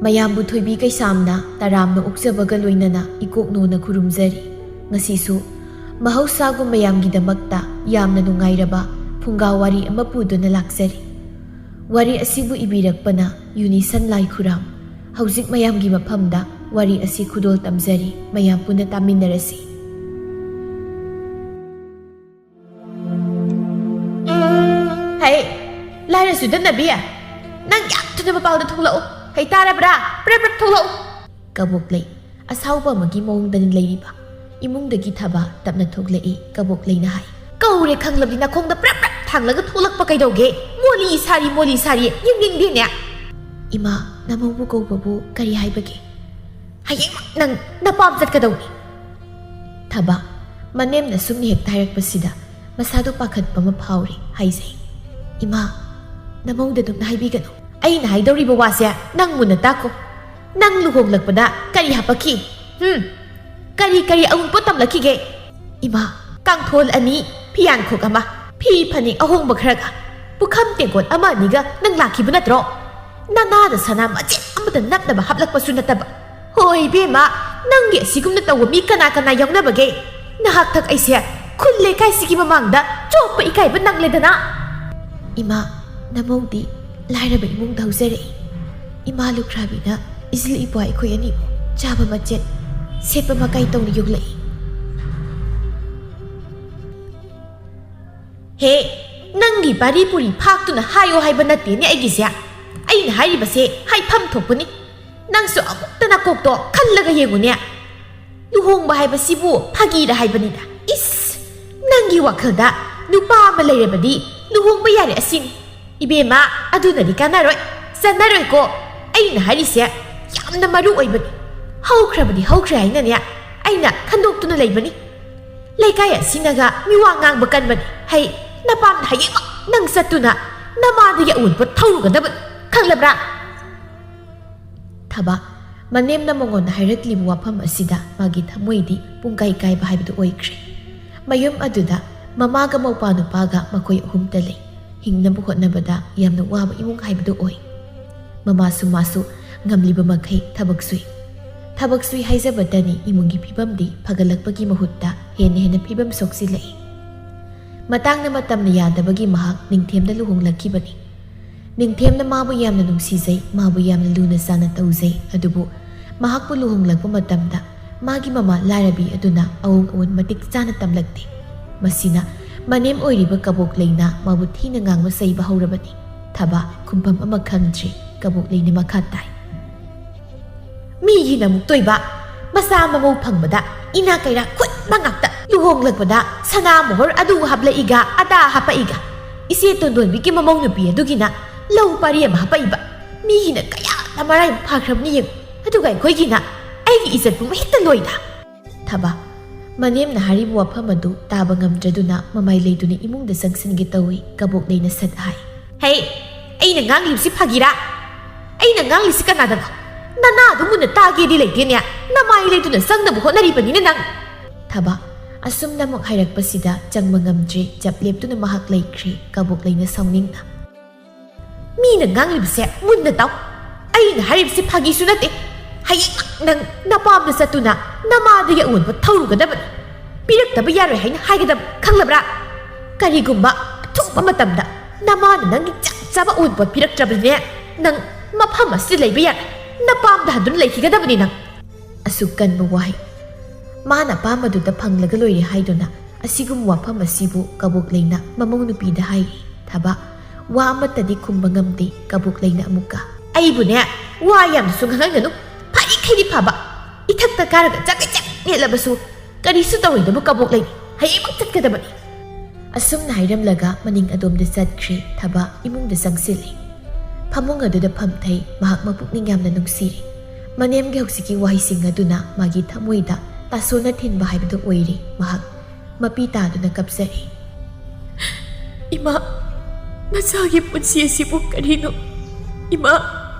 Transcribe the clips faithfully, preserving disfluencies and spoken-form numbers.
ꯃꯌꯥꯝꯕꯨ ꯊꯣꯏꯕꯤ ꯀꯩꯁꯥꯝꯅ ꯇꯔꯥꯝꯅ ꯑꯣꯛꯆꯕꯒ ꯂꯣꯏꯅꯅ ꯏꯀꯣꯛꯅꯣꯅ ꯈꯨꯔꯨꯝꯖꯔꯤ꯫ ꯉꯁꯤꯁꯨ ꯃꯍꯧꯁꯥꯒꯨꯝ ꯃꯌꯥꯝꯒꯤꯗꯃꯛꯇ ꯌꯥꯝꯅ ꯅꯨꯡꯉꯥꯏꯔꯕ ꯐꯨꯡꯒꯥ ꯋꯥꯔꯤ ꯑꯃ ꯄꯨꯗꯨꯅ ꯂꯥꯛꯆꯔꯤ꯫ ꯋꯥꯔꯤ ꯑꯁꯤꯕꯨ ꯏꯕꯤꯔꯛꯄꯅ ꯌꯨꯅꯤꯁꯟ ꯂꯥꯏꯈꯨꯔꯥꯝ꯫ ꯍꯧꯖꯤꯛ ꯃꯌꯥꯝꯒꯤ ꯃꯐꯝꯗ ꯋꯥꯔꯤ ꯑꯁꯤ ꯈꯨꯗꯣꯜ ꯇꯝꯖꯔꯤ, ꯃꯌꯥꯝ ꯄꯨꯟꯅ ꯇꯥꯃꯤꯟꯅꯔꯁꯤ꯫ ꯍꯩ, ꯂꯥꯏꯔꯁꯨꯗ ꯅꯕꯤ, ꯅꯪ ꯌꯥꯝ ꯊꯨꯅ ꯃꯄꯥꯜꯗ ꯊꯣꯛꯂꯛꯎ꯫ ꯍꯩ ꯇꯥꯔꯕ꯭ꯔꯥ? ꯄ꯭ꯔꯞ ꯄ꯭ꯔꯞ ꯊꯣꯛꯂꯛꯎ꯫ ꯀꯕꯣꯛꯂꯩ ꯑꯁꯥꯎꯕ ꯑꯃꯒꯤ ꯃꯑꯣꯡꯗꯅꯤ ꯂꯩꯔꯤꯕ꯫ ꯏꯃꯨꯡꯗꯒꯤ ꯊꯕꯥ ꯇꯞꯅ ꯊꯣꯛꯂꯛꯏ꯫ ꯀꯕꯣꯛꯂꯩꯅ ꯍꯥꯏ, "ꯀꯧꯔꯦ ꯈꯪꯂꯕꯗꯤ ꯅꯈꯣꯡꯗ ꯄ꯭ꯔꯞ ꯄ꯭ꯔꯞ ꯊꯥꯡꯂꯒ ꯊꯣꯛꯂꯛꯄ ꯀꯩꯗꯧꯒꯦ? ꯃꯣꯂꯤ ꯁꯥꯔꯤ, ꯃꯣꯂꯤ ꯁꯥꯔꯤ, ꯌꯦꯡꯅꯤꯡꯗꯦꯅꯦ꯫" "ꯏꯃꯥ, ꯅꯃꯧꯕꯨ ꯀꯧꯕꯕꯨ ꯀꯔꯤ ꯍꯥꯏꯕꯒꯦ?" "ꯍꯌꯦꯡꯃꯛ ꯅꯪ ꯅꯄꯥꯝ ꯆꯠꯀꯗꯧꯅꯤ꯫" ꯊꯕꯥ ꯃꯅꯦꯝꯅ ꯁꯨꯝ ꯍꯦꯛꯇ ꯍꯥꯏꯔꯛꯄꯁꯤꯗ ꯃꯁꯥꯗꯨ ꯄꯥꯈꯠꯄ ꯑꯃ ꯐꯥꯎꯔꯤ꯫ ꯍꯥꯏꯖꯩ, "ꯏꯃꯥ, ꯅꯃꯧꯗ ꯑꯗꯨꯝꯅ ꯍꯥꯏꯕꯤꯒꯅꯨ꯫ ꯑꯩꯅ ꯍꯥꯏꯗꯧꯔꯤꯕ ꯋꯥꯁꯦ ꯅꯪ ꯃꯨꯟꯅ ꯇꯥꯈꯣ꯫ ꯅꯪ ꯂꯨꯍꯣꯡꯂꯛꯄꯗ ꯀꯔꯤ ꯍꯥꯄꯛꯈꯤ? ꯍꯨꯝ? ꯀꯔꯤ ꯀꯔꯤ ꯑꯎꯟꯄꯣꯠ ꯇꯝꯂꯛꯈꯤꯒꯦ?" "ꯏꯃꯥ, ꯀꯥꯡꯊꯣꯜ ꯑꯅꯤ, ꯐꯤꯌꯥꯟꯈꯣꯛ ꯑꯃ, ꯐꯤ ꯐꯅꯦꯛ ꯑꯍꯣꯡꯕ ꯈꯔꯒ, ꯄꯨꯈꯝ ꯇꯦꯡꯀꯣꯠ ꯑꯃ ꯑꯅꯤꯒ ꯅꯪ ꯂꯥꯛꯈꯤꯕ ꯅꯠꯇ꯭ꯔꯣ? ꯅꯅꯥꯗ ꯁꯅꯥ ꯃꯆꯦꯠ ꯑꯃꯇ ꯅꯞꯅꯕ ꯍꯥꯞꯂꯛꯄꯁꯨ ꯅꯠꯇꯕ꯫ ꯍꯣꯏ ꯏꯕꯦꯝꯃ, ꯅꯪꯒꯤ ꯑꯁꯤꯒꯨꯝꯅ ꯇꯧꯕ ꯃꯤ ꯀꯅꯥ ꯀꯅꯥ ꯌꯥꯎꯅꯕꯒꯦ? ꯅꯍꯥꯛ ꯊꯛ ꯑꯩꯁꯦ ꯈꯨꯜ ꯂꯩꯀꯥꯏꯁꯤꯒꯤ ꯃꯃꯥꯡꯗ ꯆꯣꯞꯄ ꯏꯀꯥꯏꯕ ꯅꯪꯂꯦꯗꯅ꯫" "ꯏꯃꯥ, ꯅꯃꯧꯗꯤ ꯂꯥꯏꯔꯕ ꯏꯃꯨꯡꯗ ꯍꯧꯖꯔꯛꯏ꯫ ꯏꯃꯥ ꯂꯨꯈ꯭ꯔꯥꯕꯤꯅ ꯏꯆꯤꯜ ꯏꯄ꯭ꯋꯥ ꯑꯩꯈꯣꯏ ꯑꯅꯤꯕꯨ ꯆꯥꯕ ꯃꯆꯦꯠ, ꯁꯦꯠꯄ ꯃꯀꯥꯏ ꯇꯧꯅ ꯌꯣꯛꯂꯛꯏ꯫" "ꯍꯦ, ꯅꯪꯒꯤ ꯄꯥꯔꯤ ꯄꯨꯔꯤ ꯐꯥꯛꯇꯨꯅ ꯍꯥꯏꯌꯣ ꯍꯥꯏꯕ ꯅꯠꯇꯦꯅꯦ ꯑꯩꯒꯤꯁꯦ꯫ ꯑꯩꯅ ꯍꯥꯏꯔꯤꯕꯁꯦ ꯍꯥꯏꯐꯝ ꯊꯣꯛꯄꯅꯤ꯫ ꯅꯪꯁꯨ ꯑꯃꯨꯛꯇ ꯅꯀꯣꯛꯇꯣ ꯈꯜꯂꯒ ꯌꯦꯡꯉꯨꯅꯦ꯫ ꯂꯨꯍꯣꯡꯕ ꯍꯥꯏꯕꯁꯤꯕꯨ ꯐꯥꯒꯤꯔ ꯍꯥꯏꯕꯅꯤꯗ꯫ ꯏꯁ, ꯅꯪꯒꯤ ꯋꯥꯈꯜꯗ ꯅꯨꯄꯥ ꯑꯃ ꯂꯩꯔꯕꯗꯤ ꯂꯨꯍꯣꯡꯕ ꯌꯥꯔꯦ ꯑꯁꯤꯅꯤ꯫ ꯏꯕꯦꯝꯃ, ꯑꯗꯨꯅꯗꯤ ꯀꯥꯟꯅꯔꯣꯏ, ꯆꯟꯅꯔꯣꯏꯀꯣ꯫ ꯑꯩꯅ ꯍꯥꯏꯔꯤꯁꯦ ꯌꯥꯝꯅ ꯃꯔꯨ ꯑꯣꯏꯕꯅꯤ꯫ ꯍꯧꯈ꯭ꯔꯕꯗꯤ ꯍꯧꯈ꯭ꯔꯦ ꯍꯥꯏꯅꯅꯦ ꯑꯩꯅ ꯈꯟꯗꯣꯛꯇꯨꯅ ꯂꯩꯕꯅꯤ꯫ ꯂꯩꯀꯥꯏ ꯑꯁꯤꯅꯒ ꯃꯤꯋꯥ ꯉꯥꯡꯕ ꯀꯟꯕꯅꯤ꯫ ꯍꯩ, ꯅꯄꯥꯝꯅ ꯍꯌꯦꯡꯃꯛ ꯅꯪ ꯆꯠꯇꯨꯅ ꯅꯃꯥꯗꯒꯤ ꯑꯋꯨꯟꯄꯣꯠ ꯊꯧꯔꯨꯒꯗꯕꯅꯤ꯫ ꯈꯪꯂꯕ꯭ꯔꯥ?" ꯊꯕꯥ ꯃꯅꯦꯝꯅ ꯃꯉꯣꯟꯗ ꯍꯥꯏꯔꯛꯂꯤꯕ ꯋꯥꯐꯝ ꯑꯁꯤꯗ ꯃꯥꯒꯤ ꯊꯃꯣꯏꯗꯤ ꯄꯨꯡꯀꯥꯏ ꯀꯥꯏꯕ ꯍꯥꯏꯕꯗꯨ ꯑꯣꯏꯈ꯭ꯔꯦ꯫ ꯃꯌꯨꯝ ꯑꯗꯨꯗ ꯃꯃꯥꯒ ꯃꯧꯄꯥ ꯅꯨꯄꯥꯒ ꯃꯈꯣꯏ ꯑꯍꯨꯝꯇ ꯂꯩ꯫ ꯍꯤꯡꯅꯕ ꯍꯣꯠꯅꯕꯗ ꯌꯥꯝꯅ ꯋꯥꯕ ꯏꯃꯨꯡ ꯍꯥꯏꯕꯗꯨ ꯑꯣꯏ꯫ ꯃꯃꯥꯁꯨ ꯃꯥꯁꯨ ꯉꯝꯂꯤꯕ ꯃꯈꯩ ꯊꯕꯛ ꯁꯨꯏ꯫ ꯊꯕꯛ ꯁꯨꯏ ꯍꯥꯏꯖꯕꯇꯅꯤ ꯏꯃꯨꯡꯒꯤ ꯐꯤꯕꯝꯗꯤ ꯐꯒꯠꯂꯛꯄꯒꯤ ꯃꯍꯨꯠꯇ ꯍꯦꯟꯅ ꯍꯦꯟꯅ ꯐꯤꯕꯝ ꯁꯣꯛꯆꯤꯜꯂꯛꯏ꯫ ꯃꯇꯥꯡꯅ ꯃꯇꯝꯅ ꯌꯥꯗꯕꯒꯤ ꯃꯍꯥꯛ ꯅꯤꯡꯊꯦꯝꯗ ꯂꯨꯍꯣꯡꯂꯛꯈꯤꯕꯅꯤ꯫ ꯅꯤꯡꯊꯦꯝꯅ ꯃꯥꯕꯨ ꯌꯥꯝꯅ ꯅꯨꯡꯁꯤꯖꯩ, ꯃꯥꯕꯨ ꯌꯥꯝꯅ ꯂꯨꯅ ꯆꯥꯟꯅ ꯇꯧꯖꯩ꯫ ꯑꯗꯨꯕꯨ ꯃꯍꯥꯛꯄꯨ ꯂꯨꯍꯣꯡꯂꯛꯄ ꯃꯇꯝꯗ ꯃꯥꯒꯤ ꯃꯃꯥ ꯂꯥꯏꯔꯕꯤ ꯑꯗꯨꯅ ꯑꯋꯣꯡ ꯑꯋꯣꯟ ꯃꯇꯤꯛ ꯆꯥꯅ ꯇꯝꯂꯛꯇꯦ꯫ ꯃꯁꯤꯅ ꯃꯅꯦꯝ ꯑꯣꯏꯔꯤꯕ ꯀꯕꯣꯛꯂꯩꯅ ꯃꯥꯕꯨ ꯊꯤꯅ ꯉꯥꯡꯕ ꯆꯩꯕ ꯍꯧꯔꯕꯅꯤ꯫ ꯊꯕꯥ ꯈꯨꯝꯐꯝ ꯑꯃ ꯈꯪꯗ꯭ꯔꯤ꯫ ꯀꯕꯣꯛꯂꯩꯅ ꯃꯈꯥ ꯇꯥꯏ꯫ ꯃꯤꯒꯤꯅ ꯑꯃꯨꯛ ꯇꯣꯏꯕ, ꯃꯆꯥ ꯃꯃꯧ ꯐꯪꯕꯗ ꯏꯅꯥ ꯀꯩꯔꯥ ꯈꯨꯠ ꯃꯉꯥꯛꯇ, ꯂꯨꯍꯣꯡꯂꯛꯄꯗ ꯁꯅꯥ ꯃꯣꯍꯣꯔ ꯑꯗꯨ ꯍꯥꯞꯂꯛꯏꯒ ꯑꯗꯥ ꯍꯥꯞꯄꯛꯏꯒ, ꯏꯆꯦ ꯇꯣꯟꯗꯣꯟꯕꯤꯒꯤ ꯃꯃꯧ ꯅꯨꯄꯤ ꯑꯗꯨꯒꯤꯅ ꯂꯧ ꯄꯥꯔꯤ ꯑꯃ ꯍꯥꯞꯄꯛꯏꯕ꯫ ꯃꯤꯒꯤꯅ ꯀꯌꯥꯗ ꯃꯔꯥꯏꯕꯛ ꯐꯈ꯭ꯔꯕꯅꯤ ꯌꯦꯡꯉꯨ, ꯑꯗꯨꯒ ꯑꯩꯈꯣꯏꯒꯤꯅ ꯑꯩꯒꯤ ꯏꯖꯠ ꯄꯨꯝꯕ ꯍꯦꯛꯇ ꯂꯣꯏꯗ꯫ ꯊꯕꯥ ꯃꯅꯦꯝꯅ ꯍꯥꯏꯔꯤꯕ ꯋꯥꯐꯝ ꯑꯗꯨ ꯇꯥꯕ ꯉꯝꯗ꯭ꯔꯗꯨꯅ ꯃꯃꯥꯏ ꯂꯩꯗꯨꯅ ꯏꯃꯨꯡꯗ ꯆꯪꯁꯤꯟꯒꯦ ꯇꯧꯏ꯫ ꯀꯕꯣꯛꯂꯩꯅ ꯁꯠ ꯍꯥꯏ꯫ ꯍꯦ, ꯑꯩꯅ ꯉꯥꯡꯂꯤꯕꯁꯤ ꯐꯥꯒꯤꯔꯥ? ꯑꯩꯅ ꯉꯥꯡꯂꯤꯁꯤ ꯀꯅꯥꯗꯅꯣ? ꯅꯅꯥꯗꯨ ꯃꯨꯟꯅ ꯇꯥꯒꯦꯗꯤ ꯂꯩꯇꯦꯅꯦ꯫ ꯅꯃꯥꯏ ꯂꯩꯗꯨꯅ ꯆꯪꯅꯕ ꯍꯣꯠꯅꯔꯤꯕꯅꯤꯅꯦ ꯅꯪ꯫ ꯊꯕꯥ ꯑꯁꯨꯝꯅ ꯑꯃꯨꯛ ꯍꯥꯏꯔꯛꯄꯁꯤꯗ ꯆꯪꯕ ꯉꯝꯗ꯭ꯔꯦ꯫ ꯆꯞ ꯂꯦꯞꯇꯨꯅ ꯃꯍꯥꯛ ꯂꯩꯈ꯭ꯔꯦ꯫ ꯀꯕꯣꯛꯂꯩꯅ ꯁꯥꯎꯅꯤꯡꯅ꯫ ꯃꯤꯅ ꯉꯥꯡꯂꯤꯕꯁꯦ ꯃꯨꯟꯅ ꯇꯥꯎ꯫ ꯑꯩꯅ ꯍꯥꯏꯔꯤꯕꯁꯤ ꯐꯥꯒꯤꯁꯨ ꯅꯠꯇꯦ꯫ ꯍꯌꯦꯡꯃꯛ ꯅꯪ ꯅꯄꯥꯝꯗ ꯆꯠꯇꯨꯅ ꯅꯃꯥꯗꯒꯤ ꯑꯑꯣꯟꯕ ꯊꯧꯔꯨꯒꯗꯕꯅꯤ꯫ ꯄꯤꯔꯛꯇꯕ ꯌꯥꯔꯣꯏ ꯍꯥꯏꯅ ꯍꯥꯏꯒꯗꯕ, ꯈꯪꯂꯕ꯭ꯔꯥ? ꯀꯔꯤꯒꯨꯝꯕ ꯑꯊꯨꯕ ꯃꯇꯝꯗ ꯅꯃꯥꯅ ꯅꯪꯒꯤ ꯆꯞ ꯆꯥꯕ ꯑꯑꯣꯟꯕ ꯄꯤꯔꯛꯇ꯭ꯔꯕꯗꯤꯅꯦ, ꯅꯪ ꯃꯐꯝ ꯑꯁꯤꯗ ꯂꯩꯕ ꯌꯥꯔꯣꯏ꯫ ꯅꯄꯥꯝꯗ ꯍꯟꯗꯨꯅ ꯂꯩꯈꯤꯒꯗꯕꯅꯤ ꯅꯪ꯫ ꯑꯁꯨꯛ ꯀꯟꯕ ꯋꯥꯍꯩ꯫ ꯃꯥꯅ ꯑꯄꯥꯝꯕꯗꯨꯗ ꯐꯪꯂꯒ ꯂꯣꯏꯔꯦ ꯍꯥꯏꯗꯨꯅ ꯑꯁꯤꯒꯨꯝꯕ ꯋꯥꯐꯝ ꯑꯁꯤꯕꯨ ꯀꯕꯣꯛꯂꯩꯅ ꯃꯃꯧ ꯅꯨꯄꯤꯗ ꯍꯥꯏꯔꯤ꯫ ꯊꯕꯥ ꯋꯥ ꯑꯃꯠꯇꯗꯤ ꯈꯨꯝꯕ ꯉꯝꯗꯦ꯫ ꯀꯕꯣꯛꯂꯩꯅ ꯑꯃꯨꯛꯀ, "ꯑꯩꯕꯨꯅꯦ, ꯋꯥ ꯌꯥꯝꯅꯁꯨ ꯉꯥꯡꯍꯟꯒꯅꯨ꯫ ꯐꯔꯤꯈꯩꯗꯤ ꯐꯕ꯫ ꯏꯊꯛꯇ ꯀꯥꯔꯒ ꯆꯒꯠ ꯆꯒꯠ ꯌꯦꯠꯂꯕꯁꯨ ꯀꯔꯤꯁꯨ ꯇꯧꯔꯣꯏꯗꯕ ꯀꯕꯣꯛꯂꯩꯅꯤ꯫ ꯍꯌꯦꯡꯃꯛ ꯆꯠꯀꯗꯕꯅꯤ꯫" ꯑꯁꯨꯝꯅ ꯍꯥꯏꯔꯝꯂꯒ ꯃꯅꯤꯡ ꯑꯗꯣꯝꯗ ꯆꯠꯈ꯭ꯔꯦ꯫ ꯊꯕꯥ ꯏꯃꯨꯡꯗ ꯆꯪꯁꯤꯜꯂꯤ꯫ ꯐꯃꯨꯡ ꯑꯗꯨꯗ ꯐꯝꯊꯩ꯫ ꯃꯍꯥꯛ ꯃꯄꯨꯛꯅꯤꯡ ꯌꯥꯝꯅ ꯅꯨꯡꯁꯤꯔꯤ꯫ ꯃꯅꯦꯝꯒꯤ ꯍꯧꯖꯤꯛꯀꯤ ꯋꯥꯍꯩꯁꯤꯡ ꯑꯗꯨꯅ ꯃꯥꯒꯤ ꯊꯃꯣꯏꯗ ꯇꯥꯁꯣꯟꯅ ꯊꯤꯟꯕ ꯍꯥꯏꯕꯗꯨ ꯑꯣꯏꯔꯦ꯫ ꯃꯍꯥꯛ ꯃꯄꯤ ꯇꯥꯗꯨꯅ ꯀꯞꯆꯔꯤ꯫ "ꯏꯃꯥ, ꯅꯆꯥꯒꯤ ꯄꯨꯟꯁꯤ ꯑꯁꯤꯕꯨ ꯀꯔꯤꯅꯣ? ꯏꯃꯥ,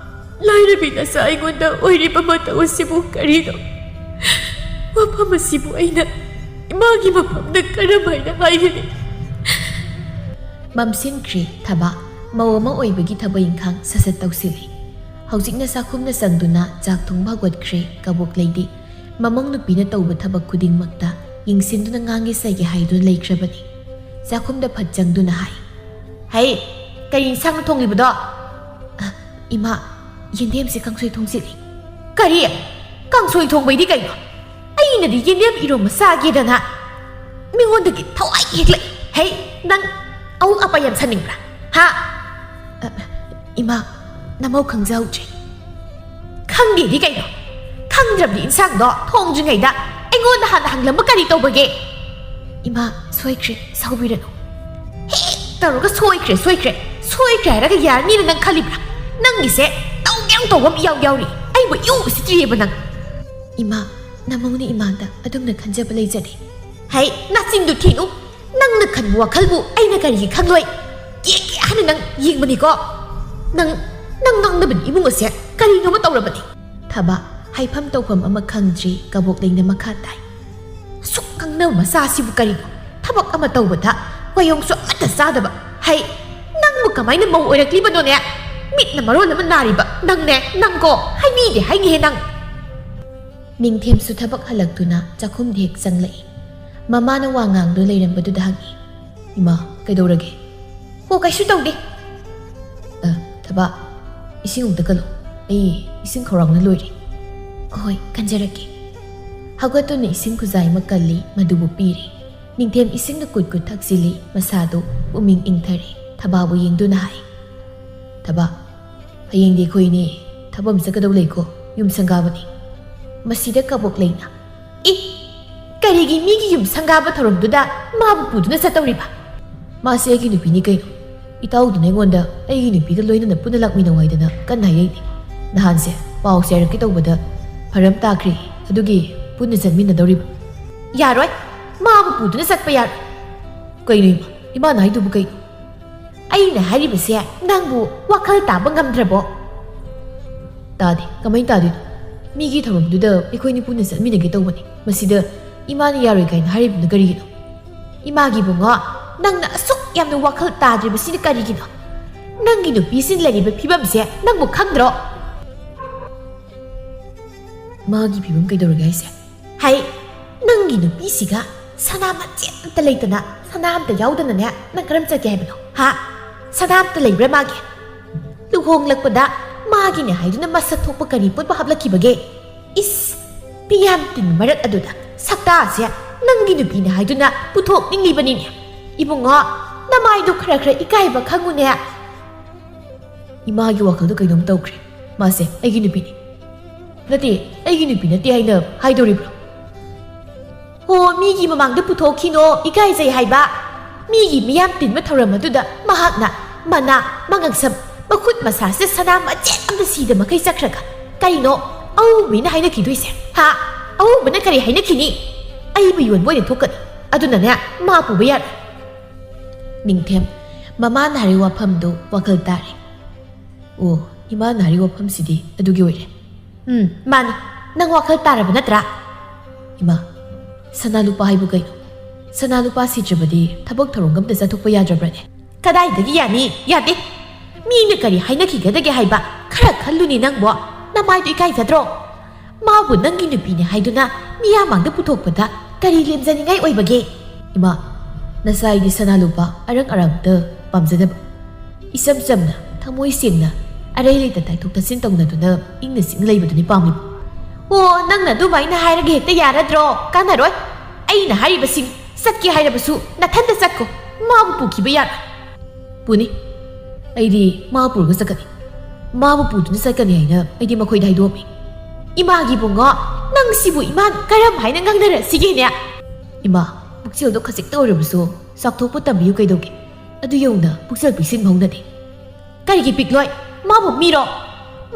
ꯂꯥꯏꯔꯕꯤ ꯅꯆꯥ ꯑꯩꯉꯣꯟꯗ ꯑꯣꯏꯔꯤꯕ ꯃꯇꯧ ꯑꯁꯤꯕꯨ ꯀꯔꯤꯅꯣ? ꯋꯥꯐꯝ ꯑꯁꯤꯕꯨ ꯑꯩꯅ ꯏꯃꯥꯒꯤ ꯃꯐꯝꯗ ꯀꯔꯝ ꯍꯥꯏꯅ ꯍꯥꯏꯒꯅꯤ?" ꯃꯝꯁꯤꯟꯈ꯭ꯔꯦ꯫ ꯊꯕꯥ ꯃꯧ ꯑꯃ ꯑꯣꯏꯕꯒꯤ ꯊꯕꯛ ꯏꯪꯈꯥꯡ ꯁꯠ ꯁꯠ ꯇꯧꯁꯤꯜꯂꯤ꯫ ꯍꯧꯖꯤꯛꯅ ꯆꯥꯛꯈꯨꯝꯗ ꯆꯪꯗꯨꯅ ꯆꯥꯛ ꯊꯣꯡꯕ ꯍꯧꯒꯠꯈ꯭ꯔꯦ ꯀꯕꯣꯛꯂꯩꯗꯤ꯫ ꯃꯃꯧ ꯅꯨꯄꯤꯅ ꯇꯧꯕ ꯊꯕꯛ ꯈꯨꯗꯤꯡꯃꯛꯇ ꯌꯦꯡꯁꯤꯟꯗꯨꯅ ꯉꯥꯡꯒꯦ ꯁꯩꯒꯦ ꯍꯥꯏꯗꯨꯅ ꯂꯩꯈ꯭ꯔꯕꯅꯤ꯫ ꯆꯥꯛꯈꯨꯝꯗ ꯐꯠ ꯆꯪꯗꯨꯅ ꯍꯥꯏ, "ꯍꯩ, ꯀꯔꯤ ꯏꯟꯁꯥꯡꯅ ꯊꯣꯡꯂꯤꯕꯗꯣ?" "ꯑ, ꯏꯃꯥ, ꯌꯦꯟꯗꯦꯝꯁꯦ ꯀꯥꯡꯁꯣꯏ ꯊꯣꯡꯁꯤꯜꯂꯤ꯫" "ꯀꯔꯤ? ꯀꯥꯡꯁꯣꯏ ꯊꯣꯡꯕꯩꯗꯤ ꯀꯩꯅꯣ? ꯑꯩꯅꯗꯤ ꯌꯦꯟꯗꯦꯝ ꯏꯔꯣꯝꯕ ꯆꯥꯒꯦꯗꯅ ꯃꯤꯉꯣꯟꯗꯒꯤ ꯊꯋꯥꯏ ꯍꯦꯛꯂꯛꯏ꯫ ꯍꯩ, ꯅꯪ ꯑꯋꯨꯛ ꯑꯄꯥ ꯌꯥꯝ ꯁꯥꯅꯤꯡꯕ꯭ꯔꯥ? ꯍꯥ?" "ꯑ, ꯏꯃꯥ, ꯅꯃꯧ ꯈꯪꯖꯍꯧꯗ꯭ꯔꯦ꯫" "ꯈꯪꯗꯦꯗꯤ ꯀꯩꯅꯣ? ꯈꯪꯗ꯭ꯔꯕꯗꯤ ꯏꯟꯁꯥꯡꯗꯣ ꯊꯣꯡꯗ꯭ꯔꯤꯉꯩꯗ ꯑꯩꯉꯣꯟꯗ ꯍꯥꯟꯅ ꯍꯪꯂꯝꯕ ꯀꯔꯤ ꯇꯧꯕꯒꯦ?" "ꯏꯃꯥ, ꯁꯣꯏꯈ꯭ꯔꯦ, ꯁꯥꯎꯕꯤꯔꯅꯨ꯫" "ꯍꯦꯛ ꯇꯧꯔꯒ ꯁꯣꯏꯈ꯭ꯔꯦ, ꯁꯣꯏꯈ꯭ꯔꯦ, ꯁꯣꯏꯈ꯭ꯔꯦ ꯍꯥꯏꯔꯒ ꯌꯥꯔꯅꯤꯅ ꯅꯪ ꯈꯜꯂꯤꯕ꯭ꯔꯥ? ꯅꯪꯒꯤꯁꯦ ꯇꯧꯒꯦ ꯌꯥꯝ ꯇꯧꯕ ꯑꯃ ꯏꯌꯥꯎ ꯌꯥꯎꯔꯤ꯫ ꯑꯩꯕꯨ ꯏꯎ ꯎꯁꯤꯠꯇ꯭ꯔꯤꯑꯕ ꯅꯪ꯫" "ꯏꯃꯥ, ꯅꯃꯧꯅ ꯏꯃꯥꯡꯗ ꯑꯗꯨꯝꯅ ꯈꯟꯖꯕ ꯂꯩꯖꯗꯦ꯫" "ꯍꯩ, ꯅꯆꯤꯟꯗꯨ ꯊꯤꯅꯨ꯫ ꯅꯪꯅ ꯈꯟꯕ ꯋꯥꯈꯜꯕꯨ ꯑꯩꯅ ꯀꯔꯤꯒꯤ ꯈꯪꯂꯣꯏ? ꯌꯦꯡꯒꯦ ꯍꯥꯏꯅ ꯅꯪ ꯌꯦꯡꯕꯅꯤꯀꯣ꯫ ꯅꯪ, ꯅꯪ ꯉꯥꯡꯅꯕꯅꯤ ꯏꯃꯨꯡ ꯑꯁꯦ ꯀꯔꯤꯅꯣꯃ ꯇꯧꯔꯕꯅꯤ꯫" ꯊꯕ ꯍꯥꯏꯐꯝ ꯇꯧꯐꯝ ꯑꯃ ꯈꯪꯗ꯭ꯔꯤ ꯀꯕꯣꯛꯂꯩꯅ ꯃꯈꯥ ꯇꯥꯏ꯫ "ꯑꯁꯨꯛ ꯉꯥꯡꯅꯕ ꯃꯆꯥꯁꯤꯕꯨ ꯀꯔꯤꯅꯣ? ꯊꯕꯛ ꯑꯃ ꯇꯧꯕꯗ ꯋꯥꯌꯣꯡꯁꯨ ꯑꯃꯠꯇ ꯆꯥꯗꯕ꯫ ꯍꯩ, ꯅꯪꯕꯨ ꯀꯃꯥꯏꯅ ꯃꯧ ꯑꯣꯏꯔꯛꯂꯤꯕꯅꯣꯅꯦ? ꯃꯤꯠꯅ ꯃꯔꯣꯟ ꯑꯃ ꯅꯥꯔꯤꯕ ꯅꯪꯅꯦ, ꯅꯪꯀꯣ, ꯍꯥꯏꯕꯤꯗꯦ ꯍꯥꯏꯅꯤꯍꯦ ꯅꯪ꯫" ꯅꯤꯡꯊꯦꯝꯁꯨ ꯊꯕꯛ ꯍꯜꯂꯛꯇꯨꯅ ꯆꯥꯛꯈꯨꯝꯗ ꯍꯦꯛ ꯆꯪꯂꯛꯏ꯫ ꯃꯃꯥꯅ ꯋꯥ ꯉꯥꯡꯗꯨꯅ ꯂꯩꯔꯝꯕꯗꯨꯗ ꯍꯪꯉꯤ, "ꯏꯃꯥ, ꯀꯩꯗꯧꯔꯒꯦ?" "ꯍꯣ, ꯀꯩꯁꯨ ꯇꯧꯗꯦ꯫" "ꯑ, ꯊꯕ, ꯏꯁꯤꯡ ꯑꯃꯨꯛꯇ ꯀꯜꯂꯨ꯫ ꯑꯩ ꯏꯁꯤꯡ ꯈꯧꯔꯥꯡꯅ ꯂꯣꯏꯔꯦ꯫" "ꯍꯣꯏ, ꯀꯟꯖꯔꯛꯀꯦ꯫" ꯍꯧꯒꯠꯇꯨꯅ ꯏꯁꯤꯡ ꯈꯨꯖꯥꯏ ꯑꯃ ꯀꯜꯂꯤ, ꯃꯗꯨꯕꯨ ꯄꯤꯔꯤ꯫ ꯅꯤꯡꯊꯦꯝ ꯏꯁꯤꯡꯗ ꯀꯨꯠ ꯀꯨꯠ ꯊꯛꯆꯤꯜꯂꯤ, ꯃꯁꯥꯗꯨ ꯄꯨꯛꯅꯤꯡ ꯏꯪꯊꯔꯦ꯫ ꯊꯕꯥꯕꯨ ꯌꯦꯡꯗꯨꯅ ꯍꯥꯏ, "ꯊꯕ, ꯍꯌꯦꯡꯗꯤ ꯑꯩꯈꯣꯏꯅꯤ ꯊꯕꯛ ꯑꯃ ꯆꯠꯀꯗꯧ ꯂꯩꯀꯣ, ꯌꯨꯝ ꯁꯪꯒꯥꯕꯅꯤ꯫" ꯃꯁꯤꯗ ꯀꯕꯣꯛꯂꯩꯅ, "ꯏ, ꯀꯔꯤꯒꯤ ꯃꯤꯒꯤ ꯌꯨꯝ ꯁꯪꯒꯥꯕ ꯊꯧꯔꯝꯗꯨꯗ ꯃꯥꯕꯨ ꯄꯨꯗꯨꯅ ꯆꯠꯇꯧꯔꯤꯕ?" "ꯃꯥꯁꯦ ꯑꯩꯒꯤ ꯅꯨꯄꯤꯅꯤ ꯀꯩꯅꯣ꯫ ꯏꯇꯥꯎꯗꯨꯅ ꯑꯩꯉꯣꯟꯗ ꯑꯩꯒꯤ ꯅꯨꯄꯤꯒ ꯂꯣꯏꯅꯅ ꯄꯨꯟꯅ ꯂꯥꯛꯃꯤꯟꯅꯧ ꯍꯥꯏꯗꯅ ꯀꯟꯅ ꯍꯥꯏꯔꯛꯏꯅꯤ꯫ ꯅꯍꯥꯟꯁꯦ ꯄꯥꯎꯁꯦ ꯍꯥꯏꯔꯛꯀꯦ ꯇꯧꯕꯗ ꯐꯔꯝ ꯇꯥꯈ꯭ꯔꯦ, ꯑꯗꯨꯒꯤ ꯄꯨꯟꯅ ꯆꯠꯃꯤꯟꯅꯗꯧꯔꯤꯕ꯫" "ꯌꯥꯔꯣꯏ, ꯃꯥꯕꯨ ꯄꯨꯗꯨꯅ ꯆꯠꯄ ꯌꯥꯔꯣꯏ꯫" "ꯀꯩꯅꯣ ꯏꯃꯥ? ꯏꯃꯥꯅ ꯍꯥꯏꯗꯨꯕꯨ ꯀꯩꯅꯣ?" "ꯑꯩꯅ ꯍꯥꯏꯔꯤꯕꯁꯦ ꯅꯪꯕꯨ ꯋꯥꯈꯜ ꯇꯥꯕ ꯉꯝꯗ꯭ꯔꯕꯣ?" "ꯇꯥꯗꯦ, ꯀꯃꯥꯏꯅ ꯇꯥꯗꯣꯏꯅꯣ? ꯃꯤꯒꯤ ꯊꯧꯔꯝꯗꯨꯗ ꯑꯩꯈꯣꯏꯅꯤ ꯄꯨꯟꯅ ꯆꯠꯃꯤꯟꯅꯒꯦ ꯇꯧꯕꯅꯤ꯫ ꯃꯁꯤꯗ ꯏꯃꯥꯅ ꯌꯥꯔꯣꯏ ꯀꯥꯏꯅ ꯍꯥꯏꯔꯤꯕꯅ ꯀꯔꯤꯒꯤꯅꯣ?" "ꯏꯃꯥꯒꯤ ꯏꯕꯨꯡꯉꯣ, ꯅꯪꯅ ꯑꯁꯨꯛ ꯌꯥꯝꯅ ꯋꯥꯈꯜ ꯇꯥꯗ꯭ꯔꯤꯕꯁꯤꯅ ꯀꯔꯤꯒꯤꯅꯣ? ꯅꯪꯒꯤ ꯅꯨꯄꯤꯁꯤꯅ ꯂꯩꯔꯤꯕ ꯐꯤꯕꯝꯁꯦ ꯅꯪꯕꯨ ꯈꯪꯗ꯭ꯔꯣ?" ꯃꯥꯒꯤ ꯐꯤꯕꯝ ꯀꯩꯗꯧꯔꯒꯦ ꯍꯥꯏꯁꯦ? ꯍꯥꯏ, ꯅꯪꯒꯤ ꯅꯨꯄꯤꯁꯤꯒ ꯁꯅꯥ ꯃꯆꯦꯠ ꯑꯝꯇ ꯂꯩꯇꯅ, ꯁꯅꯥ ꯑꯝꯇ ꯌꯥꯎꯗꯅꯅꯦ, ꯅꯪ ꯀꯔꯝ ꯆꯠꯀꯦ ꯍꯥꯏꯕꯅꯣ? ꯍꯥ? ꯁꯅꯥ ꯑꯝꯇ ꯂꯩꯕ꯭ꯔꯥ ꯃꯥꯒꯤ? ꯂꯨꯍꯣꯡꯂꯛꯄꯗ ꯃꯥꯒꯤꯅꯦ ꯍꯥꯏꯗꯨꯅ ꯃꯁꯛ ꯊꯣꯛꯄ ꯀꯔꯤ ꯄꯣꯠꯄꯨ ꯍꯥꯞꯂꯛꯈꯤꯕꯒꯦ? ꯏꯁ, ꯃꯤꯌꯥꯝ ꯇꯤꯟ ꯃꯔꯛ ꯑꯗꯨꯗ ꯁꯛꯇꯥꯁꯦ ꯅꯪꯒꯤ ꯅꯨꯄꯤꯅꯦ ꯍꯥꯏꯗꯨꯅ ꯄꯨꯊꯣꯛꯅꯤꯡꯂꯤꯕꯅꯤꯅꯦ꯫ ꯏꯕꯨꯡꯉꯣ, ꯅꯃꯥꯏꯗꯣ ꯈꯔ ꯈꯔ ꯏꯀꯥꯏꯕ ꯈꯪꯉꯨꯅꯦ꯫ ꯏꯃꯥꯒꯤ ꯋꯥꯈꯜꯗꯣ ꯀꯩꯅꯣꯝ ꯇꯧꯈ꯭ꯔꯦ꯫ ꯃꯥꯁꯦ ꯑꯩꯒꯤ ꯅꯨꯄꯤꯅꯤ꯫ ꯅꯠꯇꯦ, ꯑꯩꯒꯤ ꯅꯨꯄꯤ ꯅꯠꯇꯦ ꯍꯥꯏꯅ ꯍꯥꯏꯗꯣꯔꯤꯕ꯭ꯔꯣ? ꯍꯣ, ꯃꯤꯒꯤ ꯃꯃꯥꯡꯗ ꯄꯨꯊꯣꯛꯈꯤꯅꯣ, ꯏꯀꯥꯏꯖꯩ ꯍꯥꯏꯕ꯫ ꯃꯤꯒꯤ ꯃꯤꯌꯥꯝ ꯇꯤꯟꯕ ꯊꯧꯔꯝ ꯑꯗꯨꯗ ꯃꯍꯥꯛꯅ ꯃꯅꯥ, ꯃꯉꯛꯁꯝ, ꯃꯈꯨꯠ ꯃꯁꯥꯁꯦ ꯁꯅꯥ ꯃꯆꯦꯠ ꯑꯝꯇ ꯁꯤꯗ ꯃꯈꯩ ꯆꯠꯈ꯭ꯔꯒ ꯀꯔꯤꯅꯣ ꯑꯎꯕꯤꯅ ꯍꯥꯏꯅꯈꯤꯗꯣꯏꯁꯦ? ꯍꯥ? ꯑꯎꯕꯅ ꯀꯔꯤ ꯍꯥꯏꯅꯈꯤꯅꯤ? ꯑꯩꯕꯨ ꯌꯣꯟꯕ ꯑꯣꯏꯅ ꯊꯣꯛꯀꯅꯤ꯫ ꯑꯗꯨꯅꯅꯦ, ꯃꯥ ꯄꯨꯕ ꯌꯥꯔꯣꯏ꯫ ꯅꯤꯡꯊꯦꯝ, ꯃꯃꯥꯅ ꯍꯥꯏꯔꯤꯕ ꯋꯥꯐꯝꯗꯨ ꯋꯥꯈꯜ ꯇꯥꯔꯦ꯫ ꯑꯣ, ꯏꯃꯥꯅ ꯍꯥꯏꯔꯤꯕ ꯋꯥꯐꯝꯁꯤꯗꯤ ꯑꯗꯨꯒꯤ ꯑꯣꯏꯔꯦ꯫ ꯎꯝ, ꯃꯥꯅꯤ꯫ ꯅꯪ ꯋꯥꯈꯜ ꯇꯥꯔꯕ ꯅꯠꯇ꯭ꯔꯥ? ꯏꯃꯥ, ꯁꯅꯥ ꯂꯨꯄꯥ ꯍꯥꯏꯕꯨ ꯀꯩꯅꯣ? ꯁꯅꯥ ꯂꯨꯄꯥ ꯁꯤꯗ꯭ꯔꯕꯗꯤ ꯊꯕꯛ ꯊꯧꯔꯝꯒ ꯑꯝꯇ ꯆꯠꯊꯣꯛꯄ ꯌꯥꯗ꯭ꯔꯕ꯭ꯔꯅꯦ? ꯀꯗꯥꯏꯗꯒꯤ ꯌꯥꯅꯤ? ꯌꯥꯗꯦ꯫ ꯃꯤꯅ ꯀꯔꯤ ꯍꯥꯏꯅꯈꯤꯒꯗꯒꯦ ꯍꯥꯏꯕ ꯈꯔ ꯈꯜꯂꯨꯅꯦ ꯅꯪꯕꯣ꯫ ꯅꯃꯥꯏꯗꯨ ꯏꯀꯥꯏꯖꯗ꯭ꯔꯣ? ꯃꯥꯕꯨ ꯅꯪꯒꯤ ꯅꯨꯄꯤꯅꯦ ꯍꯥꯏꯗꯨꯅ ꯃꯤꯌꯥꯝ ꯃꯥꯡꯗ ꯄꯨꯊꯣꯛꯄꯗ ꯀꯔꯤ ꯂꯦꯝꯖꯅꯤꯡꯉꯥꯏ ꯑꯣꯏꯕꯒꯦ? ꯏꯃꯥ, ꯅꯆꯥ ꯑꯩꯗꯤ ꯁꯅꯥ ꯂꯨꯄꯥ ꯑꯔꯪ ꯑꯔꯪꯇ ꯄꯥꯝꯖꯗꯕ꯫ ꯏꯆꯝ ꯆꯝꯅ, ꯊꯃꯣꯏ ꯁꯦꯡꯅ, ꯑꯔꯩ ꯂꯩꯇ ꯇꯥꯏꯊꯣꯛ ꯇꯥꯁꯤꯟ ꯇꯧꯅꯗꯨꯅ ꯏꯪꯅ ꯆꯤꯛꯅ ꯂꯩꯕꯗꯨꯅꯤ ꯄꯥꯝꯂꯤꯕ꯫ ꯑꯣ, ꯅꯪꯅ ꯑꯗꯨꯃꯥꯏꯅ ꯍꯥꯏꯔꯒ ꯍꯦꯛꯇ ꯌꯥꯔꯗ꯭ꯔꯣ? ꯀꯥꯟꯅꯔꯣꯏ꯫ ꯑꯩꯅ ꯍꯥꯏꯔꯤꯕꯁꯤꯡ ꯆꯠꯀꯦ ꯍꯥꯏꯔꯕꯁꯨ ꯅꯊꯟꯇ ꯆꯠꯈꯣ꯫ ꯃꯥꯕꯨ ꯄꯨꯈꯤꯕ ꯌꯥꯔꯣꯏ꯫ ꯄꯨꯅꯤ꯫ ꯑꯩꯗꯤ ꯃꯥ ꯄꯨꯔꯒ ꯆꯠꯀꯅꯤ꯫ ꯃꯥꯕꯨ ꯄꯨꯗꯨꯅ ꯆꯠꯀꯅꯤ ꯍꯥꯏꯅ ꯑꯩꯗꯤ ꯃꯈꯣꯏꯗ ꯍꯥꯏꯗꯣꯛꯑꯝꯃꯤ꯫ ꯏꯃꯥꯒꯤ ꯏꯕꯨꯡꯉꯣ, ꯅꯪ ꯁꯤꯕꯨ ꯏꯃꯥꯅ ꯀꯔꯝ ꯍꯥꯏꯅ ꯉꯥꯡꯅꯔꯁꯤꯒꯦꯅꯦ? ꯏꯃꯥ, ꯄꯨꯛꯆꯦꯜꯗꯣ ꯈꯖꯤꯛꯇ ꯑꯣꯏꯔꯕꯁꯨ ꯆꯥꯎꯊꯣꯛꯄ ꯇꯝꯕꯤꯌꯨ ꯀꯩꯗꯧꯒꯦ? ꯑꯗꯨ ꯌꯧꯅ ꯄꯨꯛꯆꯦꯜ ꯄꯤꯛꯁꯤꯟꯕ ꯍꯧꯅꯗꯦ꯫ ꯀꯔꯤꯒꯤ ꯄꯤꯛꯂꯣꯏ? ꯃꯥꯕꯨ ꯃꯤꯔꯣ?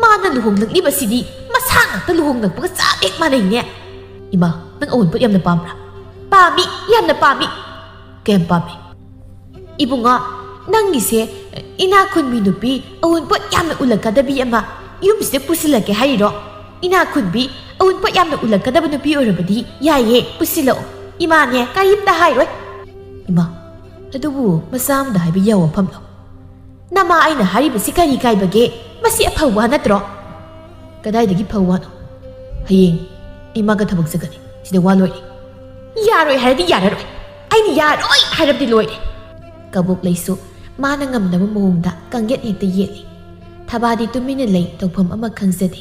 ꯃꯥꯅ ꯂꯨꯍꯣꯡꯂꯛꯂꯤꯕꯁꯤꯗꯤ ꯃꯁꯥ ꯉꯥꯛꯇ ꯂꯨꯍꯣꯡꯂꯛꯄꯒ ꯆꯞ ꯍꯦꯛ ꯃꯥꯟꯅꯩꯅꯦ꯫ ꯏꯃꯥ, ꯅꯪ ꯑꯋꯨꯟꯄꯣꯠ ꯌꯥꯝꯅ ꯄꯥꯝꯕ꯭ꯔꯥ? ꯄꯥꯝꯃꯤ, ꯌꯥꯝꯅ ꯄꯥꯝꯃꯤ꯫ ꯀꯌꯥꯝ ꯄꯥꯝꯃꯤ? ꯏꯕꯨꯡꯉꯣ, ꯅꯪꯒꯤꯁꯦ ꯏꯅꯥꯛ ꯈꯨꯟꯕꯤ ꯅꯨꯄꯤ, ꯑꯋꯨꯟꯄꯣꯠ ꯌꯥꯝꯅ ꯎꯜꯂꯛꯀꯗꯕꯤ ꯑꯃ ꯌꯨꯝꯁꯤꯗ ꯄꯨꯁꯤꯜꯂꯛꯀꯦ ꯍꯥꯏꯔꯤꯔꯣ? ꯏꯅꯥꯛ ꯈꯨꯟꯕꯤ, ꯑꯋꯨꯟꯄꯣꯠ ꯌꯥꯝꯅ ꯎꯜꯂꯛꯀꯗꯕ ꯅꯨꯄꯤ ꯑꯣꯏꯔꯕꯗꯤ ꯌꯥꯏꯌꯦ, ꯄꯨꯁꯤꯜꯂꯛꯑꯣ꯫ ꯏꯃꯥꯅꯦ, ꯀꯔꯤꯝꯇ ꯍꯥꯏꯔꯣꯏ꯫ ꯏꯃꯥ, ꯑꯗꯨꯕꯨ ꯃꯆꯥ ꯑꯃꯗ ꯍꯥꯏꯕ ꯌꯥꯕ ꯋꯥꯐꯝꯂꯣ? ꯅꯃꯥ, ꯑꯩꯅ ꯍꯥꯏꯔꯤꯕꯁꯤ ꯀꯔꯤ ꯀꯥꯏꯕꯒꯦ? ꯃꯁꯤ ꯑꯐꯕ ꯋꯥ ꯅꯠꯇ꯭ꯔꯣ? ꯀꯗꯥꯏꯗꯒꯤ ꯐꯕ ꯋꯥꯅꯣ? "ꯍꯌꯦꯡ ꯑꯩ ꯃꯥꯒ ꯊꯕꯛ ꯆꯠꯀꯅꯤ, ꯁꯤꯗ ꯋꯥ ꯂꯣꯏꯔꯦ꯫ ꯌꯥꯔꯣꯏ ꯍꯥꯏꯔꯗꯤ ꯌꯥꯔꯔꯣꯏ, ꯑꯩꯅ ꯌꯥꯔꯣꯏ ꯍꯥꯏꯔꯕꯗꯤ ꯂꯣꯏꯔꯦ"꯫ ꯀꯕꯣꯛꯂꯩꯁꯨ ꯃꯥꯅ ꯉꯝꯅꯕ ꯃꯑꯣꯡꯗ ꯀꯥꯡꯌꯦꯠ ꯍꯦꯛꯇ ꯌꯦꯠꯂꯤ꯫ ꯊꯕꯥꯗꯤ ꯇꯨꯃꯤꯟꯅ ꯂꯩ, ꯇꯧꯐꯝ ꯑꯃ ꯈꯪꯖꯗꯦ꯫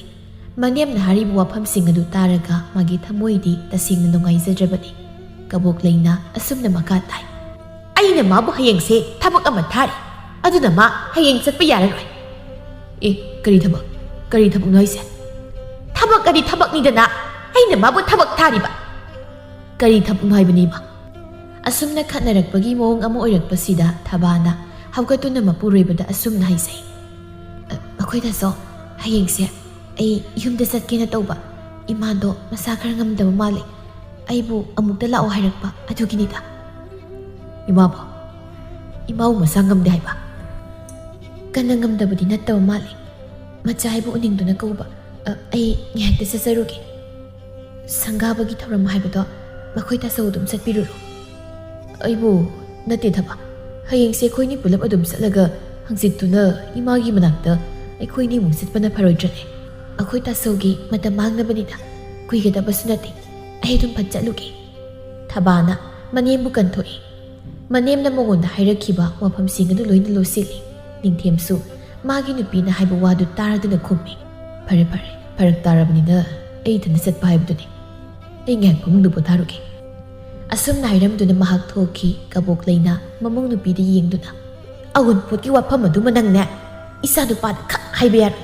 ꯃꯅꯦꯝꯅ ꯍꯥꯏꯔꯤꯕ ꯋꯥꯐꯝꯁꯤꯡ ꯑꯗꯨ ꯇꯥꯔꯒ ꯃꯥꯒꯤ ꯊꯃꯣꯏꯗꯤ ꯇꯁꯦꯡꯅ ꯅꯨꯡꯉꯥꯏꯖꯗ꯭ꯔꯕꯅꯤ꯫ ꯀꯕꯣꯛꯂꯩꯅ ꯑꯁꯨꯝꯅ ꯃꯈꯥ ꯇꯥꯏ, "ꯑꯩꯅ ꯃꯥꯕꯨ ꯍꯌꯦꯡꯁꯦ ꯊꯕꯛ ꯑꯃ ꯊꯥꯔꯤ, ꯑꯗꯨꯅ ꯃꯥ ꯍꯌꯦꯡ ꯆꯠꯄ ꯌꯥꯔꯔꯣꯏ"꯫ "ꯑꯦ, ꯀꯔꯤ ꯊꯕꯛ? ꯀꯔꯤ ꯊꯕꯛꯅꯣ ꯍꯥꯏꯁꯦ?" "ꯊꯕꯛ ꯑꯗꯤ ꯊꯕꯛꯅꯤꯗꯅ, ꯑꯩꯅ ꯃꯥꯕꯨ ꯊꯕꯛ ꯊꯥꯔꯤꯕ"꯫ "ꯀꯔꯤ ꯊꯕꯛꯅꯣ ꯍꯥꯏꯕꯅꯤꯕ?" ꯑꯁꯨꯝꯅ ꯈꯠꯅꯔꯛꯄꯒꯤ ꯃꯑꯣꯡ ꯑꯃ ꯑꯣꯏꯔꯛꯄꯁꯤꯗ ꯊꯕꯥꯅ ꯍꯧꯒꯠꯇꯨꯅ ꯃꯄꯨꯔꯣꯏꯕꯗ ꯑꯁꯨꯝꯅ ꯍꯥꯏꯖꯩ, "ꯑ, ꯃꯈꯣꯏꯗꯁꯨ ꯍꯌꯦꯡꯁꯦ ꯑꯩ ꯌꯨꯝꯗ ꯆꯠꯀꯦꯅ ꯇꯧꯕ, ꯏꯃꯥꯗꯣ ꯃꯁꯥ ꯈꯔ ꯉꯝꯗꯕ ꯃꯥꯜꯂꯤ, ꯑꯩꯕꯨ ꯑꯃꯨꯛꯇ ꯂꯥꯛꯑꯣ ꯍꯥꯏꯔꯛꯄ ꯑꯗꯨꯒꯤꯅꯤꯗ"꯫ "ꯏꯃꯥꯕꯣ? ꯏꯃꯥꯕꯨ ꯃꯁꯥ ꯉꯝꯗꯦ ꯍꯥꯏꯕ?" "ꯀꯟꯅ ꯉꯝꯗꯕꯗꯤ ꯅꯠꯇꯕ ꯃꯥꯜꯂꯤ, ꯃꯆꯥ ꯍꯥꯏꯕꯨ ꯎꯅꯤꯡꯗꯨꯅ ꯀꯧꯕ꯫ ꯑ, ꯑꯩ ꯉꯥꯏꯍꯥꯛꯇ ꯆꯠꯆꯔꯨꯒꯦ꯫ ꯁꯪꯒꯥꯕꯒꯤ ꯊꯧꯔꯝ ꯍꯥꯏꯕꯗꯣ ꯃꯈꯣꯏ ꯇꯥꯆꯧ ꯑꯗꯨꯝ ꯆꯠꯄꯤꯔꯨꯔꯣ"꯫ "ꯑꯩꯕꯨ? ꯅꯠꯇꯦ ꯊꯕꯥ, ꯍꯌꯦꯡꯁꯦ ꯑꯩꯈꯣꯏꯅꯤ ꯄꯨꯂꯞ ꯑꯗꯨꯝ ꯆꯠꯂꯒ ꯍꯪꯆꯤꯠꯇꯨꯅ ꯏꯃꯥꯒꯤ ꯃꯅꯥꯛꯇ ꯑꯩꯈꯣꯏꯅꯤꯃꯨꯛ ꯆꯠꯄꯅ ꯐꯔꯣꯏꯗ꯭ꯔꯅꯦ? ꯑꯩꯈꯣꯏ ꯇꯥꯆꯧꯒꯤ ꯃꯇꯝ ꯃꯥꯡꯅꯕꯅꯤꯗ, ꯀꯨꯏꯒꯗꯕꯁꯨ ꯅꯠꯇꯦ꯫ ꯑꯩ ꯑꯗꯨꯝ ꯐꯠ ꯆꯠꯂꯨꯒꯦ"꯫ ꯊꯕꯥꯅ ꯃꯅꯦꯝꯕꯨ ꯀꯟꯊꯣꯛꯏ꯫ ꯃꯅꯦꯝꯅ ꯃꯉꯣꯟꯗ ꯍꯥꯏꯔꯛꯈꯤꯕ ꯋꯥꯐꯝꯁꯤꯡ ꯑꯗꯨ ꯂꯣꯏꯅ ꯂꯣꯠꯁꯤꯜꯂꯤ꯫ ꯅꯤꯡꯊꯦꯝꯁꯨ ꯃꯥꯒꯤ ꯅꯨꯄꯤꯅ ꯍꯥꯏꯕ ꯋꯥꯗꯨ ꯇꯥꯔꯗꯨꯅ ꯈꯨꯝꯃꯤ, "ꯐꯔꯦ ꯐꯔꯦ, ꯐꯔꯛ ꯇꯥꯔꯕꯅꯤꯅ ꯑꯩ ꯏꯊꯟꯇ ꯆꯠꯄ ꯍꯥꯏꯕꯗꯨꯅꯤ꯫ ꯑꯩ ꯉꯥꯏꯍꯥꯛ ꯐꯃꯨꯡꯗ ꯄꯣꯊꯥꯔꯨꯒꯦ"꯫ ꯑꯁꯨꯝꯅ ꯍꯥꯏꯔꯝꯗꯨꯅ ꯃꯍꯥꯛ ꯊꯣꯛꯈꯤ꯫ ꯀꯕꯣꯛꯂꯩꯅ ꯃꯃꯧ ꯅꯨꯄꯤꯗ ꯌꯦꯡꯗꯨꯅ, "ꯑꯑꯣꯟꯄꯣꯠꯀꯤ ꯋꯥꯐꯝ ꯑꯗꯨꯃ ꯅꯪꯅꯦ ꯏꯆꯥ ꯅꯨꯄꯥꯗ ꯈꯛ ꯍꯥꯏꯕ ꯌꯥꯔꯣꯏ꯫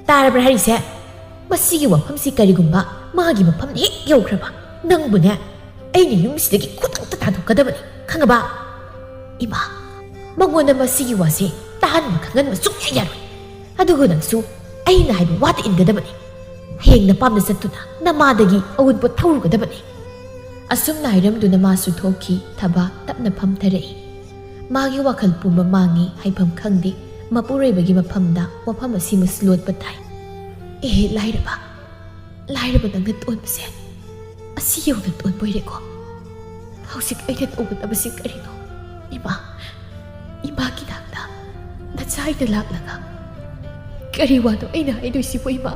ꯇꯥꯔꯕ꯭ꯔꯥ ꯍꯥꯏꯔꯤꯁꯦ? ꯃꯁꯤꯒꯤ ꯋꯥꯐꯝꯁꯤ ꯀꯔꯤꯒꯨꯝꯕ ꯃꯥꯒꯤ ꯃꯐꯝꯗ ꯍꯦꯛ ꯌꯧꯈ꯭ꯔꯕ, ꯅꯪꯕꯨꯅꯦ ꯑꯩꯅ ꯌꯨꯝꯁꯤꯗꯒꯤ ꯈꯨꯗꯛꯇ ꯊꯥꯗꯣꯛꯀꯗꯕꯅꯤ, ꯈꯪꯉꯕ? ꯏꯃꯥ, ꯃꯉꯣꯟꯗ ꯃꯁꯤꯒꯤ ꯋꯥꯁꯦ ꯇꯥꯍꯟꯕ ꯈꯪꯍꯟꯕ ꯁꯨꯡꯌꯥ ꯌꯥꯔꯣꯏ꯫ ꯑꯗꯨꯒ ꯅꯪꯁꯨ ꯑꯩꯅ ꯍꯥꯏꯕ ꯋꯥꯗ ꯏꯟꯒꯗꯕꯅꯤ꯫ ꯍꯌꯦꯡ ꯅꯄꯥꯝꯗ ꯆꯠꯇꯨꯅ ꯅꯃꯥꯗꯒꯤ ꯑꯎꯟꯄꯣꯠ ꯊꯧꯔꯨꯒꯗꯕꯅꯤ"꯫ ꯑꯁꯨꯝꯅ ꯍꯥꯏꯔꯝꯗꯨꯅ ꯃꯥꯁꯨ ꯊꯣꯛꯈꯤ꯫ ꯊꯕꯥ ꯇꯞꯅ ꯐꯝꯊꯔꯛꯏ꯫ ꯃꯥꯒꯤ ꯋꯥꯈꯜ ꯄꯨꯝꯕ ꯃꯥꯡꯉꯤ, ꯍꯥꯏꯐꯝ ꯈꯪꯗꯦ꯫ ꯃꯄꯨꯔꯣꯏꯕꯒꯤ ꯃꯐꯝꯗ ꯋꯥꯐꯝ ꯑꯁꯤꯃꯁꯨ ꯂꯣꯠꯄ ꯇꯥꯏ꯫ "ꯑꯦ ꯂꯥꯏꯔꯕ, ꯂꯥꯏꯔꯕ ꯅꯪꯅ ꯇꯣꯟꯕꯁꯦ ꯑꯁꯤ ꯌꯧꯅ ꯇꯣꯟꯕ ꯑꯣꯏꯔꯦꯀꯣ꯫ ꯍꯧꯖꯤꯛ ꯑꯩꯅ ꯇꯧꯒꯗꯕꯁꯤ ꯀꯔꯤꯅꯣ? ꯏꯃꯥ, ꯏꯃꯥꯒꯤ ꯅꯥꯛꯇ ꯅꯆꯥ ꯑꯩꯅ ꯂꯥꯛꯂꯒ ꯀꯔꯤ ꯋꯥꯅꯣ ꯑꯩꯅ ꯍꯥꯏꯗꯣꯏꯁꯤꯕꯨ ꯏꯃꯥ?"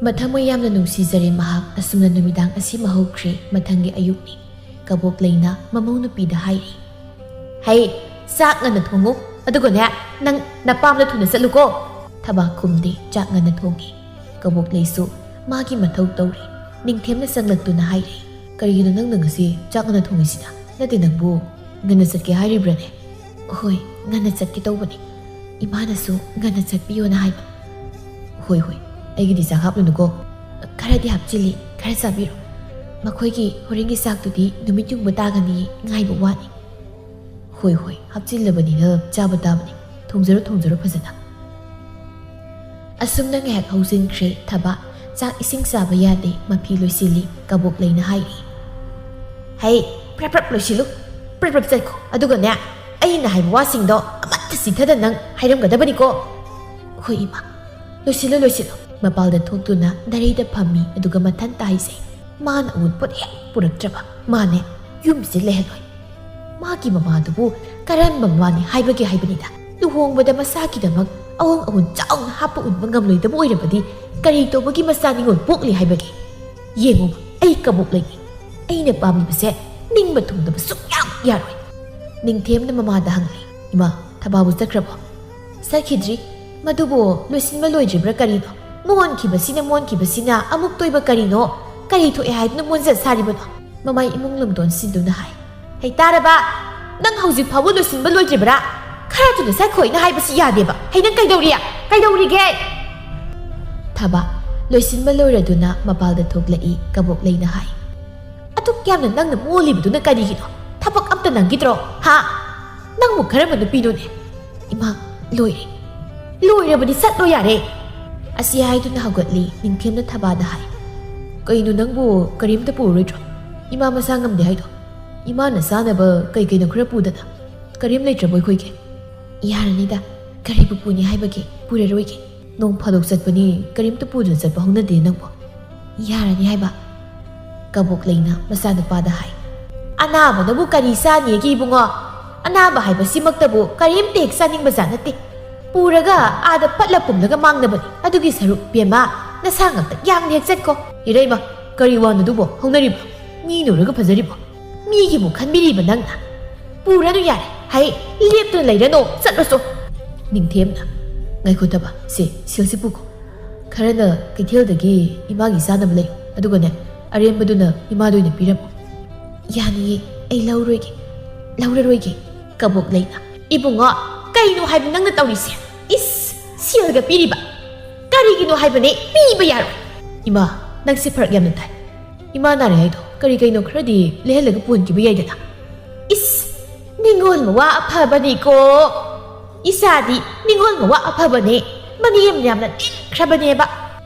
ꯃꯊꯃꯣꯏ ꯌꯥꯝꯅ ꯅꯨꯡꯁꯤꯖꯔꯦ ꯃꯍꯥꯛ꯫ ꯑꯁꯨꯝꯅ ꯅꯨꯃꯤꯗꯥꯡ ꯑꯁꯤ ꯃꯍꯧꯈ꯭ꯔꯦ꯫ ꯃꯊꯪꯒꯤ ꯑꯌꯨꯛꯅꯤ꯫ ꯀꯕꯣꯛ ꯂꯩꯅ ꯃꯃꯧ ꯅꯨꯄꯤꯗ ꯍꯥꯏꯔꯤ, "ꯍꯩ, ꯆꯥꯛ ꯉꯟꯅ ꯊꯣꯡꯉꯨ, ꯑꯗꯨꯒꯅꯦ, ꯅꯪ ꯅꯄꯥꯝꯗ ꯊꯨꯅ ꯆꯠꯂꯨꯀꯣ"꯫ ꯊꯕꯥꯛ ꯈꯨꯝꯗꯦ꯫ ꯆꯥꯛ ꯉꯟꯅ ꯊꯣꯡꯉꯤ꯫ ꯀꯕꯣꯛ ꯂꯩꯁꯨ ꯃꯥꯒꯤ ꯃꯊꯧ ꯇꯧꯔꯤ꯫ ꯅꯤꯡꯊꯦꯝꯅ ꯆꯪꯂꯛꯇꯨꯅ ꯍꯥꯏꯔꯤ, "ꯀꯔꯤꯒꯤꯅꯣ ꯅꯪꯅ ꯉꯁꯤ ꯆꯥꯛ ꯉꯟꯅ ꯊꯣꯡꯉꯤꯁꯤꯅ? ꯅꯠꯇꯦ, ꯅꯪꯕꯨ ꯉꯟꯅ ꯆꯠꯀꯦ ꯍꯥꯏꯔꯤꯕ꯭ꯔꯅꯦ?" "ꯍꯣꯏ, ꯉꯟꯅ ꯆꯠꯀꯦ ꯇꯧꯕꯅꯤ꯫ ꯏꯃꯥꯅꯁꯨ ꯉꯟꯅ ꯆꯠꯄꯤꯌꯣꯅ ꯍꯥꯏꯕ"꯫ "ꯍꯣꯏ, ꯍꯣꯏ, ꯑꯩꯒꯤꯗꯤ ꯆꯥꯛ ꯍꯥꯞꯂꯨꯅꯨꯀꯣ"꯫ "ꯈꯔꯗꯤ ꯍꯥꯞꯆꯤꯜꯂꯤ, ꯈꯔ ꯆꯥꯕꯤꯔꯣ꯫ ꯃꯈꯣꯏꯒꯤ ꯍꯣꯔꯦꯟꯒꯤ ꯆꯥꯛꯇꯨꯗꯤ ꯅꯨꯃꯤꯠ ꯌꯨꯡꯕ ꯇꯥꯒꯅꯤ, ꯉꯥꯏꯕ ꯋꯥꯅꯤ"꯫ "ꯍꯣꯏ, ꯍꯣꯏ, ꯍꯥꯞꯆꯤꯜꯂꯕꯅꯤꯅ ꯆꯥꯕ ꯇꯥꯕꯅꯤ꯫ ꯊꯣꯡꯖꯔꯣ, ꯊꯣꯡꯖꯔꯣ ꯐꯖꯅ"꯫ ꯑꯁꯨꯝꯅ ꯉꯥꯏꯍꯥꯛ ꯍꯧꯖꯤꯟꯈ꯭ꯔꯦ꯫ ꯊꯕꯥ ꯆꯥꯛ ꯏꯁꯤꯡ ꯆꯥꯕ ꯌꯥꯗꯦ꯫ ꯃꯐꯤ ꯂꯣꯏꯁꯤꯜꯂꯤ꯫ ꯀꯕꯣꯛ ꯂꯩꯅ ꯍꯥꯏꯔꯤ, "ꯍꯩ, ꯄ꯭ꯔꯞ ꯄ꯭ꯔꯞ ꯂꯣꯏꯁꯤꯜꯂꯨ꯫ ꯄ꯭ꯔꯞ ꯄ꯭ꯔꯞ ꯆꯠꯈꯣ꯫ ꯑꯗꯨꯒꯅꯦ, ꯑꯩꯅ ꯍꯥꯏꯕ ꯋꯥꯁꯤꯡꯗꯣ ꯑꯃꯠꯇ ꯆꯤꯊꯗ ꯅꯪ ꯍꯥꯏꯔꯝꯒꯗꯕꯅꯤꯀꯣ"꯫ "ꯍꯣꯏ ꯏꯃꯥ, ꯂꯣꯏꯁꯤꯜꯂꯨ, ꯂꯣꯏꯁꯤꯜꯂꯨ"꯫ ꯃꯄꯥꯜꯗ ꯊꯣꯛꯇꯨꯅ ꯗꯥꯏꯔꯩꯗ ꯐꯝꯃꯤ꯫ ꯑꯗꯨꯒ ꯃꯊꯟꯇ ꯍꯥꯏꯖꯩ, "ꯃꯥꯅ ꯑꯋꯨꯟꯄꯣꯠ ꯍꯦꯛ ꯄꯨꯔꯛꯇ꯭ꯔꯕ ꯃꯥꯅꯦ ꯌꯨꯝꯁꯤꯗ ꯂꯩꯍꯜꯂꯣꯏ꯫ ꯃꯥꯒꯤ ꯃꯃꯥꯗꯨꯕꯨ ꯀꯔꯝꯕ ꯃꯃꯥꯅꯤ ꯍꯥꯏꯕꯒꯦ ꯍꯥꯏꯕꯅꯤꯗ? ꯂꯨꯍꯣꯡꯕꯗ ꯃꯁꯥꯒꯤꯗꯃꯛ ꯑꯋꯥꯡ ꯑꯋꯨꯟ ꯆꯥꯎꯅ ꯍꯥꯞꯄ ꯎꯟꯕ ꯉꯝꯂꯣꯏꯗꯕ ꯑꯣꯏꯔꯕꯗꯤ ꯀꯔꯤ ꯇꯧꯕꯒꯤ ꯃꯆꯥ ꯅꯤꯉꯣꯜ ꯄꯣꯛꯂꯤ ꯍꯥꯏꯕꯒꯦ? ꯌꯦꯡꯉꯨ, ꯑꯩ ꯀꯕꯣꯛ ꯂꯩꯅꯤ꯫ ꯑꯩꯅ ꯄꯥꯝꯂꯤꯕꯁꯦ ꯅꯤꯡꯕ ꯊꯨꯡꯗꯕ ꯁꯨꯛꯌꯥ ꯌꯥꯔꯣꯏ"꯫ ꯅꯤꯡꯊꯦꯝꯅ ꯃꯃꯥꯗ ꯍꯪꯂꯤ, "ꯏꯃꯥ, ꯊꯕꯥꯕꯨ ꯆꯠꯈ꯭ꯔꯕꯣ?" "ꯆꯠꯈꯤꯗ꯭ꯔꯤ꯫ ꯃꯗꯨꯕꯨ ꯂꯣꯏꯁꯤꯟꯕ ꯂꯣꯏꯗ꯭ꯔꯤꯕ꯭ꯔꯥ ꯀꯔꯤꯅꯣ? ꯃꯣꯟꯈꯤꯕꯁꯤꯅ, ꯃꯣꯟꯈꯤꯕꯁꯤꯅ ꯑꯃꯨꯛꯇꯣꯏꯕ ꯀꯔꯤꯅꯣ? ꯀꯔꯤ ꯊꯣꯛꯑꯦ ꯍꯥꯏꯗꯨꯅ ꯃꯣꯟꯖ ꯁꯥꯔꯤꯕꯅꯣ?" ꯃꯃꯥꯏ ꯏꯃꯨꯡ ꯂꯨꯝꯗꯣꯟ ꯁꯤꯟꯗꯨꯅ ꯍꯥꯏ, "ꯍꯩ ꯇꯥꯔꯕ? ꯅꯪ ꯍꯧꯖꯤꯛ ꯐꯥꯎꯕ ꯂꯣꯏꯁꯤꯟꯕ ꯂꯣꯏꯗ꯭ꯔꯤꯕꯔꯥ? ꯈꯔ ꯊꯨꯅ ꯆꯠꯈꯣ, ꯑꯩꯅ ꯍꯥꯏꯕꯁꯤ ꯌꯥꯗꯦꯕ꯫ ꯍꯩ, ꯅꯪ ꯀꯩꯗꯧꯔꯤ? ꯀꯩꯗꯧꯔꯤꯒꯦ?" ꯊꯕꯥ ꯂꯣꯏꯁꯤꯟꯕ ꯂꯣꯏꯔꯗꯨꯅ ꯃꯄꯥꯜꯗ ꯊꯣꯛꯂꯛꯏ꯫ ꯀꯕꯣꯛ ꯂꯩꯅ ꯍꯥꯏ, "ꯑꯗꯨꯛ ꯌꯥꯝꯅ ꯅꯪꯅ ꯃꯣꯜꯂꯤꯕꯗꯨꯅ ꯀꯔꯤꯒꯤꯅꯣ? ꯊꯕꯛ ꯑꯝꯇ ꯅꯪꯈꯤꯗ꯭ꯔꯣ? ꯍꯥ? ꯅꯪꯕꯨ ꯀꯔꯝꯕ ꯅꯨꯄꯤꯅꯣꯅꯦ? ꯏꯃꯥ, ꯂꯣꯏꯔꯦ꯫ ꯂꯣꯏꯔꯕꯅꯤ, ꯆꯠꯂꯣ ꯌꯥꯔꯦ"꯫ ꯑꯁꯤ ꯍꯥꯏꯗꯨꯅ ꯍꯧꯒꯠꯂꯤ꯫ ꯅꯤꯡꯊꯦꯝꯅ ꯊꯕꯥꯗ ꯍꯥꯏ, "ꯀꯩꯅꯣ, ꯅꯪꯕꯨ ꯀꯔꯤꯝꯇ ꯄꯨꯔꯔꯣꯏꯗ꯭ꯔꯣ? ꯏꯃꯥ ꯃꯁꯥ ꯉꯝꯗꯦ ꯍꯥꯏꯗꯣ? ꯏꯃꯥꯅ ꯆꯥꯅꯕ ꯀꯩ ꯀꯩꯅꯣ ꯈꯔ ꯄꯨꯗꯅ꯫ ꯀꯔꯤꯝ ꯂꯩꯇ꯭ꯔꯕꯣ ꯑꯩꯈꯣꯏꯒꯤ?" "ꯌꯥꯔꯅꯤꯗ, ꯀꯔꯤꯕꯨ ꯄꯨꯅꯤ ꯍꯥꯏꯕꯒꯦ? ꯄꯨꯔꯔꯣꯏꯒꯦ꯫ ꯅꯣꯡ ꯐꯥꯗꯣꯛ ꯆꯠꯄꯅꯤ, ꯀꯔꯤꯝꯇ ꯄꯨꯗꯨꯅ ꯆꯠꯄ ꯍꯧꯅꯗꯦ ꯅꯪꯕꯨ꯫ ꯌꯥꯔꯅꯤ ꯍꯥꯏꯕ"꯫ ꯀꯕꯣꯛ ꯂꯩꯅ ꯃꯆꯥꯅꯨꯄꯥꯗ ꯍꯥꯏ, "ꯑꯅꯥꯕꯅꯕꯨ ꯀꯔꯤ ꯆꯥꯅꯤꯒꯦ ꯏꯕꯨꯡꯉꯣ? ꯑꯅꯥꯕ ꯍꯥꯏꯕꯁꯤꯃꯛꯇꯕꯨ ꯀꯔꯤꯝꯇ ꯍꯦꯛ ꯆꯥꯅꯤꯡꯕꯖꯥꯠ ꯅꯠꯇꯦ꯫ ꯄꯨꯔꯒ ꯑꯥꯗ ꯄꯠꯂ ꯄꯨꯝꯂꯒ ꯃꯥꯡꯅꯕꯅꯤ꯫ ꯑꯗꯨꯒꯤ ꯁꯔꯨꯛ ꯕꯦꯝꯃ, ꯅꯁꯥ ꯉꯥꯛꯇ ꯌꯥꯡꯅ ꯍꯦꯛ ꯆꯠꯀꯣ꯫ ꯏꯔꯩꯃ, ꯀꯔꯤ ꯋꯥꯅꯣ ꯑꯗꯨꯕꯣ ꯍꯧꯅꯔꯤꯕꯣ? ꯃꯤ ꯅꯨꯔꯒ ꯐꯖꯔꯤꯕꯣ? ꯃꯤꯒꯤꯕꯨ ꯈꯟꯕꯤꯔꯤꯕ ꯅꯪꯅ? ꯄꯨꯔꯅꯨ ꯌꯥꯔꯦ꯫ ꯍꯩ, ꯂꯦꯞꯇꯨꯅ ꯂꯩꯔꯅꯣ, ꯆꯠꯂꯣꯆꯣ꯫ ꯅꯤꯡꯊꯦꯝꯅ, ꯉꯥꯏꯈꯣ ꯊꯕ, ꯁꯦ, ꯁꯦꯜꯁꯤ ꯄꯨꯈꯣ꯫ ꯈꯔꯅ ꯀꯩꯊꯦꯜꯗꯒꯤ ꯏꯃꯥꯒꯤ ꯆꯥꯅꯕ ꯂꯩꯌꯨ, ꯑꯗꯨꯒꯅꯦ, ꯑꯔꯦꯝꯕꯗꯨꯅ ꯏꯃꯥꯗ ꯑꯣꯏꯅ ꯄꯤꯔꯝꯃꯨ꯫ ꯌꯥꯅꯤꯌꯦ, ꯑꯩ ꯂꯧꯔꯣꯏꯒꯦ, ꯂꯧꯔꯔꯣꯏꯒꯦ꯫ ꯀꯕꯣꯛ ꯂꯩꯅ, ꯏꯕꯨꯡꯉꯣ, ꯀꯩꯅꯣ ꯍꯥꯏꯕ ꯅꯪꯅ ꯇꯧꯔꯤꯁꯦ? ꯏꯁ, ꯁꯦꯜꯒ ꯄꯤꯔꯤꯕ? ꯀꯔꯤꯒꯤꯅꯣ ꯍꯥꯏꯕꯅꯦ ꯄꯤꯕ ꯌꯥꯔꯣꯏ꯫ ꯏꯃꯥ, ꯅꯪꯁꯦ ꯐꯔꯛ ꯌꯥꯝꯅ ꯇꯥꯏ꯫ ꯏꯃꯥ ꯅꯥꯔꯦ ꯍꯥꯏꯗꯣ ꯀꯔꯤ ꯀꯩꯅꯣ ꯈꯔꯗꯤ ꯂꯩꯍꯜꯂꯒ ꯄꯨꯍꯟꯈꯤꯕ ꯌꯥꯏꯗꯅ꯫ ꯏꯁ, ꯅꯤꯡꯉꯣꯜ ꯃꯋꯥ ꯑꯐꯕꯅꯤꯀꯣ꯫ ꯏꯆꯥꯗꯤ ꯅꯤꯡꯉꯣꯜ ꯃꯋꯥ ꯑꯐꯕꯅꯦ, ꯃꯅꯦꯝ ꯌꯥꯝꯅ ꯅꯤꯡꯈ꯭ꯔꯕꯅꯦꯕ꯫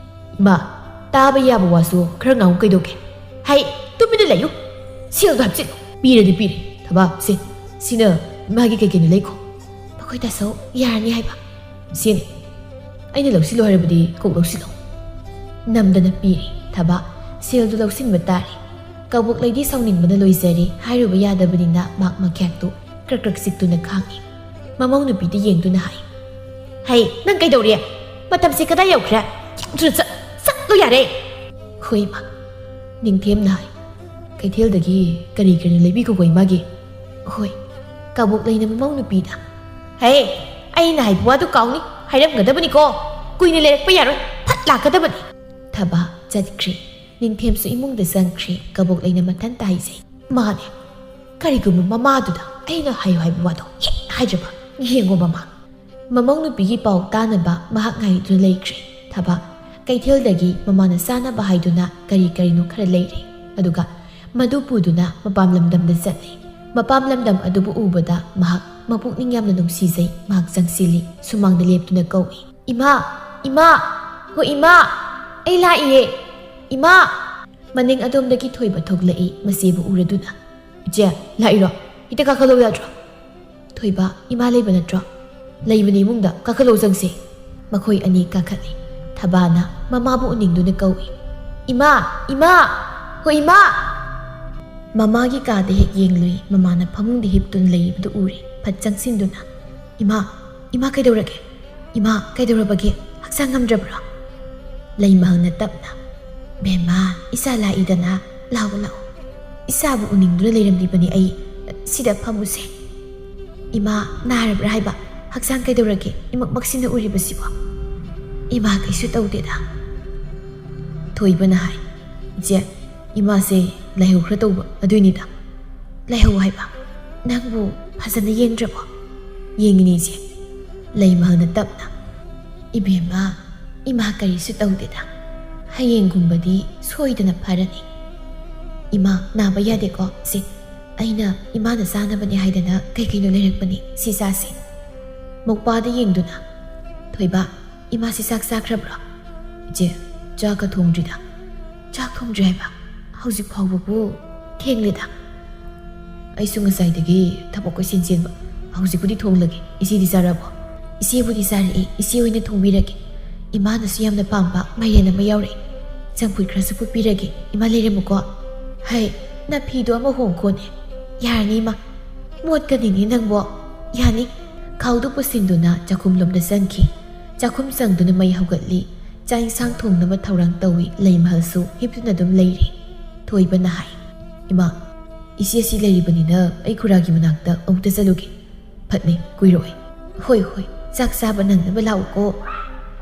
ꯏꯃꯥ, ꯇꯥꯕ ꯌꯥꯕ ꯋꯥꯁꯨ ꯈꯔ ꯉꯥꯡꯉꯨ ꯀꯩꯗꯧꯒꯦ? ꯍꯩ, ꯇꯨꯃꯤꯟꯅ ꯂꯩꯌꯨ꯫ ꯁꯦꯜꯗꯣ ꯍꯥꯞꯆꯤꯜꯂꯨ꯫ ꯄꯤꯔꯗꯤ ꯄꯤꯔꯦ꯫ ꯊꯕꯥ, ꯁꯦ, ꯁꯤꯅ ꯏꯃꯥꯒꯤ ꯀꯩ ꯀꯩꯅꯣ ꯂꯩꯈꯣ꯫ ꯃꯈꯣꯏ ꯇꯥꯆꯧ, ꯌꯥꯔꯅꯤ ꯍꯥꯏꯕ꯫ ꯁꯦꯅꯦ, ꯑꯩꯅ ꯂꯧꯁꯤꯜꯂꯨ ꯍꯥꯏꯔꯕꯗꯤ ꯀꯣꯛ ꯂꯧꯁꯤꯜꯂꯣ꯫ ꯅꯝꯗꯅ ꯄꯤꯔꯦ꯫ ꯊꯕꯥ, ꯁꯦꯜꯗꯨ ꯂꯧꯁꯤꯟꯕ ꯇꯥꯔꯦ꯫ ꯀꯕꯣꯛ ꯂꯩꯗꯤ ꯁꯥꯎꯅꯤꯡꯕꯅ ꯂꯣꯏꯖꯔꯦ꯫ ꯍꯥꯏꯔꯨꯕ ꯌꯥꯗꯕꯅꯤꯅ ꯃꯍꯥꯛ ꯃꯈ꯭ꯌꯥꯠꯇꯨ ꯀ꯭ꯔꯛ ꯀ꯭ꯔꯛ ꯆꯤꯛꯇꯨꯅ ꯈꯥꯡꯉꯤ꯫ ꯃꯃꯧ ꯅꯨꯄꯤꯗ ꯌꯦꯡꯗꯨꯅ ꯍꯥꯏ, "ꯍꯩ, ꯅꯪ ꯀꯩꯗꯧꯔꯤ? ꯃꯇꯝꯁꯦ ꯀꯗꯥꯏ ꯌꯧꯈ꯭ꯔꯦ? ꯌꯥꯝ ꯊꯨꯅ ꯆꯠ-, ꯆꯠꯂꯨ ꯌꯥꯔꯦ!" "ꯍꯣꯏ, ꯏꯃꯥ꯫" ꯅꯤꯡꯊꯦꯝꯅ ꯍꯥꯏ, "ꯀꯩꯊꯦꯜꯗꯒꯤ ꯀꯔꯤ ꯀꯔꯤꯅꯣ ꯂꯩꯕꯤꯈꯣꯀꯣ ꯏꯃꯥꯒꯤ꯫" "ꯍꯣꯏ꯫" ꯀꯕꯣꯛ ꯂꯩꯅ ꯃꯃꯧ ꯅꯨꯄꯤꯗ, "ꯍꯩ, ꯑꯩꯅ ꯍꯥꯏꯕ ꯋꯥꯗꯨ ꯀꯥꯎꯅꯤ, ꯍꯥꯏꯔꯝꯒꯗꯕꯅꯤꯀꯣ꯫ ꯀꯨꯏꯅ ꯂꯩꯔꯛꯄ ꯌꯥꯔꯣꯏ, ꯐꯠ ꯂꯥꯛꯀꯗꯕꯅꯤ꯫" ꯊꯕꯥ ꯆꯠꯈ꯭ꯔꯦ꯫ ꯅꯤꯡꯊꯦꯝꯁꯨ ꯏꯃꯨꯡꯗ ꯆꯪꯈ꯭ꯔꯦ꯫ ꯀꯕꯣꯛ ꯂꯩꯅ ꯃꯊꯟꯇ ꯍꯥꯏꯖꯩ, "ꯃꯥꯅꯦ, ꯀꯔꯤꯒꯨꯝꯕ ꯃꯃꯥꯗꯨꯗ ꯑꯩꯅ ꯍꯥꯏꯌꯨ ꯍꯥꯏꯕ ꯋꯥꯗꯣ ꯍꯦꯛ ꯍꯥꯏꯗ꯭ꯔꯕ? ꯌꯦꯡꯉꯣ ꯃꯃꯥ꯫" ꯃꯃꯧ ꯅꯨꯄꯤꯒꯤ ꯄꯥꯎ ꯇꯥꯅꯕ ꯃꯍꯥꯛ ꯉꯥꯏꯗꯨꯅ ꯂꯩꯈ꯭ꯔꯦ꯫ ꯊꯕꯥ ꯀꯩꯊꯦꯜꯗꯒꯤ ꯃꯃꯥꯅ ꯆꯥꯅꯕ ꯍꯥꯏꯗꯨꯅ ꯀꯔꯤ ꯀꯔꯤꯅꯣ ꯈꯔ ꯂꯩꯔꯦ꯫ ꯑꯗꯨꯒ ꯃꯗꯨ ꯄꯨꯗꯨꯅ ꯃꯄꯥꯝ ꯂꯝꯗꯝꯗ ꯆꯠꯂꯦ꯫ ꯃꯄꯥꯝ ꯂꯝꯗꯝ ꯑꯗꯨꯕꯨ ꯎꯕꯗ ꯃꯍꯥꯛ ꯃꯄꯨꯛꯅꯤꯡ ꯌꯥꯝꯅ ꯅꯨꯡꯁꯤꯖꯩ꯫ ꯃꯍꯥꯛ ꯆꯪꯁꯤꯜꯂꯤ, ꯁꯨꯃꯥꯡꯗ ꯂꯦꯞꯇꯨꯅ ꯀꯧꯏ, "ꯏꯃꯥ! ꯏꯃꯥ! ꯍꯣ ꯏꯃꯥ! ꯑꯩ ꯂꯥꯛꯏꯌꯦ! ꯏꯃꯥ!" ꯃꯅꯤꯡ ꯑꯗꯣꯝꯗꯒꯤ ꯊꯣꯏꯕ ꯊꯣꯛꯂꯛꯏ꯫ ꯃꯆꯦꯕꯨ ꯎꯔꯗꯨꯅ, "ꯏꯆꯦ, ꯂꯥꯛꯏꯔꯣ? ꯍꯦꯛꯇ ꯀꯥꯈꯠꯂꯛꯎ ꯌꯥꯗ꯭ꯔꯣ?" ꯊꯣꯏꯕ, "ꯏꯃꯥ ꯂꯩꯕ ꯅꯠꯇ꯭ꯔꯣ?" "ꯂꯩꯕꯅꯤ ꯏꯃꯨꯡꯗ, ꯀꯥꯈꯠꯂꯛꯎ ꯆꯪꯁꯦ꯫" ꯃꯈꯣꯏ ꯑꯅꯤ ꯀꯥꯈꯠꯂꯤ꯫ ꯊꯕꯥꯅ ꯃꯃꯥꯕꯨ ꯎꯅꯤꯡꯗꯨꯅ ꯀꯧꯏ, "ꯏꯃꯥ! ꯏꯃꯥ! ꯍꯣ ꯏꯃꯥ!" ꯃꯃꯥꯒꯤ ꯀꯥꯗ ꯍꯦꯛ ꯌꯦꯡꯂꯨꯏ꯫ ꯃꯃꯥꯅ ꯐꯃꯨꯡꯗ ꯍꯤꯞꯇꯨꯅ ꯂꯩꯔꯤꯕꯗꯨ ꯎꯔꯦ꯫ ꯐꯠ ꯆꯪꯁꯤꯟꯗꯨꯅ, "ꯏꯃꯥ! ꯏꯃꯥ ꯀꯩꯗꯧꯔꯒꯦ? ꯏꯃꯥ ꯀꯩꯗꯧꯔꯕꯒꯦ? ꯍꯛꯆꯥꯡ ꯉꯝꯗ꯭ꯔꯕ꯭ꯔꯥ?" ꯂꯩꯃꯍꯜꯅ ꯇꯞꯅ, "ꯕꯦꯝꯃ, ꯏꯆꯥ ꯂꯥꯛꯏꯗꯅ, ꯂꯥꯛꯑꯣ, ꯂꯥꯛꯑꯣ꯫ ꯏꯆꯥꯕꯨ ꯎꯅꯤꯡꯗꯨꯅ ꯂꯩꯔꯝꯂꯤꯕꯅꯤ ꯑꯩ꯫ ꯁꯤꯗ ꯐꯝꯃꯨꯁꯦ꯫ ꯏꯃꯥ ꯅꯥꯔꯕ꯭ꯔꯥ ꯍꯥꯏꯕ? ꯍꯛꯆꯥꯡ ꯀꯩꯗꯧꯔꯒꯦ? ꯏꯃꯛꯃꯛꯁꯤꯅ ꯎꯔꯤꯕꯁꯤꯕꯣ?" "ꯏꯃꯥ ꯀꯩꯁꯨ ꯇꯧꯗꯦꯗ꯫" ꯊꯣꯏꯕꯅ ꯍꯥꯏ, "ꯏꯆꯦ, ꯏꯃꯥꯁꯦ ꯂꯥꯏꯍꯧ ꯈꯔ ꯇꯧꯕ ꯑꯗꯨꯏꯅꯤꯗ꯫" "ꯂꯥꯏꯍꯧ ꯍꯥꯏꯕ? ꯅꯪꯕꯨ ꯐꯖꯅ ꯌꯦꯡꯗ꯭ꯔꯕꯣ?" "ꯌꯦꯡꯉꯤꯅꯦ ꯏꯆꯦ꯫" ꯂꯩꯃꯍꯜꯅ ꯇꯞꯅ, "ꯏꯕꯦꯝꯃ, ꯏꯃꯥ ꯀꯔꯤꯁꯨ ꯇꯧꯗꯦꯗ꯫ ꯍꯌꯦꯡꯒꯨꯝꯕꯗꯤ ꯁꯣꯏꯗꯅ ꯐꯔꯅꯤ꯫ ꯏꯃꯥ ꯅꯥꯕ ꯌꯥꯗꯦꯀꯣ꯫ ꯁꯦ, ꯑꯩꯅ ꯏꯃꯥꯅ ꯆꯥꯅꯕꯅꯦ ꯍꯥꯏꯗꯅ ꯀꯩ ꯀꯩꯅꯣ ꯂꯩꯔꯛꯄꯅꯤ, ꯁꯤ ꯆꯥꯁꯦ꯫" ꯃꯧꯄꯥꯗ ꯌꯦꯡꯗꯨꯅ, "ꯊꯣꯏꯕ, ꯏꯃꯥꯁꯤ ꯆꯥꯛ ꯆꯥꯈ꯭ꯔꯕ꯭ꯔꯣ?" "ꯏꯆꯦ, ꯆꯥꯛꯀ ꯊꯣꯡꯗ꯭ꯔꯤꯗ꯫" "ꯆꯥꯛ ꯊꯣꯡꯗ꯭ꯔꯤ ꯍꯥꯏꯕ? ꯍꯧꯖꯤꯛ ꯐꯥꯎꯕꯕꯨ ꯊꯦꯡꯂꯦꯗ꯫" "ꯑꯩꯁꯨ ꯉꯁꯥꯏꯗꯒꯤ ꯊꯕꯛ ꯀꯣꯏꯆꯦꯟ ꯆꯦꯟꯕ꯫ ꯍꯧꯖꯤꯛꯄꯨꯗꯤ ꯊꯣꯡꯂꯒꯦ꯫ ꯏꯆꯦꯗꯤ ꯆꯥꯔꯕꯣ?" "ꯏꯆꯦꯕꯨꯗꯤ ꯆꯥꯔꯛꯑꯦ, ꯏꯆꯦ ꯑꯣꯏꯅ ꯊꯣꯡꯕꯤꯔꯒꯦ꯫ ꯏꯃꯥꯅꯁꯨ ꯌꯥꯝꯅ ꯄꯥꯝꯕ ꯃꯥꯏꯔꯦꯟ ꯑꯃ ꯌꯥꯎꯔꯛꯑꯦ꯫ ꯆꯝꯐꯨꯠ ꯈꯔꯁꯨ ꯐꯨꯠꯄꯤꯔꯒꯦ꯫ ꯏꯃꯥ ꯂꯩꯔꯝꯃꯨꯀꯣ꯫ ꯍꯩ, ꯅꯐꯤꯗꯣ ꯑꯃ ꯍꯣꯡꯈꯣꯅꯦ꯫ ꯌꯥꯔꯅꯤ ꯏꯃꯥ꯫ ꯃꯣꯠꯀꯅꯤꯅꯦ ꯅꯪꯕꯣ꯫ ꯌꯥꯅꯤ꯫" ꯈꯥꯎꯗꯨ ꯄꯨꯁꯤꯟꯗꯨꯅ ꯆꯥꯛꯈꯨꯝꯂꯣꯝꯗ ꯆꯪꯈꯤ꯫ ꯆꯥꯛꯈꯨꯝ ꯆꯪꯗꯨꯅ ꯃꯩ ꯍꯧꯒꯠꯂꯤ꯫ ꯆꯥꯛ ꯏꯟꯁꯥꯡ ꯊꯣꯡꯅꯕ ꯊꯧꯔꯥꯡ ꯇꯧꯏ꯫ ꯂꯩꯃꯍꯜꯁꯨ ꯍꯤꯞꯇꯨꯅ ꯑꯗꯨꯝ ꯂꯩꯔꯤ꯫ ꯊꯣꯏꯕꯅ ꯍꯥꯏ, "ꯏꯃꯥ, ꯏꯆꯦ ꯑꯁꯤ ꯂꯩꯔꯤꯕꯅꯤꯅ ꯑꯩ ꯈꯨꯔꯥꯒꯤ ꯃꯅꯥꯛꯇ ꯑꯃꯨꯛꯇ ꯆꯠꯂꯨꯒꯦ꯫ ꯐꯠꯅꯤ, ꯀꯨꯏꯔꯣꯏ꯫" "ꯍꯣꯏ, ꯍꯣꯏ, ꯆꯥꯛ ꯆꯥꯕ ꯅꯪꯅꯕ ꯂꯥꯛꯎꯀꯣ꯫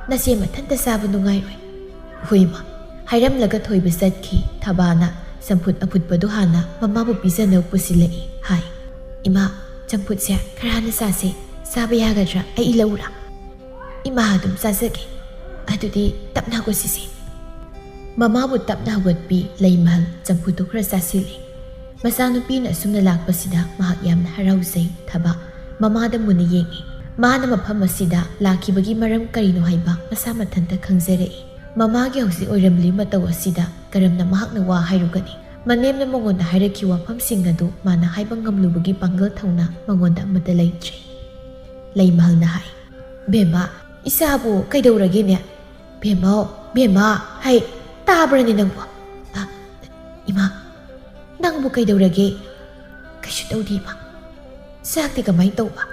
ꯅꯆꯦ ꯃꯊꯟꯇ ꯆꯥꯕ ꯅꯨꯡꯉꯥꯏꯔꯣꯏ꯫" "ꯍꯣꯏ, ꯏꯃꯥ꯫" ꯍꯥꯏꯔꯝꯂꯒ ꯊꯣꯏꯕ ꯆꯠꯈꯤ꯫ ꯊꯕꯥꯅ ꯆꯝꯐꯨꯠ ꯑꯐꯨꯠꯄꯗꯨ ꯍꯥꯟꯅ ꯃꯃꯥꯕꯨ ꯄꯤꯖꯅꯕ ꯄꯨꯁꯤꯜꯂꯛꯏ꯫ ꯍꯥꯏ, "ꯏꯃꯥ, ꯆꯝꯐꯨꯠꯁꯦ ꯈꯔ ꯍꯥꯟꯅ ꯆꯥꯁꯦ꯫ ꯆꯥꯕ ꯌꯥꯒꯗ꯭ꯔꯥ? ꯑꯩ ꯏꯜꯂꯛꯎꯔꯥ?" "ꯏꯃꯥ ꯑꯗꯨꯝ ꯆꯥꯖꯒꯦ꯫ ꯑꯗꯨꯗꯤ ꯇꯞꯅ ꯍꯧꯒꯠꯁꯤꯁꯦ꯫" ꯃꯃꯥꯕꯨ ꯇꯞꯅ ꯍꯧꯒꯠꯄꯤ꯫ ꯂꯩꯃꯍꯜ ꯆꯝꯐꯨꯠꯇꯨ ꯈꯔ ꯆꯥꯁꯤꯜꯂꯤ꯫ ꯃꯆꯥꯅꯨꯄꯤꯅ ꯑꯁꯨꯝꯅ ꯂꯥꯛꯄꯁꯤꯗ ꯃꯍꯥꯛ ꯌꯥꯝꯅ ꯍꯔꯥꯎꯖꯩ꯫ ꯊꯕꯥ ꯃꯃꯥꯗ ꯃꯨꯟꯅ ꯌꯦꯡꯉꯤ꯫ ꯃꯥꯅ ꯃꯐꯝ ꯑꯁꯤꯗ ꯂꯥꯛꯈꯤꯕꯒꯤ ꯃꯔꯝ ꯀꯔꯤꯅꯣ ꯍꯥꯏꯕ ꯃꯁꯥ ꯃꯊꯟꯇ ꯈꯪꯖꯔꯛꯏ꯫ ꯃꯃꯥꯒꯤ ꯍꯧꯖꯤꯛ ꯑꯣꯏꯔꯝꯂꯤꯕ ꯃꯇꯧ ꯑꯁꯤꯗ ꯀꯔꯝꯅ ꯃꯍꯥꯛꯅ ꯋꯥ ꯍꯥꯏꯔꯨꯒꯅꯤ? ꯃꯅꯦꯝꯅ ꯃꯉꯣꯟꯗ ꯍꯥꯏꯔꯛꯈꯤꯕ ꯋꯥꯐꯝꯁꯤꯡ ꯑꯗꯨ ꯃꯥꯅ ꯍꯥꯏꯕ ꯉꯝꯂꯨꯕꯒꯤ ꯄꯥꯡꯒꯜ ꯊꯧꯅꯥ ꯃꯉꯣꯟꯗ ꯑꯃꯠꯇ ꯂꯩꯇ꯭ꯔꯦ꯫ ꯂꯩꯃꯍꯜꯅ ꯍꯥꯏ, "ꯕꯦꯝꯃ, ꯏꯆꯥꯕꯨ ꯀꯩꯗꯧꯔꯒꯦꯅꯦ? ꯕꯦꯝꯃꯧ, ꯕꯦꯝꯃ, ꯍꯩ, ꯇꯥꯕ꯭ꯔꯅꯦ ꯅꯪꯕꯨ? ꯑ, ꯏꯃꯥ, ꯅꯪꯕꯨ ꯀꯩꯗꯧꯔꯒꯦ?" "ꯀꯩꯁꯨ ꯇꯧꯗꯦ, ꯏꯃꯥ꯫ ꯆꯥꯛꯇꯤ ꯀꯃꯥꯏꯅ ꯇꯧꯕ?"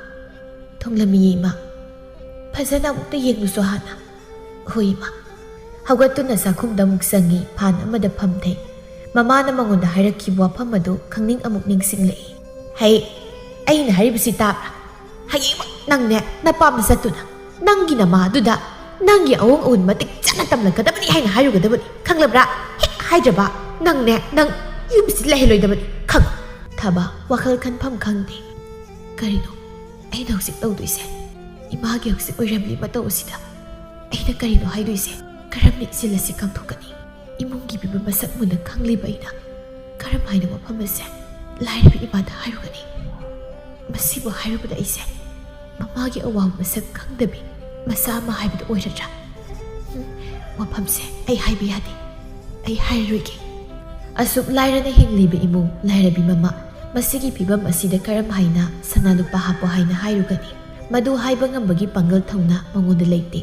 "ꯊꯣꯡꯂꯝꯃꯤꯌꯦ, ꯏꯃꯥ꯫ ꯐꯖꯅ ꯑꯃꯨꯛꯇ ꯌꯦꯡꯂꯨꯁꯣ ꯍꯥꯟꯅ꯫" "ꯍꯣꯏ, ꯏꯃꯥ꯫" ꯍꯧꯒꯠꯇꯨꯅ ꯆꯥꯛꯈꯨꯝꯗ ꯑꯃꯨꯛ ꯆꯪꯉꯤ, ꯐꯥꯟ ꯑꯃꯗ ꯐꯝꯊꯩ꯫ ꯃꯃꯥꯅ ꯃꯉꯣꯟꯗ ꯍꯥꯏꯔꯛꯈꯤꯕ ꯋꯥꯐꯝ ꯑꯗꯨ ꯈꯪꯅꯤꯡ ꯑꯃꯨꯛ ꯅꯤꯡꯁꯤꯡꯂꯛꯏ꯫ "ꯍꯩ, ꯑꯩꯅ ꯍꯥꯏꯔꯤꯕꯁꯤ ꯇꯥꯕ꯭ꯔꯥ? ꯍꯌꯦꯡꯃꯛ ꯅꯪꯅꯦ ꯅꯄꯥꯝꯗ ꯆꯠꯇꯨꯅ ꯅꯪꯒꯤ ꯅꯃꯥ ꯑꯗꯨꯗ ꯅꯪꯒꯤ ꯑꯋꯣꯡ ꯑꯋꯣꯟ ꯃꯇꯤꯛ ꯆꯥꯅ ꯇꯝꯂꯛꯀꯗꯕꯅꯤ ꯍꯥꯏꯅ ꯍꯥꯏꯔꯨꯒꯗꯕꯅꯤ, ꯈꯪꯂꯕ꯭ꯔꯥ? ꯍꯦꯛ ꯍꯥꯏꯗ꯭ꯔꯕ ꯅꯪꯅꯦ ꯅꯪ ꯌꯨꯝꯁꯤ ꯂꯩꯍꯜꯂꯣꯏꯗꯕꯅꯤ, ꯈꯪ-" ꯊꯕ ꯋꯥꯈꯜ ꯈꯟꯐꯝ ꯈꯪꯗꯦ꯫ "ꯀꯔꯤꯅꯣ ꯑꯩꯅ ꯍꯧꯖꯤꯛ ꯇꯧꯗꯣꯏꯁꯦ? ꯏꯃꯥꯒꯤ ꯍꯧꯖꯤꯛ ꯑꯣꯏꯔꯝꯂꯤ ꯃꯇꯧ ꯑꯁꯤꯗ ꯑꯩꯅ ꯀꯔꯤꯅꯣ ꯍꯥꯏꯗꯣꯏꯁꯦ? ꯀꯔꯝꯅ ꯏꯆꯦꯜ ꯑꯁꯤ ꯀꯥꯡꯊꯣꯛꯀꯅꯤ? ꯏꯃꯨꯡꯒꯤ ꯐꯤꯕꯝ ꯃꯁꯛ ꯃꯨꯟꯅ ꯈꯪꯂꯤꯕ ꯑꯩꯅ ꯀꯔꯝ ꯍꯥꯏꯅ ꯋꯥꯐꯝ ꯑꯁꯦ ꯂꯥꯏꯔꯕ ꯏꯃꯥꯗ ꯍꯥꯏꯔꯨꯒꯅꯤ? ꯃꯁꯤꯕꯨ ꯍꯥꯏꯔꯨꯕꯗ ꯑꯩꯁꯦ ꯃꯃꯥꯒꯤ ꯑꯋꯥꯕ ꯃꯁꯛ ꯈꯪꯗꯕꯤ ꯃꯆꯥ ꯑꯃ ꯍꯥꯏꯕꯗꯨ ꯑꯣꯏꯔꯗ꯭ꯔꯥ? ꯍꯨꯝ, ꯋꯥꯐꯝꯁꯦ ꯑꯩ ꯍꯥꯏꯕ ꯌꯥꯗꯦ꯫ ꯑꯩ ꯍꯥꯏꯔꯔꯣꯏꯒꯦ꯫" ꯑꯁꯨꯛ ꯂꯥꯏꯔꯅ ꯍꯤꯡꯂꯤꯕ ꯏꯃꯨꯡ, ꯂꯥꯏꯔꯕꯤ ꯃꯃꯥ, ꯃꯁꯤꯒꯤ ꯐꯤꯕꯝ ꯑꯁꯤꯗ ꯀꯔꯝ ꯍꯥꯏꯅ ꯁꯅꯥ ꯂꯨꯄꯥ ꯍꯥꯞꯄꯣ ꯍꯥꯏꯅ ꯍꯥꯏꯔꯨꯒꯅꯤ? ꯃꯗꯨ ꯍꯥꯏꯕ ꯉꯝꯕꯒꯤ ꯄꯥꯡꯒꯜ ꯊꯧꯅꯥ ꯃꯉꯣꯟꯗ ꯂꯩꯇꯦ꯫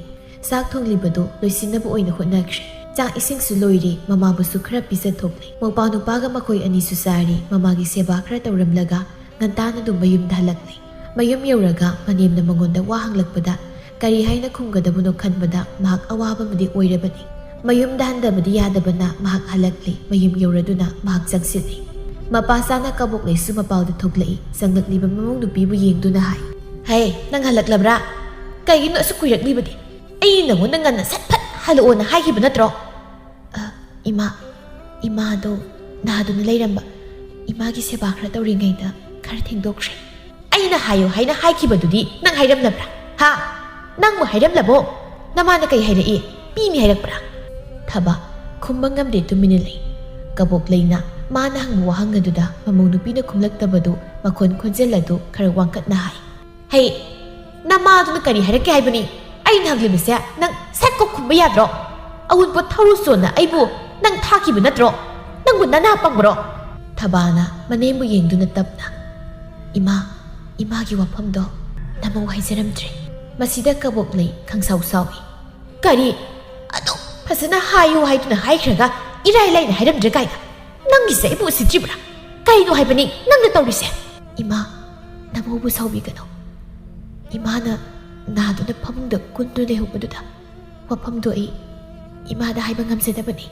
ꯆꯥꯛ ꯊꯣꯡꯂꯤꯕꯗꯨ ꯂꯣꯏꯁꯤꯟꯅꯕ ꯑꯣꯏꯅ ꯍꯣꯠꯅꯈ꯭ꯔꯦ꯫ ꯆꯥꯛ ꯏꯁꯤꯡꯁꯨ ꯂꯣꯏꯔꯦ, ꯃꯃꯥꯕꯨꯁꯨ ꯈꯔ ꯄꯤꯖꯊꯣꯛꯂꯦ꯫ ꯃꯧꯄꯥ ꯅꯨꯄꯥꯒ ꯃꯈꯣꯏ ꯑꯅꯤꯁꯨ ꯆꯥꯔꯤ, ꯃꯃꯥꯒꯤ ꯁꯦꯕꯥ ꯈꯔ ꯇꯧꯔꯝꯂꯒ ꯉꯟꯇꯥꯅ ꯑꯗꯨꯝ ꯃꯌꯨꯝꯗ ꯍꯜꯂꯛꯂꯦ꯫ ꯃꯌꯨꯝ ꯌꯧꯔꯒ ꯃꯅꯦꯝꯅ ꯃꯉꯣꯟꯗ ꯋꯥ ꯍꯪꯂꯛꯄꯗ ꯀꯔꯤ ꯍꯥꯏꯅ ꯈꯨꯝꯒꯗꯕꯅꯣ ꯈꯟꯕꯗ ꯃꯍꯥꯛ ꯑꯋꯥꯕ ꯑꯃꯗꯤ ꯑꯣꯏꯔꯕꯅꯤ꯫ ꯃꯌꯨꯝꯗ ꯍꯟꯗꯕꯗꯤ ꯌꯥꯗꯕꯅ ꯃꯍꯥꯛ ꯍꯜꯂꯛꯂꯦ꯫ ꯃꯌꯨꯝ ꯌꯧꯔꯗꯨꯅ ꯃꯍꯥꯛ ꯆꯪꯁꯤꯜꯂꯤ꯫ ꯃꯄꯥ ꯆꯥꯅ ꯀꯕꯣꯛꯂꯩꯁꯨ ꯃꯄꯥꯜꯗ ꯊꯣꯛꯂꯛꯏ꯫ ꯆꯪꯂꯛꯂꯤꯕ ꯃꯃꯧ ꯅꯨꯄꯤꯕꯨ ꯌꯦꯡꯗꯨꯅ ꯍꯥꯏ, "ꯍꯦ, ꯅꯪ ꯍꯜꯂꯛꯂꯕ꯭ꯔꯥ? ꯀꯩꯒꯤꯅꯣ ꯑꯁꯨꯛ ꯀꯨꯏꯔꯛꯂꯤꯕꯗꯤ? ꯑꯩ ꯅꯉꯣꯟꯗ ꯉꯟꯅ ꯁꯠ ꯐꯠ ꯍꯜꯂꯛꯑꯣꯅ ꯍꯥꯏꯈꯤꯕ ꯅꯠꯇ꯭ꯔꯣ?" "ꯑ, ꯏꯃꯥ, ꯏꯃꯥꯗꯣ ꯅꯥꯗꯨꯅ ꯂꯩꯔꯝꯕ꯫ ꯏꯃꯥꯒꯤ ꯁꯦꯕꯥ ꯈꯔ ꯇꯧꯔꯤꯉꯩꯗ ꯈꯔ ꯊꯦꯡꯗꯣꯛꯈ꯭ꯔꯦ꯫" "ꯑꯩꯅ ꯍꯥꯏꯌꯨ ꯍꯥꯏꯅ ꯍꯥꯏꯈꯤꯕꯗꯨꯗꯤ ꯅꯪ ꯍꯥꯏꯔꯝꯂꯕ꯭ꯔꯥ? ꯍꯥ? ꯅꯪꯕꯨ ꯍꯥꯏꯔꯝꯂꯕꯣ? ꯅꯃꯥꯅ ꯀꯩ ꯍꯥꯏꯔꯛꯏ? ꯃꯤꯅꯤ ꯍꯥꯏꯔꯛꯄ꯭ꯔꯥ?" ꯊꯕ ꯈꯨꯝꯕ ꯉꯝꯗꯦ, ꯇꯨꯃꯤꯟꯅ ꯂꯩ꯫ ꯀꯕꯣꯛꯂꯩꯅ ꯃꯥꯅ ꯍꯪꯕ ꯋꯥꯍꯪ ꯑꯗꯨꯗ ꯃꯃꯧ ꯅꯨꯄꯤꯅ ꯈꯨꯝꯂꯛꯇꯕꯗꯨ ꯃꯈꯣꯟ ꯈꯣꯟꯖꯦꯜ ꯑꯗꯨ ꯈꯔ ꯋꯥꯡꯈꯠꯅ ꯍꯥꯏ꯫ "ꯍꯩ, ꯅꯃꯥꯗꯨꯅ ꯀꯔꯤ ꯍꯥꯏꯔꯛꯀꯦ ꯍꯥꯏꯕꯅꯤ? ꯑꯩꯅ ꯍꯪꯂꯤꯕꯁꯦ ꯅꯪ ꯁꯠ ꯀꯣꯛ ꯈꯨꯝꯕ ꯌꯥꯗ꯭ꯔꯣ? ꯑꯋꯨꯟꯄꯣꯠ ꯊꯧꯔꯨ ꯆꯣꯟꯅ ꯑꯩꯕꯨ ꯅꯪ ꯊꯥꯈꯤꯕ ꯅꯠꯇ꯭ꯔꯣ? ꯅꯪꯕꯨ ꯅꯅꯥ ꯄꯪꯕ꯭ꯔꯣ?" ꯊꯕꯥꯅ ꯃꯅꯦꯝꯕꯨ ꯌꯦꯡꯗꯨꯅ ꯇꯞꯅ, "ꯏꯃꯥ, ꯏꯃꯥꯒꯤ ꯋꯥꯐꯝꯗꯣ ꯅꯃꯧ ꯍꯥꯏꯖꯔꯝꯗ꯭ꯔꯦ꯫" ꯃꯁꯤꯗ ꯀꯕꯣꯛꯂꯩ ꯈꯪꯁꯥꯎ ꯁꯥꯎꯏ꯫ "ꯀꯔꯤ? ꯑꯗꯨꯛ ꯐꯖꯅ ꯍꯥꯏꯌꯨ ꯍꯥꯏꯗꯨꯅ ꯍꯥꯏꯈ꯭ꯔꯒ ꯏꯔꯥꯏ ꯂꯥꯏꯅ ꯍꯥꯏꯔꯝꯗ꯭ꯔꯦ ꯀꯥꯏꯅ? ꯅꯪꯒꯤꯁꯦ ꯑꯩꯕꯨ ꯎꯁꯤꯠꯇ꯭ꯔꯤꯕ꯭ꯔꯥ? ꯀꯩꯅꯣ ꯍꯥꯏꯕꯅꯤ ꯅꯪꯅ ꯇꯧꯔꯤꯁꯦ?" "ꯏꯃꯥ, ꯅꯃꯧꯕꯨ ꯁꯥꯎꯕꯤꯒꯅꯨ꯫ ꯏꯃꯥꯅ ꯅꯥꯗꯨꯅ ꯐꯃꯨꯡꯗ ꯀꯨꯟꯗꯨꯅ ꯂꯩꯍꯧꯕꯗꯨꯗ ꯋꯥꯐꯝꯗꯣ ꯑꯩ ꯏꯃꯥꯗ ꯍꯥꯏꯕ ꯉꯝꯖꯗꯕꯅꯤ꯫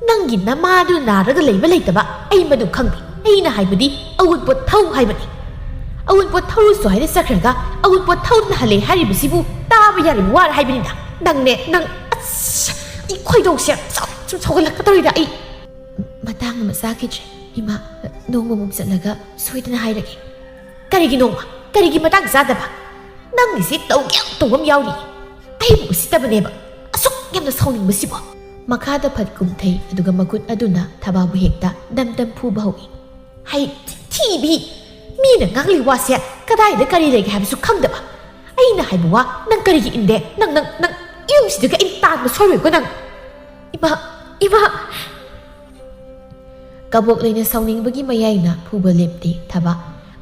"ꯅꯪꯒꯤ ꯅꯃꯥꯗꯨ ꯅꯥꯔꯒ ꯂꯩꯕ ꯂꯩꯇꯕ ꯑꯩ ꯃꯗꯨ ꯈꯪꯗꯦ꯫ ꯑꯩꯅ ꯍꯥꯏꯕꯗꯤ ꯑꯋꯨꯟꯄꯣꯠ ꯊꯧ ꯍꯥꯏꯕꯅꯤ꯫ ꯑꯋꯨꯟꯄꯣꯠ ꯊꯧꯔꯨꯁꯨ ꯍꯥꯏꯅ ꯆꯠꯈ꯭ꯔꯒ ꯑꯋꯨꯟꯄꯣꯠ ꯊꯧꯗꯨꯅ ꯍꯜꯂꯦ ꯍꯥꯏꯔꯤꯕꯁꯤꯕꯨ ꯇꯥꯕ ꯌꯥꯔꯤꯕ ꯋꯥꯔ ꯍꯥꯏꯕꯅꯤꯗ꯫ ꯅꯪꯅꯦ, ꯅꯪ, ꯑꯁ, ꯑꯩ ꯈꯣꯏꯗꯧꯁꯦ ꯁꯨꯝ ꯁꯨꯝ ꯁꯥꯎꯒꯠꯂꯛꯀꯗꯧꯔꯤꯗ ꯑꯩ꯫ ꯃꯇꯥꯡ ꯑꯃ ꯆꯥꯈꯤꯗ꯭ꯔꯦ꯫ ꯏꯃꯥ, ꯅꯣꯡꯃꯃꯨꯛ ꯆꯠꯂꯒ ꯁꯣꯏꯗꯅ ꯍꯥꯏꯔꯒꯦ꯫" "ꯀꯔꯤꯒꯤ ꯅꯣꯡꯃ? ꯀꯔꯤꯒꯤ ꯃꯇꯥꯡ ꯆꯥꯗꯕ? ꯅꯪꯒꯤꯁꯤ ꯇꯧꯒꯦ ꯌꯥꯝ ꯇꯧꯕ ꯑꯃ ꯌꯥꯎꯔꯤ꯫ ꯑꯩꯕꯨ ꯎꯁꯤꯠꯇꯕꯅꯦꯕ꯫ ꯑꯁꯨꯛ ꯌꯥꯝꯅ ꯁꯥꯎꯅꯤꯡꯕꯁꯤꯕꯣ꯫" ꯃꯈꯥꯗ ꯐꯠ ꯀꯨꯝꯊꯩ, ꯑꯗꯨꯒ ꯃꯈꯨꯠ ꯑꯗꯨꯅ ꯊꯕꯥꯕꯨ ꯍꯦꯛꯇ ꯗꯝ ꯗꯝ ꯐꯨꯕ ꯍꯧꯏ꯫ "ꯍꯩ, ꯊꯤꯕꯤ! ꯃꯤꯅ ꯉꯥꯡꯂꯤ ꯋꯥꯁꯦ ꯀꯗꯥꯏꯗ ꯀꯔꯤ ꯂꯩꯒꯦ ꯍꯥꯏꯕꯁꯨ ꯈꯪꯗꯕ꯫ ꯑꯩꯅ ꯍꯥꯏꯕ ꯋꯥ ꯅꯪ ꯀꯔꯤꯒꯤ ꯏꯟꯗꯦ? ꯅꯪ, ꯅꯪ, ꯅꯪ ꯏꯃꯨꯡꯁꯤꯗꯒꯤ ꯑꯩ ꯇꯥꯟꯕ ꯁꯣꯏꯔꯣꯏꯀꯣ ꯅꯪ꯫" "ꯏꯃꯥ, ꯏꯃꯥ!" ꯀꯕꯣꯛꯂꯩꯅ ꯁꯥꯎꯅꯤꯡꯕꯒꯤ ꯃꯌꯥꯏꯅ ꯐꯨꯕ ꯂꯦꯞꯇꯦ꯫ ꯊꯕꯥ,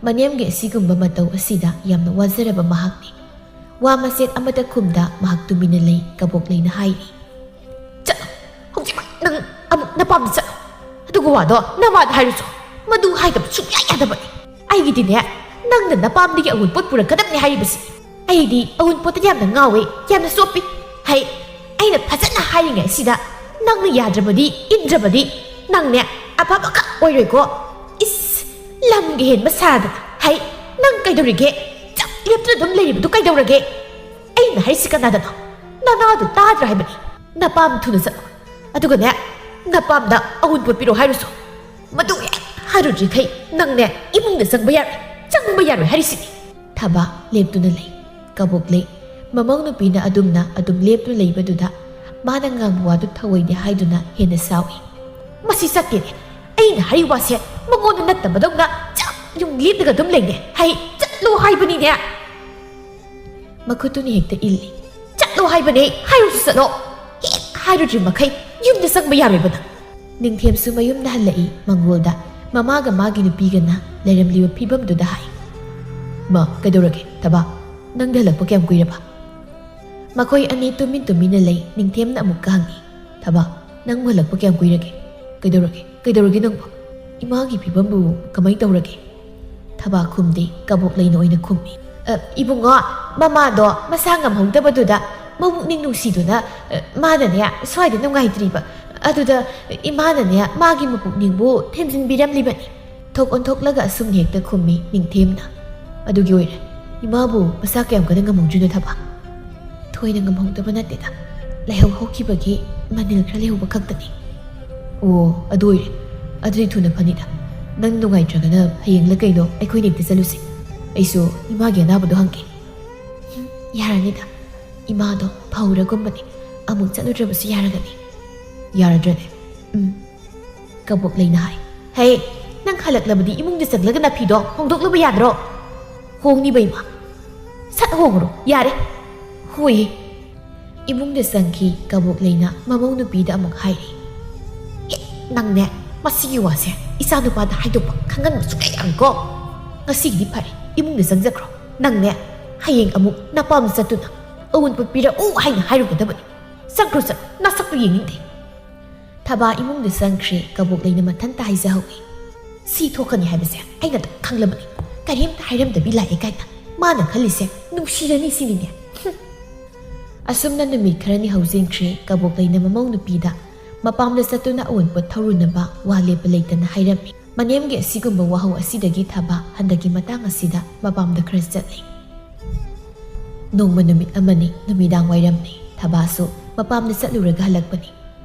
ꯃꯅꯦꯝꯒꯤ ꯑꯁꯤꯒꯨꯝꯕ ꯃꯇꯧ ꯑꯁꯤꯗ ꯌꯥꯝꯅ ꯋꯥꯖꯔꯕ ꯃꯍꯥꯛꯅꯤ꯫ ꯋꯥ ꯃꯆꯦꯠ ꯑꯃꯠꯇ ꯈꯨꯝꯗ ꯃꯍꯥꯛ ꯇꯨꯃꯤꯟꯅ ꯂꯩ꯫ ꯀꯕꯣꯛꯂꯩꯅ ꯍꯥꯏꯔꯤ, "ꯆꯠꯂꯣ, ꯍꯧꯖꯤꯛꯃꯛ ꯅꯪ ꯑꯃꯨꯛ ꯅꯄꯥꯝꯗ ꯆꯠꯂꯣ꯫ ꯑꯗꯨꯒ ꯋꯥꯗꯣ ꯅꯃꯥꯗ ꯍꯥꯏꯔꯨꯆꯣ꯫ ꯃꯗꯨ ꯍꯥꯏꯗꯕ ꯁꯨꯡꯌꯥ ꯌꯥꯗꯕꯅꯤ꯫ ꯑꯩꯒꯤꯗꯤꯅꯦ, ꯅꯪꯅ ꯅꯄꯥꯝꯗꯒꯤ ꯑꯋꯨꯟꯄꯣꯠ ꯄꯨꯔꯛꯀꯗꯕꯅꯤ ꯍꯥꯏꯔꯤꯕꯁꯤ꯫ ꯑꯩꯗꯤ ꯑꯋꯨꯟꯄꯣꯠꯇ ꯌꯥꯝꯅ ꯉꯥꯎꯋꯦ, ꯌꯥꯝꯅ ꯆꯣꯞꯄꯤ꯫ ꯍꯩ, ꯑꯩꯅ ꯐꯖꯅ ꯍꯥꯏꯔꯤꯉꯩ ꯑꯁꯤꯗ ꯅꯪꯅ ꯌꯥꯗ꯭ꯔꯕꯗꯤ, ꯏꯟꯗ꯭ꯔꯕꯗꯤ, ꯅꯪꯅꯦ ꯑꯐꯕꯈꯛ ꯑꯣꯏꯔꯣꯏꯀꯣ꯫ ꯏꯁ, ꯂꯝꯒ ꯍꯦꯟꯕ ꯁꯥꯗꯅ꯫ ꯍꯩ, ꯅꯪ ꯀꯩꯗꯧꯔꯤꯒꯦ? ꯆꯞ ꯂꯦꯞꯇꯨꯅ ꯑꯗꯨꯝ ꯂꯩꯔꯤꯕꯗꯨ ꯀꯩꯗꯧꯔꯒꯦ? ꯑꯩꯅ ꯍꯥꯏꯔꯤꯁꯤ ꯀꯅꯥꯗꯅꯣ? ꯅꯅꯥꯗꯨ ꯇꯥꯗ꯭ꯔꯥ ꯍꯥꯏꯕꯅꯤ꯫ ꯅꯄꯥꯝ ꯊꯨꯅ ꯆꯠꯂꯣ꯫ ꯑꯗꯨꯒꯅꯦ, ꯅꯄꯥꯝꯗ ꯑꯋꯨꯟꯄꯣꯠ ꯄꯤꯔꯛꯑꯣ ꯍꯥꯏꯔꯨꯆꯣ꯫ ꯃꯗꯨ ꯍꯦꯛ ꯍꯥꯏꯔꯨꯗ꯭ꯔꯤꯈꯩ ꯅꯪꯅꯦ ꯏꯃꯨꯡꯗ ꯆꯪꯕ ꯌꯥꯔꯣꯏ, ꯆꯪꯕ ꯌꯥꯔꯣꯏ ꯍꯥꯏꯔꯤꯁꯤꯅꯤ꯫" ꯊꯕꯥ ꯂꯦꯞꯇꯨꯅ ꯂꯩ꯫ ꯀꯕꯣꯛꯂꯩ, ꯃꯃꯧ ꯅꯨꯄꯤꯅ ꯑꯗꯨꯝꯅ ꯑꯗꯨꯝ ꯂꯦꯞꯇꯨꯅ ꯂꯩꯕꯗꯨꯗ ꯃꯥꯅ ꯉꯥꯡꯕ ꯋꯥꯗꯨ ꯊꯧꯑꯣꯏꯗꯦ ꯍꯥꯏꯗꯨꯅ ꯍꯦꯟꯅ ꯁꯥꯎꯏ꯫ "ꯃꯁꯤ ꯆꯠꯇꯦꯅꯦ꯫ ꯑꯩꯅ ꯍꯥꯏꯔꯤ ꯋꯥꯁꯦ ꯃꯉꯣꯟꯗ ꯅꯠꯇꯕꯗꯧꯅ ꯆꯞ ꯌꯨꯡ ꯂꯦꯞꯂꯒ ꯑꯗꯨꯝ ꯂꯩꯅꯦ꯫ ꯍꯩ, ꯆꯠꯂꯣ ꯍꯥꯏꯕꯅꯤꯅꯦ!" ꯃꯈꯨꯠꯇꯨꯅ ꯍꯦꯛꯇ ꯏꯜꯂꯤ꯫ "ꯆꯠꯂꯣ ꯍꯥꯏꯕꯅꯦ, ꯍꯥꯏꯔꯨꯁꯨ ꯆꯠꯂꯣ꯫ ꯍꯦꯛ ꯍꯥꯏꯔꯨꯗ꯭ꯔꯤ ꯃꯈꯩ ꯌꯨꯝꯗ ꯆꯪꯕ ꯌꯥꯔꯣꯏꯕ ꯅꯪ꯫" ꯅꯤꯡꯊꯦꯝꯁꯨ ꯃꯌꯨꯝꯗ ꯍꯜꯂꯛꯏ꯫ ꯃꯪꯒꯣꯜꯗ ꯃꯃꯥꯒ ꯃꯥꯒꯤ ꯅꯨꯄꯤꯒꯅ ꯂꯩꯔꯝꯂꯤꯕ ꯐꯤꯕꯝꯗꯨꯗ ꯍꯥꯏ, "ꯃꯥ, ꯀꯩꯗꯧꯔꯒꯦ? ꯊꯕꯥ, ꯅꯪꯗꯤ ꯍꯜꯂꯛꯄ ꯀꯌꯥꯝ ꯀꯨꯏꯔꯕ?" ꯃꯈꯣꯏ ꯑꯅꯤ ꯇꯨꯃꯤꯟ ꯇꯨꯃꯤꯟꯅ ꯂꯩ꯫ ꯅꯤꯡꯊꯦꯝꯅ ꯑꯃꯨꯛꯀ ꯍꯪꯉꯤ, "ꯊꯕꯥ, ꯅꯪꯕꯨ ꯍꯜꯂꯛꯄ ꯀꯌꯥꯝ ꯀꯨꯏꯔꯒꯦ? ꯀꯩꯗꯧꯔꯒꯦ? ꯀꯩꯗꯧꯔꯒꯦ ꯅꯪꯕꯨ?" "ꯏꯃꯥꯒꯤ ꯐꯤꯕꯝꯕꯨ ꯀꯃꯥꯏ ꯇꯧꯔꯒꯦ?" ꯊꯕꯥ ꯈꯨꯝꯗꯦ, ꯀꯕꯣꯛꯂꯩꯅ ꯑꯣꯏꯅ ꯈꯨꯝꯃꯤ꯫ "ꯑ, ꯏꯕꯨꯡꯉꯣ, ꯃꯃꯥꯗꯣ ꯃꯁꯥ ꯉꯝꯍꯧꯗꯕꯗꯨꯗ ꯃꯕꯨꯛꯅꯤꯡ ꯅꯨꯡꯁꯤꯗꯨꯅ, ꯑ, ꯃꯥꯅꯅꯦ ꯁ꯭ꯋꯥꯏꯗ ꯅꯨꯡꯉꯥꯏꯇ꯭ꯔꯤꯕ꯫ ꯑꯗꯨꯗ ꯏꯃꯥꯅꯅꯦ ꯃꯥꯒꯤ ꯃꯄꯨꯛꯅꯤꯡꯕꯨ ꯊꯦꯝꯖꯤꯟꯕꯤꯔꯝꯂꯤꯕꯅꯤ꯫ ꯊꯣꯛ ꯑꯣꯟꯊꯣꯛꯂꯒ ꯑꯁꯨꯝ ꯍꯦꯛꯇ ꯈꯨꯝꯃꯤ ꯅꯤꯡꯊꯦꯝꯅ꯫ ꯑꯗꯨꯒꯤ ꯑꯣꯏꯔꯦ ꯏꯃꯥꯕꯨ ꯃꯁꯥ ꯀꯌꯥꯝ ꯀꯟꯅ ꯉꯝꯍꯧꯗ꯭ꯔꯤꯅꯣ ꯊꯕꯥ? ꯊꯣꯏꯅ ꯉꯝꯍꯧꯗꯕ ꯅꯠꯇꯦꯗ, ꯂꯥꯏꯍꯧ ꯍꯧꯈꯤꯕꯒꯤ ꯃꯅꯤꯜ ꯈꯔ ꯂꯩꯍꯧꯕ ꯈꯛꯇꯅꯤ꯫ ꯑꯣ, ꯑꯗꯨ ꯑꯣꯏꯔꯦ꯫ ꯑꯗꯨꯗꯤ ꯊꯨꯅ ꯐꯅꯤꯗ꯫ ꯅꯪ ꯅꯨꯡꯉꯥꯏꯇ꯭ꯔꯒꯅ ꯍꯌꯦꯡꯂ ꯀꯩꯅꯣ ꯑꯩꯈꯣꯏꯅ ꯍꯦꯛꯇ ꯆꯠꯂꯨꯁꯤ꯫ ꯑꯩꯁꯨ ꯏꯃꯥꯒꯤ ꯑꯅꯥꯕꯗꯣ ꯍꯪꯒꯦ꯫ ꯌꯥꯔꯅꯤꯗ, ꯏꯃꯥꯗꯣ ꯐꯧꯔꯒꯨꯝꯕꯅꯤ꯫ ꯑꯃꯨꯛ ꯆꯠꯂꯨꯗ꯭ꯔꯕꯁꯨ ꯌꯥꯔꯒꯅꯤ꯫ ꯌꯥꯔꯗ꯭ꯔꯅꯦ? ꯎꯝ꯫ ꯀꯕꯣꯛ ꯂꯩꯅ ꯍꯥꯏ꯫ ꯍꯦ, ꯅꯪ ꯍꯜꯂꯛꯂꯕꯗꯤ ꯏꯃꯨꯡꯗ ꯆꯪꯂꯒ ꯅꯥꯐꯤꯗꯣ ꯍꯣꯡꯗꯣꯛꯂꯨꯕ ꯌꯥꯗ꯭ꯔꯣ? ꯍꯣꯡꯅꯤꯕ ꯏꯃꯥ꯫ ꯁꯠ ꯍꯣꯡꯉꯨꯔꯣ, ꯌꯥꯔꯦ꯫ ꯍꯣꯏ꯫ ꯏꯃꯨꯡꯗ ꯆꯪꯈꯤ ꯀꯕꯣꯛ ꯂꯩꯅ ꯃꯃꯧ ꯅꯨꯄꯤꯗ ꯑꯃꯨꯛ ꯍꯥꯏꯔꯤ꯫ "ꯑꯦ, ꯅꯪꯅꯦ, ꯃꯁꯤꯒꯤ ꯋꯥꯁꯦ ꯏꯆꯥ ꯅꯨꯄꯥꯗ ꯍꯥꯏꯗꯣꯛꯄ ꯈꯪꯍꯟꯕ ꯁꯨꯡꯌꯥ ꯌꯥꯔꯣꯏꯀꯣ꯫ ꯉꯁꯤꯒꯤꯗꯤ ꯐꯔꯦ, ꯏꯃꯨꯡꯗ ꯆꯪꯖꯈ꯭ꯔꯣ꯫ ꯅꯪꯅꯦ, ꯍꯌꯦꯡ ꯑꯃꯨꯛ ꯅꯄꯥꯝꯗ ꯆꯠꯇꯨꯅ ꯑꯋꯨꯟꯄꯣꯠ ꯄꯤꯔꯛꯎ ꯍꯥꯏꯅ ꯍꯥꯏꯔꯨꯒꯗꯕꯅꯤ꯫ ꯆꯪꯈ꯭ꯔꯣ, ꯆꯠꯂꯣ, ꯅꯁꯛꯇꯨ ꯌꯦꯡꯅꯤꯡꯗꯦ꯫" ꯊꯕꯥ ꯏꯃꯨꯡꯗ ꯆꯪꯈ꯭ꯔꯦ꯫ ꯀꯕꯣꯛ ꯂꯩꯅ ꯃꯊꯟꯇ ꯍꯥꯏꯖꯍꯧꯏ꯫ "ꯁꯤ ꯊꯣꯛꯀꯅꯤ ꯍꯥꯏꯕꯁꯦ ꯑꯩꯅ ꯑꯗꯨꯝ ꯈꯪꯂꯕꯅꯤ꯫ ꯀꯔꯤꯝꯇ ꯍꯥꯏꯔꯝꯗꯕꯤ ꯂꯥꯛꯑꯦ ꯀꯥꯏꯅ ꯃꯥꯅ ꯈꯜꯂꯤꯁꯦ ꯅꯨꯡꯁꯤꯔꯅꯤ ꯁꯤꯅꯤꯅꯦ꯫ ꯍꯨꯝ꯫" ꯑꯁꯨꯝꯅ ꯅꯨꯃꯤꯠ ꯈꯔꯅꯤ ꯍꯧꯖꯤꯟꯈ꯭ꯔꯦ꯫ ꯀꯕꯣꯛ ꯂꯩꯅ ꯃꯃꯧ ꯅꯨꯄꯤꯗ ꯃꯄꯥꯝꯗ ꯆꯠꯇꯨꯅ ꯑꯋꯨꯟꯄꯣꯠ ꯊꯧꯔꯨꯅꯕ ꯋꯥ ꯂꯦꯞꯄ ꯂꯩꯇꯅ ꯍꯥꯏꯔꯝꯃꯤ꯫ ꯃꯅꯦꯝꯒꯤ ꯑꯁꯤꯒꯨꯝꯕ ꯋꯥꯍꯧ ꯑꯁꯤꯗꯒꯤ ꯊꯕꯥ ꯍꯟꯗꯛꯀꯤ ꯃꯇꯥꯡ ꯑꯁꯤꯗ ꯃꯄꯥꯝꯗ ꯈꯔ ꯆꯠꯂꯤ꯫ ꯅꯣꯡꯃ ꯅꯨꯃꯤꯠ ꯑꯃꯅꯤ, ꯅꯨꯃꯤꯗꯥꯡ ꯋꯥꯏꯔꯝꯅꯤ꯫ ꯊꯕꯥꯁꯨ ꯃꯄꯥꯝꯗ ꯆꯠꯂꯨꯔꯒ ꯍꯜꯂꯛꯄꯅꯤ꯫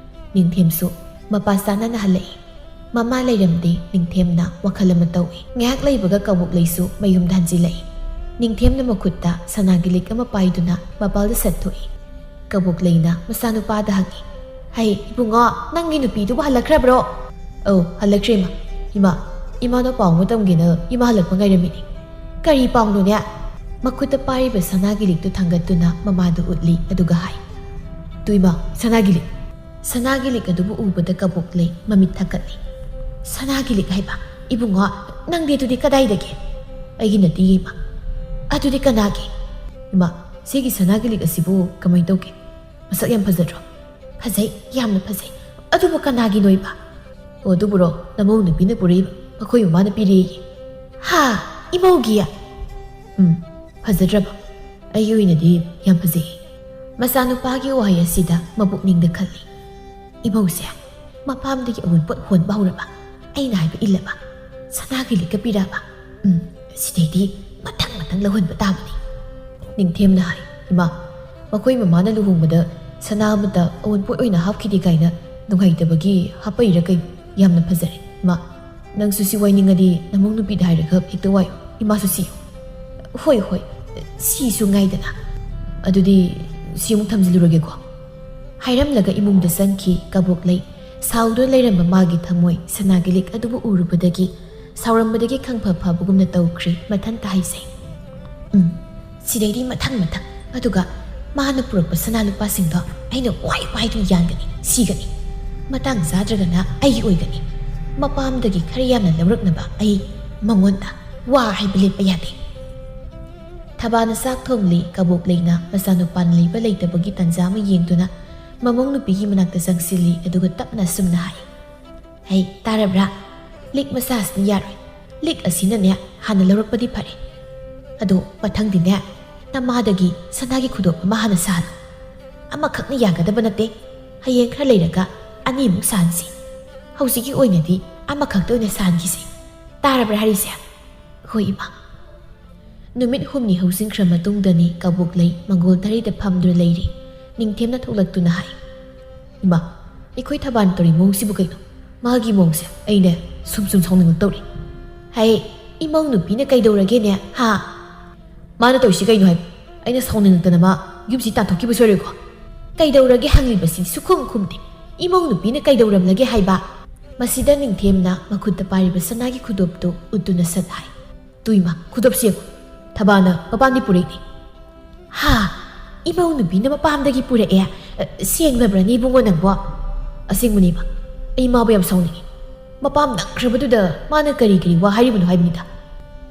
ꯅꯤꯡꯊꯦꯝꯁꯨ ꯃꯄꯥ ꯆꯥꯅꯅ ꯍꯜꯂꯛꯏ꯫ ꯃꯃꯥ ꯂꯩꯔꯝꯗꯦ꯫ ꯅꯤꯡꯊꯦꯝꯅ ꯋꯥꯈꯜ ꯑꯃ ꯇꯧꯏ꯫ ꯉꯥꯏꯍꯥꯛ ꯂꯩꯕꯒ ꯀꯕꯣꯛ ꯂꯩꯁꯨ ꯃꯌꯨꯝꯗ ꯍꯟꯖꯤꯜꯂꯛꯏ꯫ ꯅꯤꯡꯊꯦꯝꯅ ꯃꯈꯨꯠꯇ ꯁꯅꯥꯒꯤ ꯂꯤꯛ ꯑꯃ ꯄꯥꯏꯗꯨꯅ ꯃꯄꯥꯜꯗ ꯁꯠꯊꯣꯛꯏ꯫ ꯀꯕꯣꯛ ꯂꯩꯅ ꯃꯆꯥꯅꯨꯄꯥꯗ ꯍꯪꯉꯤ, "ꯍꯩ, ꯏꯕꯨꯡꯉꯣ, ꯅꯪꯒꯤ ꯅꯨꯄꯤꯗꯨꯕꯨ ꯍꯜꯂꯛꯈ꯭ꯔꯕ꯭ꯔꯣ?" "ꯑꯧ, ꯍꯜꯂꯛꯈ꯭ꯔꯦ, ꯏꯃꯥ꯫ ꯏꯃꯥ, ꯏꯃꯥꯗ ꯄꯥꯎ ꯑꯃ ꯇꯝꯒꯦꯅ ꯏꯃꯥ ꯍꯜꯂꯛꯄ ꯉꯥꯏꯔꯝꯃꯤꯅꯤ꯫" "ꯀꯔꯤ ꯄꯥꯎꯅꯣꯅꯦ?" ꯃꯈꯨꯠꯇ ꯄꯥꯏꯔꯤꯕ ꯁꯅꯥꯒꯤ ꯂꯤꯛꯇꯨ ꯊꯥꯡꯒꯠꯇꯨꯅ ꯃꯃꯥꯗ ꯎꯠꯂꯤ, ꯑꯗꯨꯒ ꯍꯥꯏ, "ꯇꯨ ꯏꯃꯥ, ꯁꯅꯥꯒꯤ ꯂꯤꯛ꯫" ꯁꯅꯥꯒꯤ ꯂꯤꯛ ꯑꯗꯨꯕꯨ ꯎꯕꯗ ꯀꯕꯣꯛ ꯂꯩ ꯃꯃꯤꯠ ꯊꯛꯀꯠꯂꯤ꯫ "ꯁꯅꯥꯒꯤ ꯂꯤꯛ ꯍꯥꯏꯕ? ꯏꯕꯨꯡꯉꯣ, ꯅꯪꯗꯤ ꯑꯗꯨꯗꯤ ꯀꯗꯥꯏꯗꯒꯤ?" "ꯑꯩꯒꯤ ꯅꯠꯇꯦ, ꯏꯃꯥ꯫" "ꯑꯗꯨꯗꯤ ꯀꯅꯥꯒꯤ?" "ꯏꯃꯥ, ꯁꯤꯒꯤ ꯁꯅꯥꯒꯤ ꯂꯤꯛ ꯑꯁꯤꯕꯨ ꯀꯃꯥꯏꯅ ꯇꯧꯒꯦ? ꯃꯁꯛ ꯌꯥꯝ ꯐꯖꯗ꯭ꯔꯣ?" "ꯐꯖꯩ, ꯌꯥꯝꯅ ꯐꯖꯩ꯫ ꯑꯗꯨꯕꯨ ꯀꯅꯥꯒꯤꯅꯣ ꯏꯃꯥ?" "ꯑꯣ, ꯑꯗꯨꯕꯨꯔꯣ, ꯅꯃꯧ ꯅꯨꯄꯤꯅ ꯄꯨꯔꯛꯏꯕ, ꯃꯈꯣꯏ ꯃꯃꯥꯅ ꯄꯤꯔꯛꯏ꯫" "ꯍꯥ? ꯏꯃꯧꯒꯤ?" "ꯎꯝ, ꯐꯖꯗ꯭ꯔꯕ? ꯑꯩꯒꯤ ꯑꯣꯏꯅꯗꯤ ꯌꯥꯝ ꯐꯖꯩ꯫" ꯃꯆꯥꯅꯨꯄꯥꯒꯤ ꯋꯥꯍꯩ ꯑꯁꯤꯗ ꯃꯄꯨꯛꯅꯤꯡꯗ ꯈꯜꯂꯤ, "ꯏꯃꯧꯁꯦ ꯃꯄꯥꯝꯗꯒꯤ ꯑꯋꯨꯟꯄꯣꯠ ꯍꯣꯟꯕ ꯍꯧꯔꯕ, ꯑꯩꯅ ꯍꯥꯏꯕ ꯏꯜꯂꯕ, ꯁꯅꯥꯒꯤ ꯂꯤꯛꯀ ꯄꯤꯔꯛꯑꯕ꯫ ꯎꯝ, ꯁꯤꯗꯩꯗꯤ ꯃꯊꯪ ꯃꯊꯪ ꯂꯧꯍꯟꯕ ꯇꯥꯕꯅꯤ"꯫ ꯅꯤꯡꯊꯦꯝꯅ ꯍꯥꯏ, "ꯏꯃꯥ, ꯃꯈꯣꯏ ꯃꯃꯥꯅ ꯂꯨꯍꯣꯡꯕꯗ ꯁꯅꯥ ꯑꯃꯇ ꯑꯋꯨꯟꯄꯣꯠ ꯑꯣꯏꯅ ꯍꯥꯞꯈꯤꯗꯦ ꯀꯥꯏꯅ ꯅꯨꯡꯉꯥꯏꯇꯕꯒꯤ ꯍꯥꯞꯄꯛꯏꯔ ꯀꯩꯅꯣ? ꯌꯥꯝꯅ ꯐꯖꯔꯦ꯫ ꯏꯃꯥ, ꯅꯪꯁꯨ ꯁꯤ ꯋꯥꯏꯅꯤꯡꯉꯗꯤ ꯅꯃꯧ ꯅꯨꯄꯤꯗ ꯍꯥꯏꯔꯒ ꯍꯦꯛꯇ ꯋꯥꯏꯌꯨ꯫ ꯏꯃꯥꯁꯨ ꯁꯤꯌꯨ"꯫ "ꯍꯣꯏ, ꯍꯣꯏ, ꯁꯤꯁꯨ ꯉꯥꯏꯗꯅ꯫ ꯑꯗꯨꯗꯤ ꯁꯤ ꯑꯃꯨꯛ ꯊꯝꯖꯤꯜꯂꯨꯔꯒꯦꯀꯣ"꯫ ꯍꯥꯏꯔꯝꯂꯒ ꯏꯃꯨꯡꯗ ꯆꯪꯈꯤ ꯀꯕꯣꯛꯂꯩ꯫ ꯁꯥꯎꯗꯨꯅ ꯂꯩꯔꯝꯕ ꯃꯥꯒꯤ ꯊꯃꯣꯏ ꯁꯅꯥꯒꯤ ꯂꯤꯛ ꯑꯗꯨꯕꯨ ꯎꯔꯨꯕꯗꯒꯤ ꯁꯥꯎꯔꯝꯕꯗꯒꯤ ꯈꯪꯐ ꯐꯕꯒꯨꯝꯅ ꯇꯧꯈ꯭ꯔꯦ ꯃꯊꯟꯇ ꯍꯥꯏꯖꯩ꯫ "ꯎꯝ, ꯁꯤꯗꯩꯗꯤ ꯃꯊꯪ ꯃꯊꯪ꯫ ꯑꯗꯨꯒ ꯃꯥꯅ ꯄꯨꯔꯛꯄ ꯁꯅꯥ ꯂꯨꯄꯥꯁꯤꯡꯗꯣ ꯑꯩꯅ ꯋꯥꯏ ꯋꯥꯏꯗꯨꯅ ꯌꯥꯟꯒꯅꯤ, ꯁꯤꯒꯅꯤ꯫ ꯃꯇꯥꯡ ꯆꯥꯗ꯭ꯔꯒꯅ ꯑꯩꯒꯤ ꯑꯣꯏꯒꯅꯤ꯫ ꯃꯄꯥꯝꯗꯒꯤ ꯈꯔ ꯌꯥꯝꯅ ꯂꯧꯔꯛꯅꯕ ꯑꯩ ꯃꯉꯣꯟꯗ ꯋꯥ ꯍꯥꯏꯕ ꯂꯦꯞꯄ ꯌꯥꯗꯦ"꯫ ꯊꯕꯥꯅ ꯆꯥꯛ ꯊꯣꯡꯂꯤ꯫ ꯀꯕꯣꯛꯂꯩꯅ ꯃꯆꯥꯅꯨꯄꯥꯅ ꯂꯩꯕ ꯂꯩꯇꯕꯒꯤ ꯇꯥꯟꯖꯥ ꯑꯃ ꯌꯦꯡꯗꯨꯅ ꯃꯃꯧ ꯅꯨꯄꯤꯒꯤ ꯃꯅꯥꯛꯇ ꯆꯪꯁꯤꯜꯂꯤ, ꯑꯗꯨꯒ ꯇꯞꯅ ꯑꯁꯨꯝꯅ ꯍꯥꯏ, "ꯍꯩ, ꯇꯥꯔꯕ꯭ꯔꯥ? ꯂꯤꯛ ꯃꯆꯥꯁꯤꯅ ꯌꯥꯔꯣꯏ꯫ ꯂꯤꯛ ꯑꯁꯤꯅꯅꯦ ꯍꯥꯟꯅ ꯂꯧꯔꯛꯄꯗꯤ ꯐꯔꯦ꯫ ꯑꯗꯣ ꯃꯊꯪꯗꯤꯅꯦ ꯅꯃꯥꯗꯒꯤ ꯁꯅꯥꯒꯤ ꯈꯨꯗꯣꯞ ꯑꯃ ꯍꯥꯟꯅ ꯁꯥꯍꯜꯂꯨ꯫ ꯑꯃꯈꯛꯅ ꯌꯥꯒꯗꯕ ꯅꯠꯇꯦ꯫ ꯍꯌꯦꯡ ꯈꯔ ꯂꯩꯔꯒ ꯑꯅꯤꯃꯨꯛ ꯁꯥꯍꯟꯁꯤ꯫ ꯍꯧꯖꯤꯛꯀꯤ ꯑꯣꯏꯅꯗꯤ ꯑꯃꯈꯛꯇ ꯑꯣꯏꯅ ꯁꯥꯍꯟꯈꯤꯁꯤ꯫ ꯇꯥꯔꯕ꯭ꯔꯥ ꯍꯥꯏꯔꯤꯁꯦ?" "ꯍꯣꯏ, ꯏꯃꯥ"꯫ ꯅꯨꯃꯤꯠ ꯍꯨꯝꯅꯤ ꯍꯧꯖꯤꯟꯈ꯭ꯔ ꯃꯇꯨꯡꯗꯅꯤ ꯀꯕꯣꯛꯂꯩ ꯃꯪꯒꯣꯜ ꯇꯔꯦꯠꯇ ꯐꯝꯗꯨꯅ ꯂꯩꯔꯤ꯫ ꯅꯤꯡꯊꯦꯝꯅ ꯊꯣꯛꯂꯛꯇꯨꯅ ꯍꯥꯏ, "ꯏꯃꯥ, ꯑꯩꯈꯣꯏ ꯊꯕꯥꯟ ꯇꯧꯔꯤ ꯃꯑꯣꯡꯁꯤꯕꯨ ꯀꯩꯅꯣ? ꯃꯥꯒꯤ ꯃꯑꯣꯡꯁꯦ ꯑꯩꯅꯦ ꯁꯨꯝ ꯁꯨꯝ ꯁꯥꯎꯅꯤꯡꯉꯛꯇꯧꯔꯤ꯫ ꯍꯥꯏ, ꯏꯃꯧ ꯅꯨꯄꯤꯅ ꯀꯩꯗꯧꯔꯒꯦꯅꯦ, ꯍꯥ? ꯃꯥꯅ ꯇꯧꯔꯤꯁꯤ ꯀꯩꯅꯣ ꯍꯥꯏꯕ? ꯑꯩꯅ ꯁꯥꯎꯅꯤꯡꯉꯛꯇꯅ ꯃꯥ ꯌꯨꯝꯁꯤ ꯇꯥꯟꯊꯣꯛꯈꯤꯕ ꯁꯣꯏꯔꯣꯏꯀꯣ? ꯀꯩꯗꯧꯔꯒꯦ ꯍꯪꯂꯤꯕꯁꯤꯗꯤ ꯁꯨꯈꯨꯝ ꯈꯨꯝꯗꯦ꯫ ꯏꯃꯧ ꯅꯨꯄꯤꯅ ꯀꯩꯗꯧꯔꯝꯂꯒꯦ ꯍꯥꯏꯕ?" ꯃꯁꯤꯗ ꯅꯤꯡꯊꯦꯝꯅ ꯃꯈꯨꯠꯇ ꯄꯥꯏꯔꯤꯕ ꯁꯅꯥꯒꯤ ꯈꯨꯗꯣꯞꯇꯨ ꯎꯠꯇꯨꯅ ꯁꯠ ꯍꯥꯏ, "ꯇꯨ ꯏꯃꯥ, ꯈꯨꯗꯣꯞꯁꯤ ꯌꯦꯡꯉꯨ꯫ ꯊꯕꯥꯅ ꯃꯄꯥꯝꯗꯤ ꯄꯨꯔꯛꯏꯅꯤ"꯫ "ꯍꯥ? ꯏꯃꯧ ꯅꯨꯄꯤꯅ ꯃꯄꯥꯝꯗꯒꯤ ꯄꯨꯔꯛꯑꯦ? ꯑ, ꯁꯦꯡꯂꯕ꯭ꯔꯅꯦ ꯏꯕꯨꯡꯉꯣ ꯅꯪꯕꯣ?" "ꯑꯁꯦꯡꯕꯅꯦ ꯏꯃꯥ, ꯑꯩ ꯃꯥꯕꯨ ꯌꯥꯝ ꯁꯥꯎꯅꯤꯡꯉꯤ꯫ ꯃꯄꯥꯝ ꯅꯪꯈ꯭ꯔꯕꯗꯨꯗ ꯃꯥꯅ ꯀꯔꯤ ꯀꯔꯤ ꯋꯥ ꯍꯥꯏꯔꯤꯕꯅꯣ ꯍꯥꯏꯕꯅꯤꯗ꯫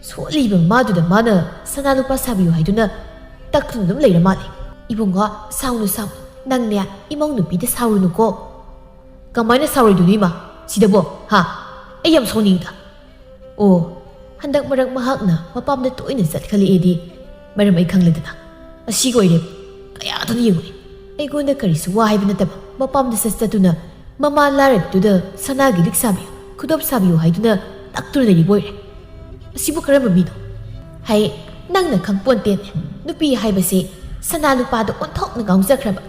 ꯁꯣꯜꯂꯤꯕ ꯃꯥꯗꯨꯗ ꯃꯥꯅ ꯁꯅꯥ ꯂꯨꯄꯥ ꯁꯥꯕꯤꯌꯨ ꯍꯥꯏꯗꯨꯅ ꯇꯛꯇꯨꯅ ꯑꯗꯨꯝ ꯂꯩꯔ ꯃꯥꯜꯂꯦ꯫ ꯏꯕꯨꯡꯉꯣ, ꯁꯥꯎꯅꯨ ꯁꯥꯎꯅꯨ, ꯅꯪꯅꯦ ꯏꯃꯧ ꯅꯨꯄꯤꯗ ꯁꯥꯎꯔꯨꯅꯨꯀꯣ"꯫ "ꯀꯃꯥꯏꯅ ꯁꯥꯎꯔꯣꯏꯗꯣꯏꯅꯣ ꯏꯃꯥ? ꯁꯤꯗꯕꯣ, ꯍꯥ? ꯑꯩ ꯌꯥꯝ ꯁꯥꯎꯅꯤꯡꯉꯤꯗ"꯫ ꯑꯣ, ꯍꯟꯗꯛ ꯃꯔꯛ ꯃꯍꯥꯛꯅ ꯃꯄꯥꯝꯗ ꯇꯣꯏꯅ ꯆꯠꯈꯠꯂꯛꯑꯦꯗꯤ ꯃꯔꯝ ꯑꯩ ꯈꯪꯂꯦꯗꯅ꯫ ꯑꯁꯤꯒ ꯑꯣꯏꯔꯦ꯫ ꯀꯌꯥꯗꯅ ꯌꯦꯡꯉꯨꯏ꯫ ꯑꯩꯉꯣꯟꯗ ꯀꯔꯤꯁꯨ ꯋꯥ ꯍꯥꯏꯕ ꯅꯠꯇꯕ, ꯃꯄꯥꯝꯗ ꯆꯠ ꯆꯠꯇꯨꯅ ꯃꯃꯥ ꯂꯥꯏꯔꯕꯗꯨꯗ ꯁꯅꯥꯒꯤ ꯂꯤꯛ ꯁꯥꯕꯤꯌꯨ, ꯈꯨꯗꯣꯞ ꯁꯥꯕꯤꯌꯨ ꯍꯥꯏꯗꯨꯅ ꯇꯛꯇꯨꯅ ꯂꯩꯔꯤꯕ ꯑꯣꯏꯔꯦ꯫ ꯑꯁꯤꯕꯨ ꯀꯔꯝꯕ ꯃꯤꯅꯣ? ꯍꯩ, ꯅꯪꯅ ꯈꯪꯄꯣꯟꯇꯦꯅꯦ꯫ ꯅꯨꯄꯤ ꯍꯥꯏꯕꯁꯤ ꯁꯅꯥ ꯂꯨꯄꯥꯗ ꯑꯣꯟꯊꯣꯛꯅ ꯉꯥꯎꯖꯈ꯭ꯔꯕ꯫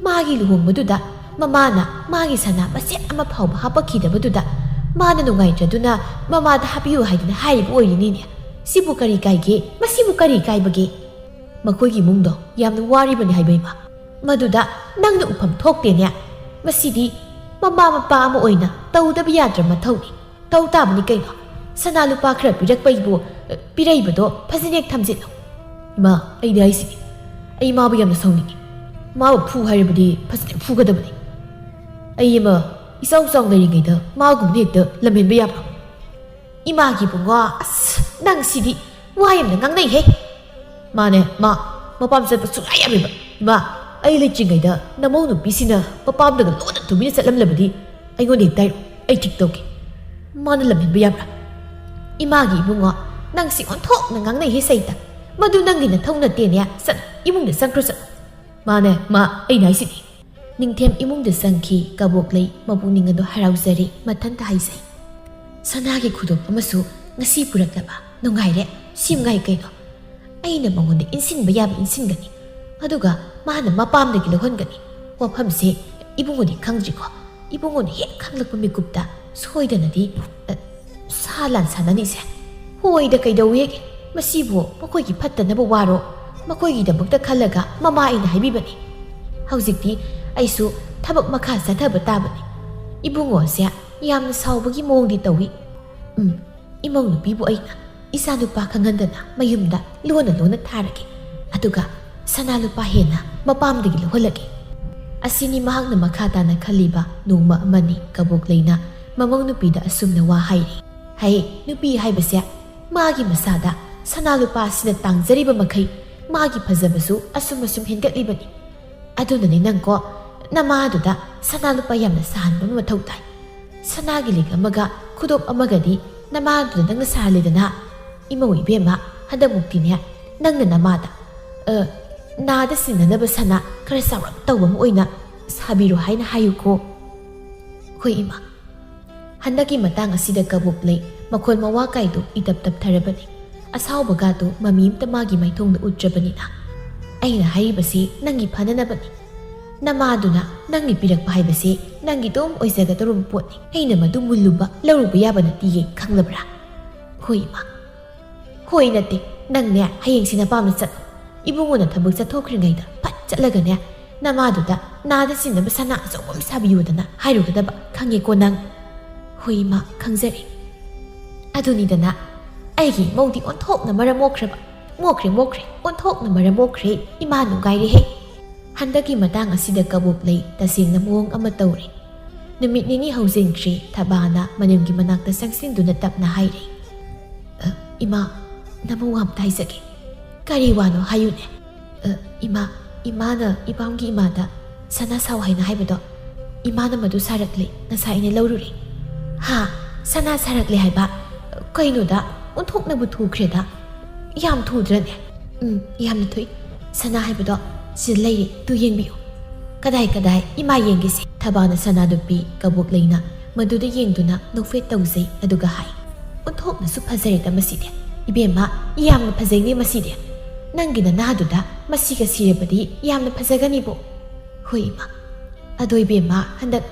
ꯃꯥꯒꯤ ꯂꯨꯍꯣꯡꯕꯗꯨꯗ ꯃꯃꯥꯅ ꯃꯥꯒꯤ ꯁꯅꯥ ꯃꯆꯦꯠ ꯑꯃ ꯐꯥꯎꯕ ꯍꯥꯞꯄꯛꯈꯤꯗꯕꯗꯨꯗ ꯃꯥꯅ ꯅꯨꯡꯉꯥꯏꯇ꯭ꯔꯗꯨꯅ ꯃꯃꯥꯗ ꯍꯥꯞꯄꯤꯌꯨ ꯍꯥꯏꯗꯨꯅ ꯍꯥꯏꯔꯤꯕ ꯑꯣꯏꯔꯤꯅꯤꯅꯦ꯫ ꯁꯤꯕꯨ ꯀꯔꯤ ꯀꯥꯏꯒꯦ? ꯃꯁꯤꯕꯨ ꯀꯔꯤ ꯀꯥꯏꯕꯒꯦ? ꯃꯈꯣꯏꯒꯤ ꯏꯃꯨꯡꯗꯣ ꯌꯥꯝꯅ ꯋꯥꯔꯤꯕꯅꯤ ꯍꯥꯏꯕ, ꯏꯃꯥ꯫ ꯃꯗꯨꯗ ꯅꯪꯅ ꯎꯐꯝ ꯊꯣꯛꯇꯦꯅꯦ꯫ ꯃꯁꯤꯗꯤ ꯃꯃꯥ ꯃꯄꯥ ꯑꯃ ꯑꯣꯏꯅ ꯇꯧꯗꯕ ꯌꯥꯗ꯭ꯔꯕ ꯃꯊꯧꯅꯤ꯫ ꯇꯧ ꯇꯥꯕꯅꯤ ꯀꯩꯅꯣ꯫ ꯁꯅꯥ ꯂꯨꯄꯥ ꯈꯔ ꯄꯤꯔꯛꯄꯩꯕꯨ, ꯑ, ꯄꯤꯔꯛꯏꯕꯗꯣ ꯐꯖꯅ ꯍꯦꯛ ꯊꯝꯖꯤꯜꯂꯨ꯫ ꯏꯃꯥ, ꯑꯩꯗꯤ ꯍꯥꯏꯁꯤꯅꯤ, ꯑꯩ ꯃꯥꯕꯨ ꯌꯥꯝꯅ ꯁꯥꯎꯅꯤꯡꯉꯤ꯫ ꯃꯥꯕꯨ ꯐꯨ ꯍꯥꯏꯔꯕꯗꯤ ꯐꯖꯅ ꯐꯨꯒꯗꯕꯅꯤ꯫ ꯑꯩ ꯑꯃ ꯏꯆꯥꯎ ꯆꯥꯎ ꯂꯩꯔꯤꯉꯩꯗ ꯃꯥꯒꯨꯝꯕꯅ ꯍꯦꯛꯇ ꯂꯝꯍꯦꯟꯕ ꯌꯥꯕ꯭ꯔꯣ? ꯏꯃꯥꯒꯤ ꯏꯕꯨꯡꯉꯣ, ꯑꯁ, ꯅꯪ ꯁꯤꯗꯤ ꯋꯥ ꯌꯥꯝꯅ ꯉꯥꯡꯅꯩꯍꯦ꯫ ꯃꯥꯅꯦ, ꯃꯥ ꯃꯄꯥꯝ ꯆꯠꯄ ꯁꯨꯡꯌꯥ ꯌꯥꯔꯣꯏꯕ꯫ ꯏꯃꯥ, ꯑꯩ ꯂꯩꯇ꯭ꯔꯤꯉꯩꯗ ꯅꯃꯧ ꯅꯨꯄꯤꯁꯤꯅ ꯃꯄꯥꯝꯗꯒ ꯂꯣꯟꯅ ꯇꯨꯃꯤꯟꯅ ꯆꯠꯂꯝꯂꯕꯗꯤ ꯑꯩꯉꯣꯟꯗ ꯍꯦꯛꯇ ꯍꯥꯏꯔꯛꯑꯣ, ꯑꯩ ꯊꯤꯛ ꯇꯧꯒꯦ꯫ ꯃꯥꯅ ꯂꯝꯍꯦꯟꯕ ꯌꯥꯕ꯭ꯔꯥ? ꯏꯃꯥꯒꯤ ꯏꯕꯨꯡꯉꯣ, ꯅꯪ ꯁꯤ ꯑꯣꯟꯊꯣꯛꯅ ꯉꯥꯡꯅꯩꯍꯦ ꯁꯩꯇ꯫ ꯃꯗꯨ ꯅꯪꯒꯤ ꯅꯊꯧ ꯅꯠꯇꯦꯅꯦ꯫ ꯆꯠ, ꯏꯃꯨꯡꯗ ꯆꯪꯈ꯭ꯔꯣ ꯆꯠ꯫ ꯃꯥꯅꯦ, ꯃꯥ, ꯑꯩꯅ ꯍꯥꯏꯁꯤꯗꯤ꯫ ꯅꯤꯡꯊꯦꯝ ꯏꯃꯨꯡꯗ ꯆꯪꯈꯤ꯫ ꯀꯕꯣꯛꯂꯩ ꯃꯄꯨꯛꯅꯤꯡ ꯑꯗꯨ ꯍꯔꯥꯎꯖꯔꯤ꯫ ꯃꯊꯟꯇ ꯍꯥꯏꯖꯩ, "ꯁꯅꯥꯒꯤ ꯈꯨꯗꯣꯞ ꯑꯃꯁꯨ ꯉꯁꯤ ꯄꯨꯔꯛꯂꯕ? ꯅꯨꯡꯉꯥꯏꯔꯦ, ꯁꯤ ꯃꯉꯥꯏ ꯀꯩꯅꯣ꯫ ꯑꯩꯅ ꯃꯉꯣꯟꯗ ꯏꯟꯁꯤꯟꯕ ꯌꯥꯕ ꯏꯟꯁꯤꯟꯒꯅꯤ, ꯑꯗꯨꯒ ꯃꯥꯅ ꯃꯄꯥꯝꯗꯒꯤ ꯂꯧꯍꯟꯒꯅꯤ꯫ ꯋꯥꯐꯝꯁꯦ ꯏꯕꯨꯡꯉꯣꯗꯤ ꯈꯪꯗ꯭ꯔꯤꯀꯣ? ꯏꯕꯨꯡꯉꯣꯅ ꯍꯦꯛ ꯈꯪꯂꯛꯄ ꯃꯤꯀꯨꯞꯇ ꯁꯣꯏꯗꯅꯗꯤ, ꯑ, ꯁꯥ ꯂꯥꯟ ꯁꯥꯟꯅꯅꯤꯁꯦ꯫ ꯍꯣꯏꯗ, ꯀꯩꯗꯧꯋꯦꯒꯦ? ꯃꯁꯤꯕꯨ ꯃꯈꯣꯏꯒꯤ ꯐꯠꯇꯅꯕ ꯋꯥꯔꯣ? ꯃꯈꯣꯏꯒꯤꯗꯃꯛꯇ ꯈꯜꯂꯒ ꯃꯃꯥ ꯑꯩꯅ ꯍꯥꯏꯕꯤꯕꯅꯤ꯫ ꯍꯧꯖꯤꯛꯇꯤ ꯑꯩꯁꯨ ꯊꯕꯛ ꯃꯈꯥ ꯆꯠꯊꯕ ꯇꯥꯕꯅꯤ꯫ ꯏꯕꯨꯡꯉꯣꯁꯦ ꯌꯥꯝꯅ ꯁꯥꯎꯕꯒꯤ ꯃꯑꯣꯡꯗꯤ ꯇꯧꯏ꯫ ꯎꯝ, ꯏꯃꯧ ꯅꯨꯄꯤꯕꯨ ꯑꯩꯅ ꯏꯆꯥ ꯅꯨꯄꯥ ꯈꯪꯍꯟꯗꯅ ꯃꯌꯨꯝꯗ ꯂꯣꯟꯅ ꯂꯣꯟꯅ ꯊꯥꯔꯒꯦ꯫ ꯑꯗꯨꯒ ꯁꯅꯥ ꯂꯨꯄꯥ ꯍꯦꯟꯅ ꯃꯄꯥꯝꯗꯒꯤ ꯂꯧꯍꯜꯂꯒꯦ꯫" ꯑꯁꯤꯅꯤ ꯃꯍꯥꯛꯅ ꯃꯈꯥ ꯇꯥꯅ ꯈꯜꯂꯤꯕ꯫ ꯅꯣꯡꯃ ꯑꯃꯅꯤ ꯀꯕꯣꯛꯂꯩꯅ ꯃꯃꯧ ꯅꯨꯄꯤꯗ ꯑꯁꯨꯝꯅ ꯋꯥ ꯍꯥꯏꯔꯤ꯫ ꯍꯩ, ꯅꯨꯄꯤ ꯍꯥꯏꯕꯁꯦ ꯃꯥꯒꯤ ꯃꯁꯥꯗ ꯁꯅꯥ ꯂꯨꯄꯥ ꯑꯁꯤꯅ ꯇꯥꯡꯖꯔꯤꯕ ꯃꯈꯩ ꯃꯥꯒꯤ ꯐꯖꯕꯁꯨ ꯑꯁꯨꯝ ꯑꯁꯨꯝ ꯍꯦꯟꯒꯠꯂꯤꯕꯅꯤ꯫ ꯑꯗꯨꯅꯅꯤ ꯅꯪꯀꯣ, ꯅꯃꯥꯗꯨꯗ ꯁꯅꯥ ꯂꯨꯄꯥ ꯌꯥꯝꯅ ꯁꯥꯍꯟꯕ ꯑꯃ ꯃꯊꯧ ꯇꯥꯏ꯫ ꯁꯅꯥꯒꯤ ꯂꯤꯛ ꯑꯃꯒ ꯈꯨꯗꯣꯞ ꯑꯃꯒꯗꯤ ꯅꯃꯥꯗꯨꯗ ꯅꯪꯅ ꯁꯥꯍꯜꯂꯦꯗꯅ꯫ ꯏꯃꯧ ꯏꯕꯦꯝꯃ, ꯍꯟꯗꯛꯃꯨꯛꯇꯤꯅꯦ, ꯅꯪꯅ ꯅꯃꯥꯗ, "ꯑ, ꯅꯥꯗ ꯁꯤꯟꯅꯅꯕ ꯁꯅꯥ ꯈꯔ ꯆꯥꯎꯔꯞ ꯇꯧꯕ ꯑꯃ ꯑꯣꯏꯅ ꯁꯥꯕꯤꯔꯣ ꯍꯥꯏꯅ ꯍꯥꯏꯌꯨꯀꯣ꯫ ꯍꯣꯏ ꯏꯃꯥ꯫ ꯍꯟꯗꯛꯀꯤ ꯃꯇꯥꯡ ꯑꯁꯤꯗ ꯀꯕꯣꯛꯂꯩ ꯃꯈꯣꯜ ꯃꯋꯥ ꯀꯥꯏꯗꯨ ꯏꯇꯞ ꯇꯞꯊꯔꯕꯅꯤ꯫ ꯑꯁꯥꯎꯕꯒꯥꯗꯨ ꯃꯃꯤ ꯑꯃꯇ ꯃꯥꯒꯤ ꯃꯥꯏꯊꯣꯡꯗ ꯎꯠꯇ꯭ꯔꯕꯅꯤꯅ꯫ ꯑꯩꯅ ꯍꯥꯏꯔꯤꯕꯁꯤ ꯅꯪꯒꯤ ꯐꯅꯅꯕꯅꯤ꯫ ꯅꯃꯥꯗꯨꯅ ꯅꯪꯒꯤ ꯄꯤꯔꯛꯄ ꯍꯥꯏꯕꯁꯤ ꯅꯪꯒꯤ ꯑꯗꯨꯝ ꯑꯣꯏꯖꯒꯗꯧꯔꯕ ꯄꯣꯠꯅꯤ꯫ ꯑꯩꯅ ꯃꯗꯨ ꯃꯨꯜꯂꯨꯕ ꯂꯧꯔꯨꯕ ꯌꯥꯕ ꯅꯠꯇꯤꯌꯦ, ꯈꯪꯂꯕ꯭ꯔꯥ? ꯍꯣꯏ ꯏꯃꯥ꯫ ꯍꯣꯏ ꯅꯠꯇꯦ, ꯅꯪꯅꯦ ꯍꯌꯦꯡꯁꯤ ꯅꯄꯥꯝꯗ ꯆꯠꯂꯣ꯫ ꯏꯕꯨꯡꯉꯣꯅ ꯊꯕꯛ ꯆꯠꯊꯣꯛꯈ꯭ꯔꯤꯉꯩꯗ ꯐꯠ ꯆꯠꯂꯒꯅꯦ, ꯅꯃꯥꯗꯨꯗ ꯅꯥꯗ ꯁꯤꯟꯅꯕ ꯁꯅꯥ ꯑꯆꯧꯕ ꯑꯃ ꯁꯥꯕꯤꯌꯨꯗꯅ ꯍꯥꯏꯔꯨꯒꯗꯕ, ꯈꯪꯉꯦꯀꯣ ꯅꯪ? ꯍꯣꯏ ꯏꯃꯥ, ꯈꯪꯖꯔꯦ꯫ ꯑꯗꯨꯅꯤꯗꯅ, ꯑꯩꯒꯤ ꯃꯧꯗꯤ ꯑꯣꯟꯊꯣꯛꯅ ꯃꯔꯝ ꯃꯣꯛꯈ꯭ꯔꯕ꯫ ꯃꯣꯛꯈ꯭ꯔꯦ, ꯃꯣꯛꯈ꯭ꯔꯦ, ꯑꯣꯟꯊꯣꯛꯅ ꯃꯔꯝ ꯃꯣꯛꯈ꯭ꯔꯦ, ꯏꯃꯥ ꯅꯨꯡꯉꯥꯏꯔꯦꯍꯦ꯫ ꯍꯟꯗꯛꯀꯤ ꯃꯇꯥꯡ ꯑꯁꯤꯗ ꯀꯕꯣꯛꯂꯩ ꯇꯁꯦꯡꯅ ꯃꯑꯣꯡ ꯑꯃ ꯇꯧꯔꯦ꯫ ꯅꯨꯃꯤꯠ ꯅꯤꯅꯤ ꯍꯧꯖꯤꯟꯈ꯭ꯔꯦ, ꯊꯕꯥꯅ ꯃꯅꯦꯝꯒꯤ ꯃꯅꯥꯛꯇ ꯆꯪꯁꯤꯟꯗꯨꯅ ꯇꯞꯅ ꯍꯥꯏꯔꯦ, "ꯑ, ꯏꯃꯥ, ꯅꯃꯧ ꯋꯥ ꯑꯝꯇ ꯍꯥꯏꯖꯒꯦ꯫" "ꯀꯔꯤ ꯋꯥꯅꯣ? ꯍꯥꯏꯌꯨꯅꯦ꯫" "ꯑ, ꯏꯃꯥ, ꯏꯃꯥꯅ ꯏꯄꯥꯝꯒꯤ ꯏꯃꯥꯗ ꯁꯅꯥ ꯁꯥꯎ ꯍꯥꯏꯅ ꯍꯥꯏꯕꯗꯣ, ꯏꯃꯥꯅ ꯃꯗꯨ ꯁꯥꯔꯛꯂꯦ, ꯉꯁꯥꯏ ꯑꯩꯅ ꯂꯧꯔꯨꯔꯦ꯫" "ꯍꯥ? ꯁꯅꯥ ꯁꯥꯔꯛꯂꯦ ꯍꯥꯏꯕ? ꯀꯩꯅꯣꯗ, ꯑꯣꯟꯊꯣꯛꯅꯕꯨ ꯊꯨꯈ꯭ꯔꯦꯗ꯫" "ꯌꯥꯝ ꯊꯨꯗ꯭ꯔꯅꯦ?" "ꯎꯝ, ꯌꯥꯝꯅ ꯊꯨꯏ꯫ ꯁꯅꯥ ꯍꯥꯏꯕꯗꯣ ꯁꯤꯗ ꯂꯩꯔꯦ, ꯇꯨ ꯌꯦꯡꯕꯤꯌꯨ꯫" "ꯀꯗꯥꯏ, ꯀꯗꯥꯏ? ꯏꯃꯥ ꯌꯦꯡꯒꯦꯁꯦ꯫" ꯊꯕꯥꯅ ꯁꯅꯥꯗꯨ ꯄꯤ, ꯀꯕꯣꯛꯂꯩꯅ ꯃꯗꯨꯗ ꯌꯦꯡꯗꯨꯅ ꯅꯣꯛꯐꯦꯠ ꯇꯧꯖꯩ, ꯑꯗꯨꯒ ꯍꯥꯏ, "ꯑꯣꯟꯊꯣꯛꯅꯁꯨ ꯐꯖꯔꯦꯗ ꯃꯁꯤꯗꯤ꯫ ꯏꯕꯦꯝꯃ, ꯌꯥꯝꯅ ꯐꯖꯩꯅꯦ ꯃꯁꯤꯗꯤ꯫ ꯅꯪꯒꯤ ꯅꯅꯥꯗꯨꯗ ꯃꯁꯤꯒ ꯁꯤꯔꯕꯗꯤ ꯌꯥꯝꯅ ꯐꯖꯒꯅꯤꯕꯣ꯫" "ꯍꯣꯏ ꯏꯃꯥ꯫ ꯑꯗꯣ ꯏꯕꯦꯝꯃ, ꯍꯟꯗꯛ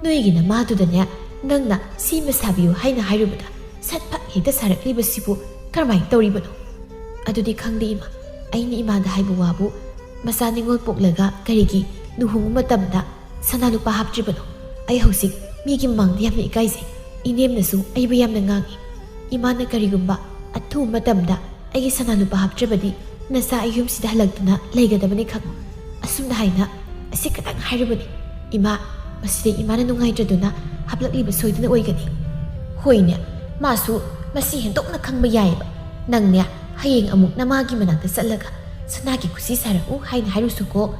ꯅꯣꯏꯒꯤ ꯅꯃꯥꯗꯨꯗꯅꯦ, ꯅꯪꯅ ꯁꯤꯃ ꯁꯥꯕꯤꯌꯨ ꯍꯥꯏꯅ ꯍꯥꯏꯔꯨꯕꯗ ꯁꯠ ꯐꯠ ꯍꯦꯛꯇ ꯁꯥꯔꯛꯂꯤꯕꯁꯤꯕꯨ ꯀꯔꯝꯍꯥꯏꯅ ꯇꯧꯔꯤꯕꯅꯣ?" "ꯑꯗꯨꯗꯤ ꯈꯪꯗꯦ ꯏꯃꯥ, ꯑꯩꯅ ꯏꯃꯥꯗ ꯍꯥꯏꯕ ꯋꯥꯕꯨ, ꯃꯆꯥ ꯅꯤꯉꯣꯜ ꯄꯣꯛꯂꯒ ꯀꯔꯤꯒꯤ ꯂꯨꯍꯣꯡꯕ ꯃꯇꯝꯗ ꯁꯅꯥ ꯂꯨꯄꯥ ꯍꯥꯞꯇ꯭ꯔꯤꯕꯅꯣ? ꯑꯩ ꯍꯧꯖꯤꯛ ꯃꯤꯒꯤ ꯃꯃꯥꯡꯗ ꯌꯥꯝꯅ ꯏꯀꯥꯏꯖꯩ꯫ ꯏꯅꯦꯝꯅꯁꯨ ꯑꯩꯕꯨ ꯌꯥꯝꯅ ꯉꯥꯡꯏ꯫ ꯏꯃꯥꯅ ꯀꯔꯤꯒꯨꯝꯕ ꯑꯊꯨꯕ ꯃꯇꯝꯗ ꯑꯩꯒꯤ ꯁꯅꯥ ꯂꯨꯄꯥ ꯍꯥꯞꯇ꯭ꯔꯕꯗꯤ ꯅꯆꯥ ꯑꯩ ꯌꯨꯝꯁꯤꯗ ꯍꯜꯂꯛꯇꯨꯅ ꯂꯩꯒꯗꯕꯅꯤ ꯈꯪꯉꯨ꯫" ꯑꯁꯨꯝꯅ ꯍꯥꯏꯅ ꯑꯁꯤ ꯈꯛꯇꯪ ꯍꯥꯏꯔꯨꯕꯅꯤ꯫ "ꯏꯃꯥ, ꯃꯁꯤꯗꯤ ꯏꯃꯥꯅ ꯅꯨꯡꯉꯥꯏꯇ꯭ꯔꯗꯨꯅ ꯍꯥꯞꯂꯛꯂꯤꯕ ꯁꯣꯏꯗꯅ ꯑꯣꯏꯒꯅꯤ꯫" "ꯍꯣꯏꯅꯦ, ꯃꯥꯁꯨ ꯃꯁꯤ ꯍꯦꯟꯗꯣꯛꯅ ꯈꯪꯕ ꯌꯥꯏꯌꯦꯕ꯫ ꯅꯪꯅꯦ, ꯍꯌꯦꯡ ꯑꯃꯨꯛ ꯅꯃꯥꯒꯤ ꯃꯅꯥꯛꯇ ꯆꯠꯂꯒ ꯁꯅꯥꯒꯤ ꯈꯨꯠꯁꯤ ꯁꯥꯔꯛꯎ ꯍꯥꯏꯅ ꯍꯥꯏꯔꯨꯁꯨꯀꯣ꯫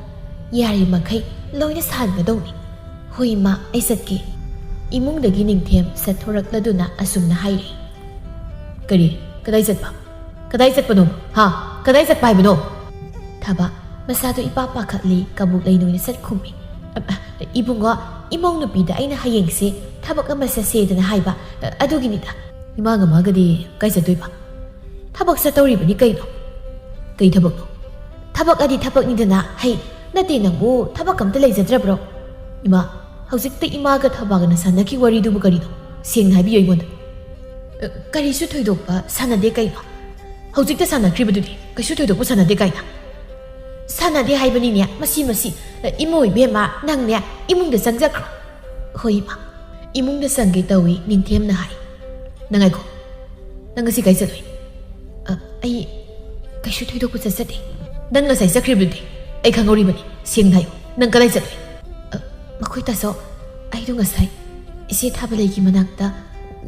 ꯌꯥꯔꯤꯃꯈꯩ ꯂꯣꯏꯅ ꯁꯥꯍꯟꯒꯗꯧꯅꯤ꯫" "ꯍꯣꯏ ꯏꯃꯥ, ꯑꯩ ꯆꯠꯀꯦ꯫" ꯏꯃꯨꯡꯗꯒꯤ ꯅꯤꯡꯊꯦꯝ ꯆꯠꯊꯣꯔꯛꯂꯗꯨꯅ ꯑꯁꯨꯝꯅ ꯍꯥꯏꯔꯤ꯫ "ꯀꯔꯤ? ꯀꯗꯥꯏ ꯆꯠꯄ? ꯀꯗꯥꯏ ꯆꯠꯄꯅꯣ? ꯍꯥ? ꯀꯗꯥꯏ ꯆꯠꯄ ꯍꯥꯏꯕꯅꯣ?" ꯊꯕ ꯃꯁꯥꯗꯣ ꯏꯄꯥ ꯄꯥꯈꯠꯂꯤ꯫ ꯀꯕꯣꯛ ꯂꯩꯅ ꯑꯣꯏꯅ ꯁꯠ ꯈꯨꯝꯃꯤ꯫ "ꯑ, ꯑ, ꯏꯕꯨꯡꯉꯣ, ꯏꯃꯧ ꯅꯨꯄꯤꯗ ꯑꯩꯅ ꯍꯌꯦꯡꯁꯦ ꯊꯕꯛ ꯑꯃ ꯆꯠꯁꯦꯗꯅ ꯍꯥꯏꯕ, ꯑ, ꯑꯗꯨꯒꯤꯅꯤꯗ꯫ ꯏꯃꯥꯒ ꯃꯥꯒꯗꯤ ꯀꯥꯏ ꯆꯠꯇꯣꯏꯕ?" "ꯊꯕꯛ ꯆꯠꯇꯧꯔꯤꯕꯅꯤ ꯀꯩꯅꯣ?" "ꯀꯩ ꯊꯕꯛꯅꯣ?" "ꯊꯕꯛ ꯑꯗꯤ ꯊꯕꯛꯅꯤꯗꯅ꯫ ꯍꯩ, ꯅꯠꯇꯦ, ꯅꯪꯕꯨ ꯊꯕꯛ ꯑꯝꯇ ꯂꯩꯖꯗ꯭ꯔꯕ꯭ꯔꯣ?" "ꯏꯃꯥ, ꯍꯧꯖꯤꯛꯇ ꯏꯃꯥꯒ ꯊꯕꯥꯒꯅ ꯁꯥꯟꯅꯈꯤ ꯋꯥꯔꯤꯗꯨꯕꯨ ꯀꯔꯤꯅꯣ? ꯁꯦꯡꯅ ꯍꯥꯏꯕꯤꯌꯨ ꯑꯩꯉꯣꯟꯗ꯫" "ꯑ, ꯀꯔꯤꯁꯨ ꯊꯣꯏꯗꯣꯛꯄ ꯁꯥꯟꯅꯗꯦ ꯀꯩꯅꯣ?" "ꯍꯧꯖꯤꯛꯇ ꯁꯥꯟꯅꯈ꯭ꯔꯤꯕꯗꯨꯗꯤ ꯀꯩꯁꯨ ꯊꯣꯏꯗꯣꯛꯄ ꯁꯥꯟꯅꯗꯦ ꯀꯥꯏꯅ?" "ꯁꯥꯟꯅꯗꯦ ꯍꯥꯏꯕꯅꯤꯅꯦ, ꯃꯁꯤ, ꯃꯁꯤ꯫ ꯑ, ꯏꯃꯧ ꯏꯕꯦꯝꯃ, ꯅꯪꯅꯦ ꯏꯃꯨꯡꯗ ꯆꯪꯖꯈ꯭ꯔꯣ꯫" "ꯍꯣꯏ, ꯏꯃꯥ꯫" ꯏꯃꯨꯡꯗ ꯆꯪꯒꯦ ꯇꯧꯏ, ꯅꯤꯡꯊꯦꯝꯅ ꯍꯥꯏ꯫ "ꯅꯪ ꯉꯥꯏꯈꯣ, ꯅꯪ ꯉꯁꯤ ꯀꯥꯏ ꯆꯠꯂꯨꯏ?" "ꯑ, ꯑꯩ ꯀꯩꯁꯨ ꯊꯣꯏꯗꯣꯛꯄ ꯆꯠꯆꯗꯦ꯫" "ꯅꯪ ꯉꯁꯥꯏ ꯆꯠꯈ꯭ꯔꯤꯕꯗꯨꯗꯤ? ꯑꯩ ꯈꯪꯍꯧꯔꯤꯕꯅꯤ, ꯁꯦꯡꯅ ꯍꯥꯏꯌꯨ, ꯅꯪ ꯀꯗꯥꯏ ꯆꯠꯂꯨꯏ?" "ꯑ, ꯃꯈꯣꯏ ꯇꯥꯆꯧ, ꯑꯩꯗꯣ ꯉꯁꯥꯏ ꯏꯆꯦ ꯊꯥꯕꯂꯩꯒꯤ ꯃꯅꯥꯛꯇ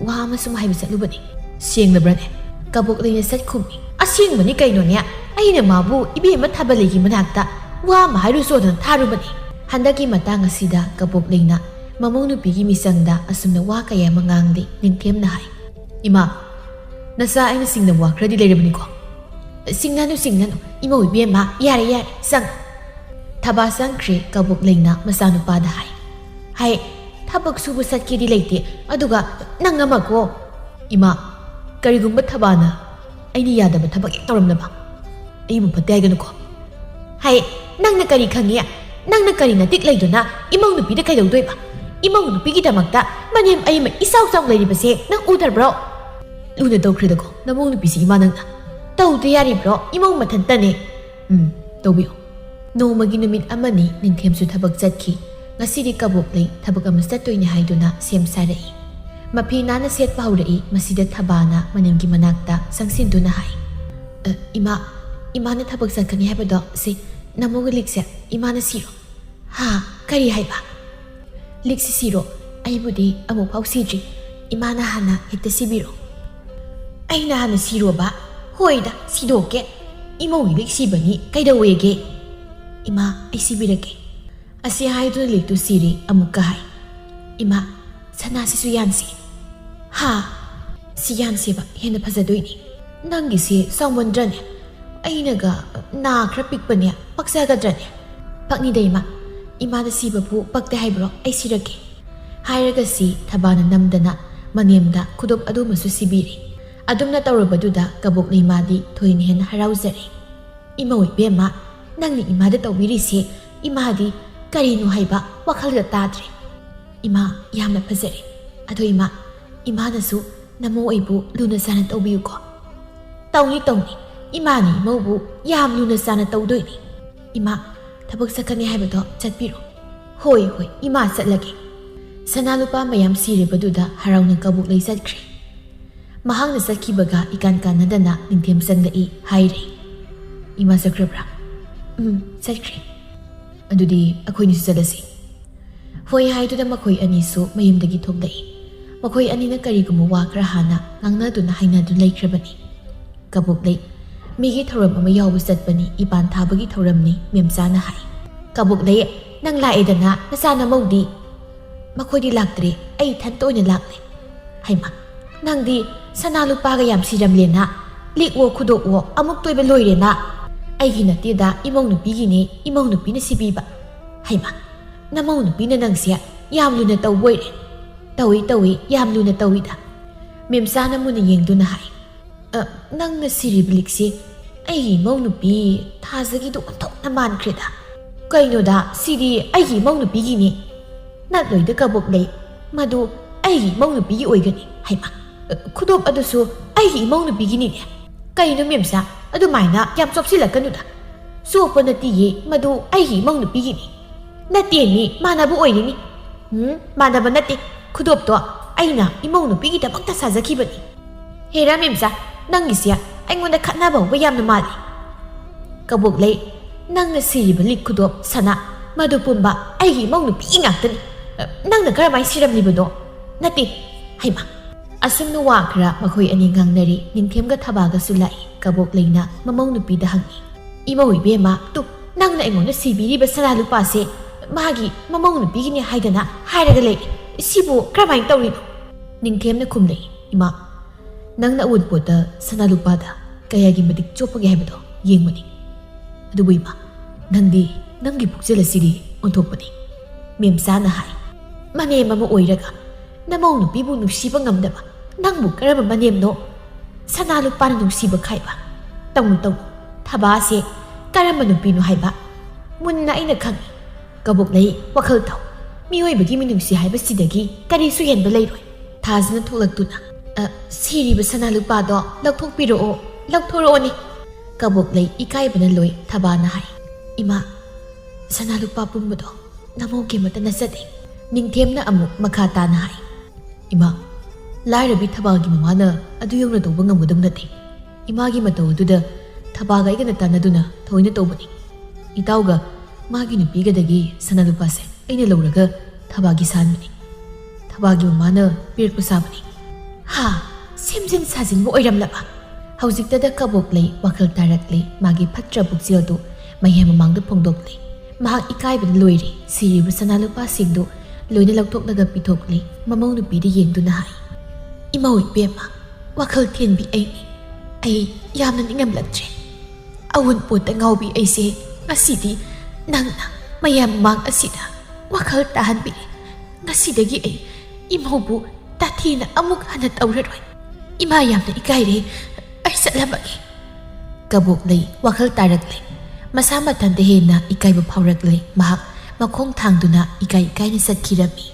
ꯋꯥ ꯑꯃ ꯁꯨꯝ ꯍꯥꯏꯕ ꯆꯠꯂꯨꯕꯅꯤ꯫" "ꯁꯦꯡꯂꯕ꯭ꯔꯅꯦ?" ꯀꯕꯣꯛ ꯂꯩꯅ ꯁꯠ ꯈꯨꯝꯃꯤ꯫ "ꯑꯁꯦꯡꯕꯅꯤ ꯀꯩꯅꯣꯅꯦ, ꯑꯩꯅ ꯃꯥꯕꯨ ꯏꯕꯦꯝꯃ ꯊꯥꯕꯂꯩꯒꯤ ꯃꯅꯥꯛꯇ ꯋꯥ ꯑꯃ ꯍꯥꯏꯔꯨꯆꯣꯗꯅ ꯊꯥꯔꯨꯕꯅꯤ꯫" ꯍꯟꯗꯛꯀꯤ ꯃꯇꯥꯡ ꯑꯁꯤꯗ ꯀꯕꯣꯛ ꯂꯩꯅ ꯃꯃꯧ ꯅꯨꯄꯤꯒꯤ ꯃꯤꯆꯪꯗ ꯑꯁꯨꯝꯅ ꯋꯥ ꯀꯌꯥ ꯑꯃ ꯉꯥꯡꯂꯤ꯫ ꯅꯤꯡꯊꯦꯝꯅ ꯍꯥꯏ, "ꯏꯃꯥ, ꯅꯆꯥ ꯑꯩꯅ ꯆꯤꯡꯅꯕ ꯋꯥ ꯈꯔꯗꯤ ꯂꯩꯔꯕꯅꯤꯀꯣ?" "ꯁꯤꯡꯅꯅꯨ, ꯁꯤꯡꯅꯅꯨ, ꯏꯃꯧ ꯏꯕꯦꯝꯃ, ꯌꯥꯔꯦ, ꯌꯥꯔꯦ, ꯆꯪ꯫" ꯊꯕꯥ ꯆꯪꯈ꯭ꯔꯦ꯫ ꯀꯕꯣꯛ ꯂꯩꯅ ꯃꯆꯥꯅꯨꯄꯥꯗ ꯍꯥꯏ, "ꯍꯥꯏ, ꯊꯕꯛ ꯁꯨꯕ ꯆꯠꯀꯦꯗꯤ ꯂꯩꯇꯦ, ꯑꯗꯨꯒ ꯅꯪ ꯑꯃꯀꯣ꯫" "ꯏꯃꯥ, ꯀꯔꯤꯒꯨꯝꯕ ꯊꯕꯥꯅ ꯑꯩꯅ ꯌꯥꯗꯕ ꯊꯕꯛ ꯍꯦꯛ ꯇꯧꯔꯝꯂꯕ?" "ꯑꯩꯕꯨ ꯐꯠꯇꯦ ꯍꯥꯏꯒꯅꯨꯀꯣ꯫" "ꯍꯥꯏ, ꯅꯪꯅ ꯀꯔꯤ ꯈꯪꯉꯤ? ꯅꯪꯅ ꯀꯔꯤ ꯅꯇꯤꯛ ꯂꯩꯗꯨꯅ ꯏꯃꯧ ꯅꯨꯄꯤꯗ ꯀꯩꯗꯧꯗꯣꯏꯕ? ꯏꯃꯧ ꯅꯨꯄꯤꯒꯤꯗꯃꯛꯇ ꯃꯅꯦꯝ ꯑꯩ ꯑꯃ ꯏꯆꯥꯎ ꯆꯥꯎ ꯂꯩꯔꯤꯕꯁꯦ ꯅꯪ ꯎꯗ꯭ꯔꯕ꯭ꯔꯣ?" "ꯂꯨꯅ ꯇꯧꯈ꯭ꯔꯦꯗꯀꯣ ꯅꯃꯧ ꯅꯨꯄꯤꯁꯤ ꯏꯃꯥ ꯅꯪꯅ꯫ ꯇꯧꯗ ꯌꯥꯔꯤꯕ꯭ꯔꯣ? ꯏꯃꯧ ꯃꯊꯟꯇꯅꯦ꯫" "ꯎꯝ, ꯇꯧꯕꯤꯌꯨ꯫" ꯅꯣꯡꯃꯒꯤ ꯅꯨꯃꯤꯠ ꯑꯃꯅꯤ ꯅꯤꯡꯊꯦꯝꯁꯨ ꯊꯕꯛ ꯆꯠꯈꯤ꯫ ꯉꯁꯤꯗꯤ ꯀꯕꯣꯛ ꯂꯩ ꯊꯕꯛ ꯑꯃ ꯆꯠꯇꯣꯏꯅꯦ ꯍꯥꯏꯗꯨꯅ ꯁꯦꯝ ꯁꯥꯔꯛꯏ꯫ ꯃꯐꯤ ꯅꯥꯟꯅ ꯁꯦꯠꯄ ꯍꯧꯔꯛꯏ꯫ ꯃꯁꯤꯗ ꯊꯕꯥꯅ ꯃꯅꯤꯡꯒꯤ ꯃꯅꯥꯛꯇ ꯆꯪꯁꯤꯟꯗꯨꯅ ꯍꯥꯏ, "ꯑ, ꯏꯃꯥ, ꯏꯃꯥꯅ ꯊꯕꯛ ꯆꯠꯀꯅꯤ ꯍꯥꯏꯕꯗꯣ ꯁꯤ ꯅꯃꯧꯒꯤ ꯂꯤꯛꯁꯦ ꯏꯃꯥꯅ ꯁꯤꯔꯣ?" "ꯍꯥ? ꯀꯔꯤ ꯍꯥꯏꯕ?" "ꯂꯤꯛꯁꯤ ꯁꯤꯔꯣ? ꯑꯩꯕꯨꯗꯤ ꯑꯃꯨꯛꯐꯥꯎ ꯁꯤꯗ꯭ꯔꯤ꯫ ꯏꯃꯥꯅ ꯍꯥꯟꯅ ꯍꯦꯛꯇ ꯁꯤꯕꯤꯔꯣ꯫" "ꯑꯩꯅ ꯍꯥꯟꯅ ꯁꯤꯔꯣꯕ? ꯍꯣꯏꯗ, ꯁꯤꯗꯣꯛꯀꯦ꯫ ꯏꯃꯧꯒꯤ ꯂꯤꯛ ꯁꯤꯕꯅꯤ, ꯀꯩꯗꯧꯋꯦꯒꯦ?" "ꯏꯃꯥ, ꯑꯩ ꯁꯤꯕꯤꯔꯒꯦ꯫" ꯑꯁꯤ ꯍꯥꯏꯗꯨꯅ ꯂꯤꯛꯇꯨ ꯁꯤꯔꯤ꯫ ꯑꯃꯨꯛꯀ ꯍꯥꯏ, "ꯏꯃꯥ, ꯁꯅꯥꯁꯤꯁꯨ ꯌꯥꯟꯁꯤ꯫" "ꯍꯥ?" "ꯁꯤ ꯌꯥꯟꯁꯦꯕ, ꯍꯦꯟꯅ ꯐꯖꯗꯣꯏꯅꯤ꯫" "ꯅꯪꯒꯤꯁꯤ ꯆꯥꯎꯃꯟꯗ꯭ꯔꯅꯦ?" "ꯑꯩꯅꯒ ꯅꯥ ꯈꯔ ꯄꯤꯛꯄꯅꯦ, ꯄꯛꯆꯒꯗ꯭ꯔꯅꯦ?" "ꯄꯛꯅꯤꯗ ꯏꯃꯥ, ꯏꯃꯥꯗ ꯁꯤꯕꯕꯨ ꯄꯛꯇꯦ ꯍꯥꯏꯕ꯭ꯔꯣ? ꯑꯩ ꯁꯤꯔꯒꯦ" ꯍꯥꯏꯔꯒ ꯁꯤ ꯊꯕꯥꯅ ꯅꯝꯗꯅ ꯃꯅꯦꯝꯗ ꯈꯨꯗꯣꯞ ꯑꯗꯨꯃꯁꯨ ꯁꯤꯕꯤꯔꯦ꯫ ꯑꯗꯨꯝꯅ ꯇꯧꯔꯕꯗꯨꯗ ꯀꯕꯣꯛ ꯂꯩꯃꯥꯗꯤ ꯊꯣꯏꯅ ꯍꯦꯟꯅ ꯍꯔꯥꯎꯖꯔꯦ꯫ "ꯏꯃꯧ ꯏꯕꯦꯝꯃ, ꯅꯪꯅ ꯏꯃꯥꯗ ꯇꯧꯕꯤꯔꯤꯁꯦ ꯏꯃꯥꯗꯤ ꯀꯔꯤꯅꯣ ꯍꯥꯏꯕ ꯋꯥꯈꯜꯒ ꯇꯥꯗ꯭ꯔꯦ꯫ ꯏꯃꯥ, ꯌꯥꯝꯅ ꯐꯖꯔꯦ꯫ ꯑꯗꯣ ꯏꯃꯥ, ꯏꯃꯥꯅꯁꯨ ꯅꯃꯧ ꯑꯩꯕꯨ ꯂꯨꯅ ꯆꯥꯅ ꯇꯧꯕꯤꯌꯨꯀꯣ꯫" "ꯇꯧꯅꯤ, ꯇꯧꯅꯤ꯫ ꯏꯃꯥꯅ ꯏꯃꯧꯕꯨ ꯌꯥꯝ ꯂꯨꯅ ꯆꯥꯅ ꯇꯧꯗꯣꯏꯅꯤ꯫ ꯏꯃꯥ, ꯊꯕꯛ ꯆꯠꯀꯅꯤ ꯍꯥꯏꯕꯗꯣ ꯆꯠꯄꯤꯔꯣ꯫" "ꯍꯣꯏ, ꯍꯣꯏ, ꯏꯃꯥ, ꯆꯠꯂꯒꯦ꯫" ꯁꯅꯥ ꯂꯨꯄꯥ ꯃꯌꯥꯝ ꯁꯤꯔꯤꯕꯗꯨꯗ ꯍꯔꯥꯎꯅ ꯀꯕꯣꯛ ꯂꯩ ꯆꯠꯈ꯭ꯔꯦ꯫ ꯃꯍꯥꯛꯅ ꯆꯠꯈꯤꯕꯒ ꯏꯀꯥꯟ ꯀꯥꯟꯅꯗꯅ ꯅꯤꯡꯊꯦꯝ ꯆꯪꯂꯛꯏ ꯍꯥꯏꯔꯦ꯫ "ꯏꯃꯥ ꯆꯠꯈ꯭ꯔꯕ꯭ꯔꯥ?" "ꯎꯝ, ꯆꯠꯈ꯭ꯔꯦ꯫" "ꯑꯗꯨꯗꯤ ꯑꯩꯈꯣꯏꯅꯤꯁꯨ ꯆꯠꯂꯁꯤ꯫" ꯍꯣꯏ ꯍꯥꯏꯗꯨꯅ ꯃꯈꯣꯏ ꯑꯅꯤꯁꯨ ꯃꯌꯨꯝꯗꯒꯤ ꯊꯣꯛꯂꯛꯏ꯫ ꯃꯈꯣꯏ ꯑꯅꯤꯅ ꯀꯔꯤꯒꯨꯝꯕ ꯋꯥ ꯈꯔ ꯍꯥꯟꯅ ꯉꯥꯡꯅꯗꯨꯅ ꯍꯥꯏꯅꯗꯨꯅ ꯂꯩꯈ꯭ꯔꯕꯅꯤ꯫ "ꯀꯕꯣꯛ ꯂꯩ, ꯃꯤꯒꯤ ꯊꯧꯔꯝ ꯑꯃ ꯌꯥꯎꯕ ꯆꯠꯄꯅꯤ, ꯏꯄꯥꯟ ꯊꯥꯕꯒꯤ ꯊꯧꯔꯝꯅꯤ", ꯃꯦꯝꯆꯥꯅ ꯍꯥꯏ꯫ "ꯀꯕꯣꯛ ꯂꯩ, ꯅꯪ ꯂꯥꯛꯑꯦꯗꯅ, ꯅꯆꯥ ꯅꯃꯧꯗꯤ?" "ꯃꯈꯣꯏꯗꯤ ꯂꯥꯛꯇ꯭ꯔꯦ, ꯑꯩ ꯏꯊꯟꯇ ꯑꯣꯏꯅ ꯂꯥꯛꯂꯦ꯫" "ꯍꯩꯃꯥ, ꯅꯪꯗꯤ ꯁꯅꯥ ꯂꯨꯄꯥꯒ ꯌꯥꯝ ꯁꯤꯔꯝꯂꯦꯅ, ꯂꯤꯛꯑꯣ ꯈꯨꯗꯣꯛꯑꯣ ꯑꯃꯨꯛ ꯇꯣꯏꯕ ꯂꯣꯏꯔꯦꯅ꯫" "ꯑꯩꯒꯤ ꯅꯠꯇꯦꯗ, ꯏꯃꯧ ꯅꯨꯄꯤꯒꯤꯅꯤ, ꯏꯃꯧ ꯅꯨꯄꯤꯅ ꯁꯤꯕꯤꯕ꯫" "ꯍꯩꯃꯥ, ꯅꯃꯧ ꯅꯨꯄꯤꯅ ꯅꯪꯁꯦ ꯌꯥꯝ ꯂꯨꯅ ꯇꯧꯕ ꯑꯣꯏꯔꯦ꯫" "ꯇꯧꯏ, ꯇꯧꯏ, ꯌꯥꯝ ꯂꯨꯅ ꯇꯧꯏꯗ꯫" ꯃꯦꯝꯆꯥꯅ ꯃꯨꯟꯅ ꯌꯦꯡꯗꯨꯅ ꯍꯥꯏ꯫ "ꯑ, ꯅꯪꯅ ꯁꯤꯔꯤꯕ ꯂꯤꯛꯁꯤ ꯑꯩꯒꯤ ꯏꯃꯧ ꯅꯨꯄꯤ ꯊꯥꯖꯒꯤꯗꯨ ꯑꯣꯟꯊꯣꯛꯅ ꯃꯥꯟꯈ꯭ꯔꯦꯗ꯫ ꯀꯩꯅꯣꯗ, ꯁꯤꯗꯤ ꯑꯩꯒꯤ ꯏꯃꯧ ꯅꯨꯄꯤꯒꯤꯅꯤ꯫" "ꯅꯠꯂꯣꯏꯗ ꯀꯕꯣꯛ ꯂꯩ, ꯃꯗꯨ ꯑꯩꯒꯤ ꯏꯃꯧ ꯅꯨꯄꯤꯒꯤ ꯑꯣꯏꯒꯅꯤ꯫" "ꯍꯩꯃꯥ, ꯑ, ꯈꯨꯗꯣꯞ ꯑꯗꯨꯁꯨ ꯑꯩꯒꯤ ꯏꯃꯧ ꯅꯨꯄꯤꯒꯤꯅꯤꯅꯦ꯫" "ꯀꯩꯅꯣ ꯃꯦꯝꯆꯥ, ꯑꯗꯨꯃꯥꯏꯅ ꯌꯥꯝ ꯆꯣꯞꯁꯤꯜꯂꯛꯀꯅꯨꯗ꯫ ꯆꯣꯞꯄ ꯅꯠꯇꯤꯌꯦ, ꯃꯗꯨ ꯑꯩꯒꯤ ꯏꯃꯧ ꯅꯨꯄꯤꯒꯤꯅꯤ꯫" "ꯅꯠꯇꯦꯃꯤ, ꯃꯥꯟꯅꯕ ꯑꯣꯏꯔꯤꯅꯤ꯫" "ꯎꯝ, ꯃꯥꯟꯅꯕ ꯅꯠꯇꯦ꯫ ꯈꯨꯗꯣꯞꯇꯣ ꯑꯩꯅ ꯏꯃꯧ ꯅꯨꯄꯤꯒꯤꯗꯃꯛꯇ ꯁꯥꯖꯈꯤꯕꯅꯤ꯫" "ꯍꯦꯔꯥ ꯃꯦꯝꯆꯥ, ꯅꯪꯒꯤꯁꯦ ꯑꯩꯉꯣꯟꯗ ꯈꯠꯅꯕ ꯍꯧꯕ ꯌꯥꯝꯅ ꯃꯥꯜꯂꯤ꯫" "ꯀꯕꯣꯛ ꯂꯩ, ꯅꯪꯅ ꯁꯤꯔꯤꯕ ꯂꯤꯛ ꯈꯨꯗꯣꯞ ꯁꯅꯥ, ꯃꯗꯨ ꯄꯨꯝꯕ ꯑꯩꯒꯤ ꯏꯃꯧ ꯅꯨꯄꯤꯒꯤ ꯉꯥꯛꯇꯅꯤ꯫ ꯑ, ꯅꯪꯅ ꯀꯔꯝꯍꯥꯏꯅ ꯁꯤꯔꯝꯂꯤꯕꯅꯣ?" "ꯅꯠꯇꯦ꯫" "ꯍꯩꯃꯥ, ꯑꯁꯨꯝꯅ ꯋꯥ ꯈꯔ ꯃꯈꯣꯏ ꯑꯅꯤ ꯉꯥꯡꯅꯔꯤ, ꯅꯤꯡꯊꯦꯝꯒ ꯊꯕꯥꯒꯁꯨ ꯂꯥꯛꯏ꯫ ꯀꯕꯣꯛ ꯂꯩꯅ ꯃꯃꯧ ꯅꯨꯄꯤꯗ ꯍꯪꯉꯤ, "ꯏꯃꯧ ꯏꯕꯦꯝꯃ, ꯇꯨ, ꯅꯪꯅ ꯑꯩꯉꯣꯟꯗ ꯁꯤꯕꯤꯔꯤꯕ ꯁꯅꯥ ꯂꯨꯄꯥꯁꯦ ꯃꯥꯒꯤ ꯃꯃꯧ ꯅꯨꯄꯤꯒꯤꯅꯤ ꯍꯥꯏꯗꯅ ꯍꯥꯏꯔꯒ ꯂꯩꯔꯦ꯫ ꯁꯤꯕꯨ ꯀꯔꯝꯍꯥꯏꯅ ꯇꯧꯔꯤꯅꯣ?" ꯅꯤꯡꯊꯦꯝꯅ ꯈꯨꯝꯂꯛꯏ, "ꯏꯃꯥ, ꯅꯪꯅ ꯑꯎꯟꯄꯣꯠꯇ ꯁꯅꯥ ꯂꯨꯄꯥꯗ ꯀꯌꯥꯒꯤ ꯃꯇꯤꯛ ꯆꯣꯞꯄꯒꯦ ꯍꯥꯏꯕꯗꯣ ꯌꯦꯡꯕꯅꯤ꯫ ꯑꯗꯨꯕꯨ ꯏꯃꯥ, ꯅꯪꯗꯤ ꯅꯪꯒꯤ ꯄꯨꯛꯆꯦꯜ ꯑꯁꯤꯗꯤ ꯑꯣꯟꯊꯣꯛꯄꯅꯤ꯫ ꯃꯦꯝꯆꯥꯅ ꯍꯥꯏ, "ꯃꯅꯦꯝ ꯑꯃ ꯑꯣꯏꯔꯒ ꯅꯃꯧ ꯅꯨꯄꯤꯕꯨ ꯅꯨꯡꯁꯤꯕ ꯉꯝꯗꯕ ꯅꯪꯕꯨ ꯀꯔꯝꯕ ꯃꯅꯦꯝꯅꯣ ꯁꯅꯥ ꯂꯨꯄꯥꯅ ꯅꯨꯡꯁꯤꯕ ꯈꯥꯏꯕ? ꯇꯧꯅꯨ, ꯇꯧꯅꯨ꯫ ꯊꯕꯥꯁꯦ ꯀꯔꯝꯕ ꯅꯨꯄꯤꯅꯣ ꯍꯥꯏꯕ ꯃꯨꯟꯅ ꯑꯩꯅ ꯈꯪꯏ꯫ ꯀꯕꯣꯛꯂꯩ, ꯋꯥꯈꯜ ꯊꯧ꯫ ꯃꯤꯑꯣꯏꯕꯒꯤ ꯃꯤꯅꯨꯡꯁꯤ ꯍꯥꯏꯕꯁꯤꯗꯒꯤ ꯀꯔꯤꯁꯨ ꯍꯦꯟꯕ ꯂꯩꯔꯣꯏ꯫" ꯊꯥꯖꯅ ꯊꯣꯛꯂꯛꯇꯨꯅ, "ꯑ, ꯁꯤꯔꯤꯕ ꯁꯅꯥ ꯂꯨꯄꯥꯗꯣ ꯂꯧꯊꯣꯛꯄꯤꯔꯛꯑꯣ, ꯂꯧꯊꯣꯔꯛꯑꯣꯅꯦ꯫" ꯀꯕꯣꯛꯂꯩ ꯏꯀꯥꯏꯕꯅ ꯂꯣꯏ꯫ ꯊꯕꯥꯅ ꯍꯥꯏ, "ꯏꯃꯥ, ꯁꯅꯥ ꯂꯨꯄꯥ ꯄꯨꯝꯕꯗꯣ ꯅꯃꯧꯒꯤ ꯑꯃꯠꯇ ꯅꯠꯆꯗꯦ꯫" ꯅꯤꯡꯊꯦꯝꯅ ꯑꯃꯨꯛ ꯃꯈꯥ ꯇꯥꯅ ꯍꯥꯏ, "ꯏꯃꯥ, ꯂꯥꯏꯔꯕꯤ ꯊꯕꯥꯒꯤ ꯃꯃꯥꯅ ꯑꯗꯨ ꯌꯧꯅ ꯇꯧꯕ ꯉꯝꯒꯗꯕ ꯅꯠꯇꯦ꯫ ꯏꯃꯥꯒꯤ ꯃꯇꯧ ꯑꯗꯨꯗ ꯊꯕꯥꯒ ꯑꯩꯒꯅ ꯇꯥꯟꯅꯗꯨꯅ ꯊꯑꯣꯏꯅ ꯇꯧꯕꯅꯤ꯫ ꯏꯇꯥꯎꯒ ꯃꯥꯒꯤ ꯅꯨꯄꯤꯒꯗꯒꯤ ꯁꯅꯥ ꯂꯨꯄꯥꯁꯦ ꯑꯩꯅ ꯂꯧꯔꯒ ꯊꯕꯥꯒꯤ ꯁꯥꯍꯟꯕꯅꯤ꯫ ꯊꯕꯥꯒꯤ ꯃꯃꯥꯅ ꯄꯤꯔꯛꯄ ꯁꯥꯕꯅꯤ꯫" ꯍꯥ, ꯁꯦꯝꯖꯤꯟ ꯁꯥꯖꯤꯟꯕ ꯑꯣꯏꯔꯝꯂꯕ? ꯍꯧꯖꯤꯛꯇꯗ ꯀꯕꯣꯛꯂꯩ ꯋꯥꯈꯜ ꯇꯥꯔꯛꯂꯦ꯫ ꯃꯥꯒꯤ ꯐꯠꯇ꯭ꯔ ꯄꯨꯛꯆꯦꯜꯗꯨ ꯃꯌꯥꯝ ꯃꯃꯥꯡꯗ ꯐꯣꯡꯗꯣꯛꯂꯦ꯫ ꯃꯍꯥꯛ ꯏꯀꯥꯏꯕꯅ ꯂꯣꯏꯔꯦ꯫ ꯁꯤꯔꯤꯕ ꯁꯅꯥ ꯂꯨꯄꯥꯁꯤꯡꯗꯨ ꯂꯣꯏꯅ ꯂꯧꯊꯣꯛꯂꯒ ꯄꯤꯊꯣꯛꯂꯦ꯫ ꯃꯃꯧ ꯅꯨꯄꯤꯗ ꯌꯦꯡꯗꯨꯅ ꯍꯥꯏ, "ꯏꯃꯧ ꯏꯕꯦꯝꯃ, ꯋꯥꯈꯜ ꯊꯦꯟꯕꯤ ꯑꯩꯅꯤ꯫ ꯑꯩ ꯌꯥꯝꯅ ꯅꯤꯡꯉꯝꯂꯛꯇ꯭ꯔꯦ꯫ ꯑꯋꯨꯟꯄꯣꯠꯇ ꯉꯥꯎꯕꯤ ꯑꯩꯁꯦ ꯉꯁꯤꯗꯤ ꯅꯪꯅ ꯃꯌꯥꯝ ꯃꯃꯥꯡ ꯑꯁꯤꯗ ꯋꯥꯈꯜ ꯇꯥꯍꯟꯕꯤꯔꯦ꯫ ꯉꯁꯤꯗꯒꯤ ꯑꯩ ꯏꯃꯧꯕꯨ ꯇꯥꯊꯤꯅ ꯑꯃꯨꯛ ꯍꯟꯅ ꯇꯧꯔꯔꯣꯏ꯫ ꯏꯃꯥ, ꯌꯥꯝꯅ ꯏꯀꯥꯏꯔꯦ꯫ ꯑꯩ ꯆꯠꯂꯝꯃꯒꯦ꯫" ꯀꯕꯣꯛꯂꯩ ꯋꯥꯈꯜ ꯇꯥꯔꯛꯂꯦ꯫ ꯃꯁꯥ ꯃꯊꯟꯇ ꯍꯦꯟꯅ ꯏꯀꯥꯏꯕ ꯐꯥꯎꯔꯛꯂꯦ꯫ ꯃꯍꯥꯛ ꯃꯈꯣꯡ ꯊꯥꯡꯗꯨꯅ ꯏꯀꯥꯏ ꯏꯀꯥꯏꯅ ꯆꯠꯈꯤꯔꯝꯃꯤ꯫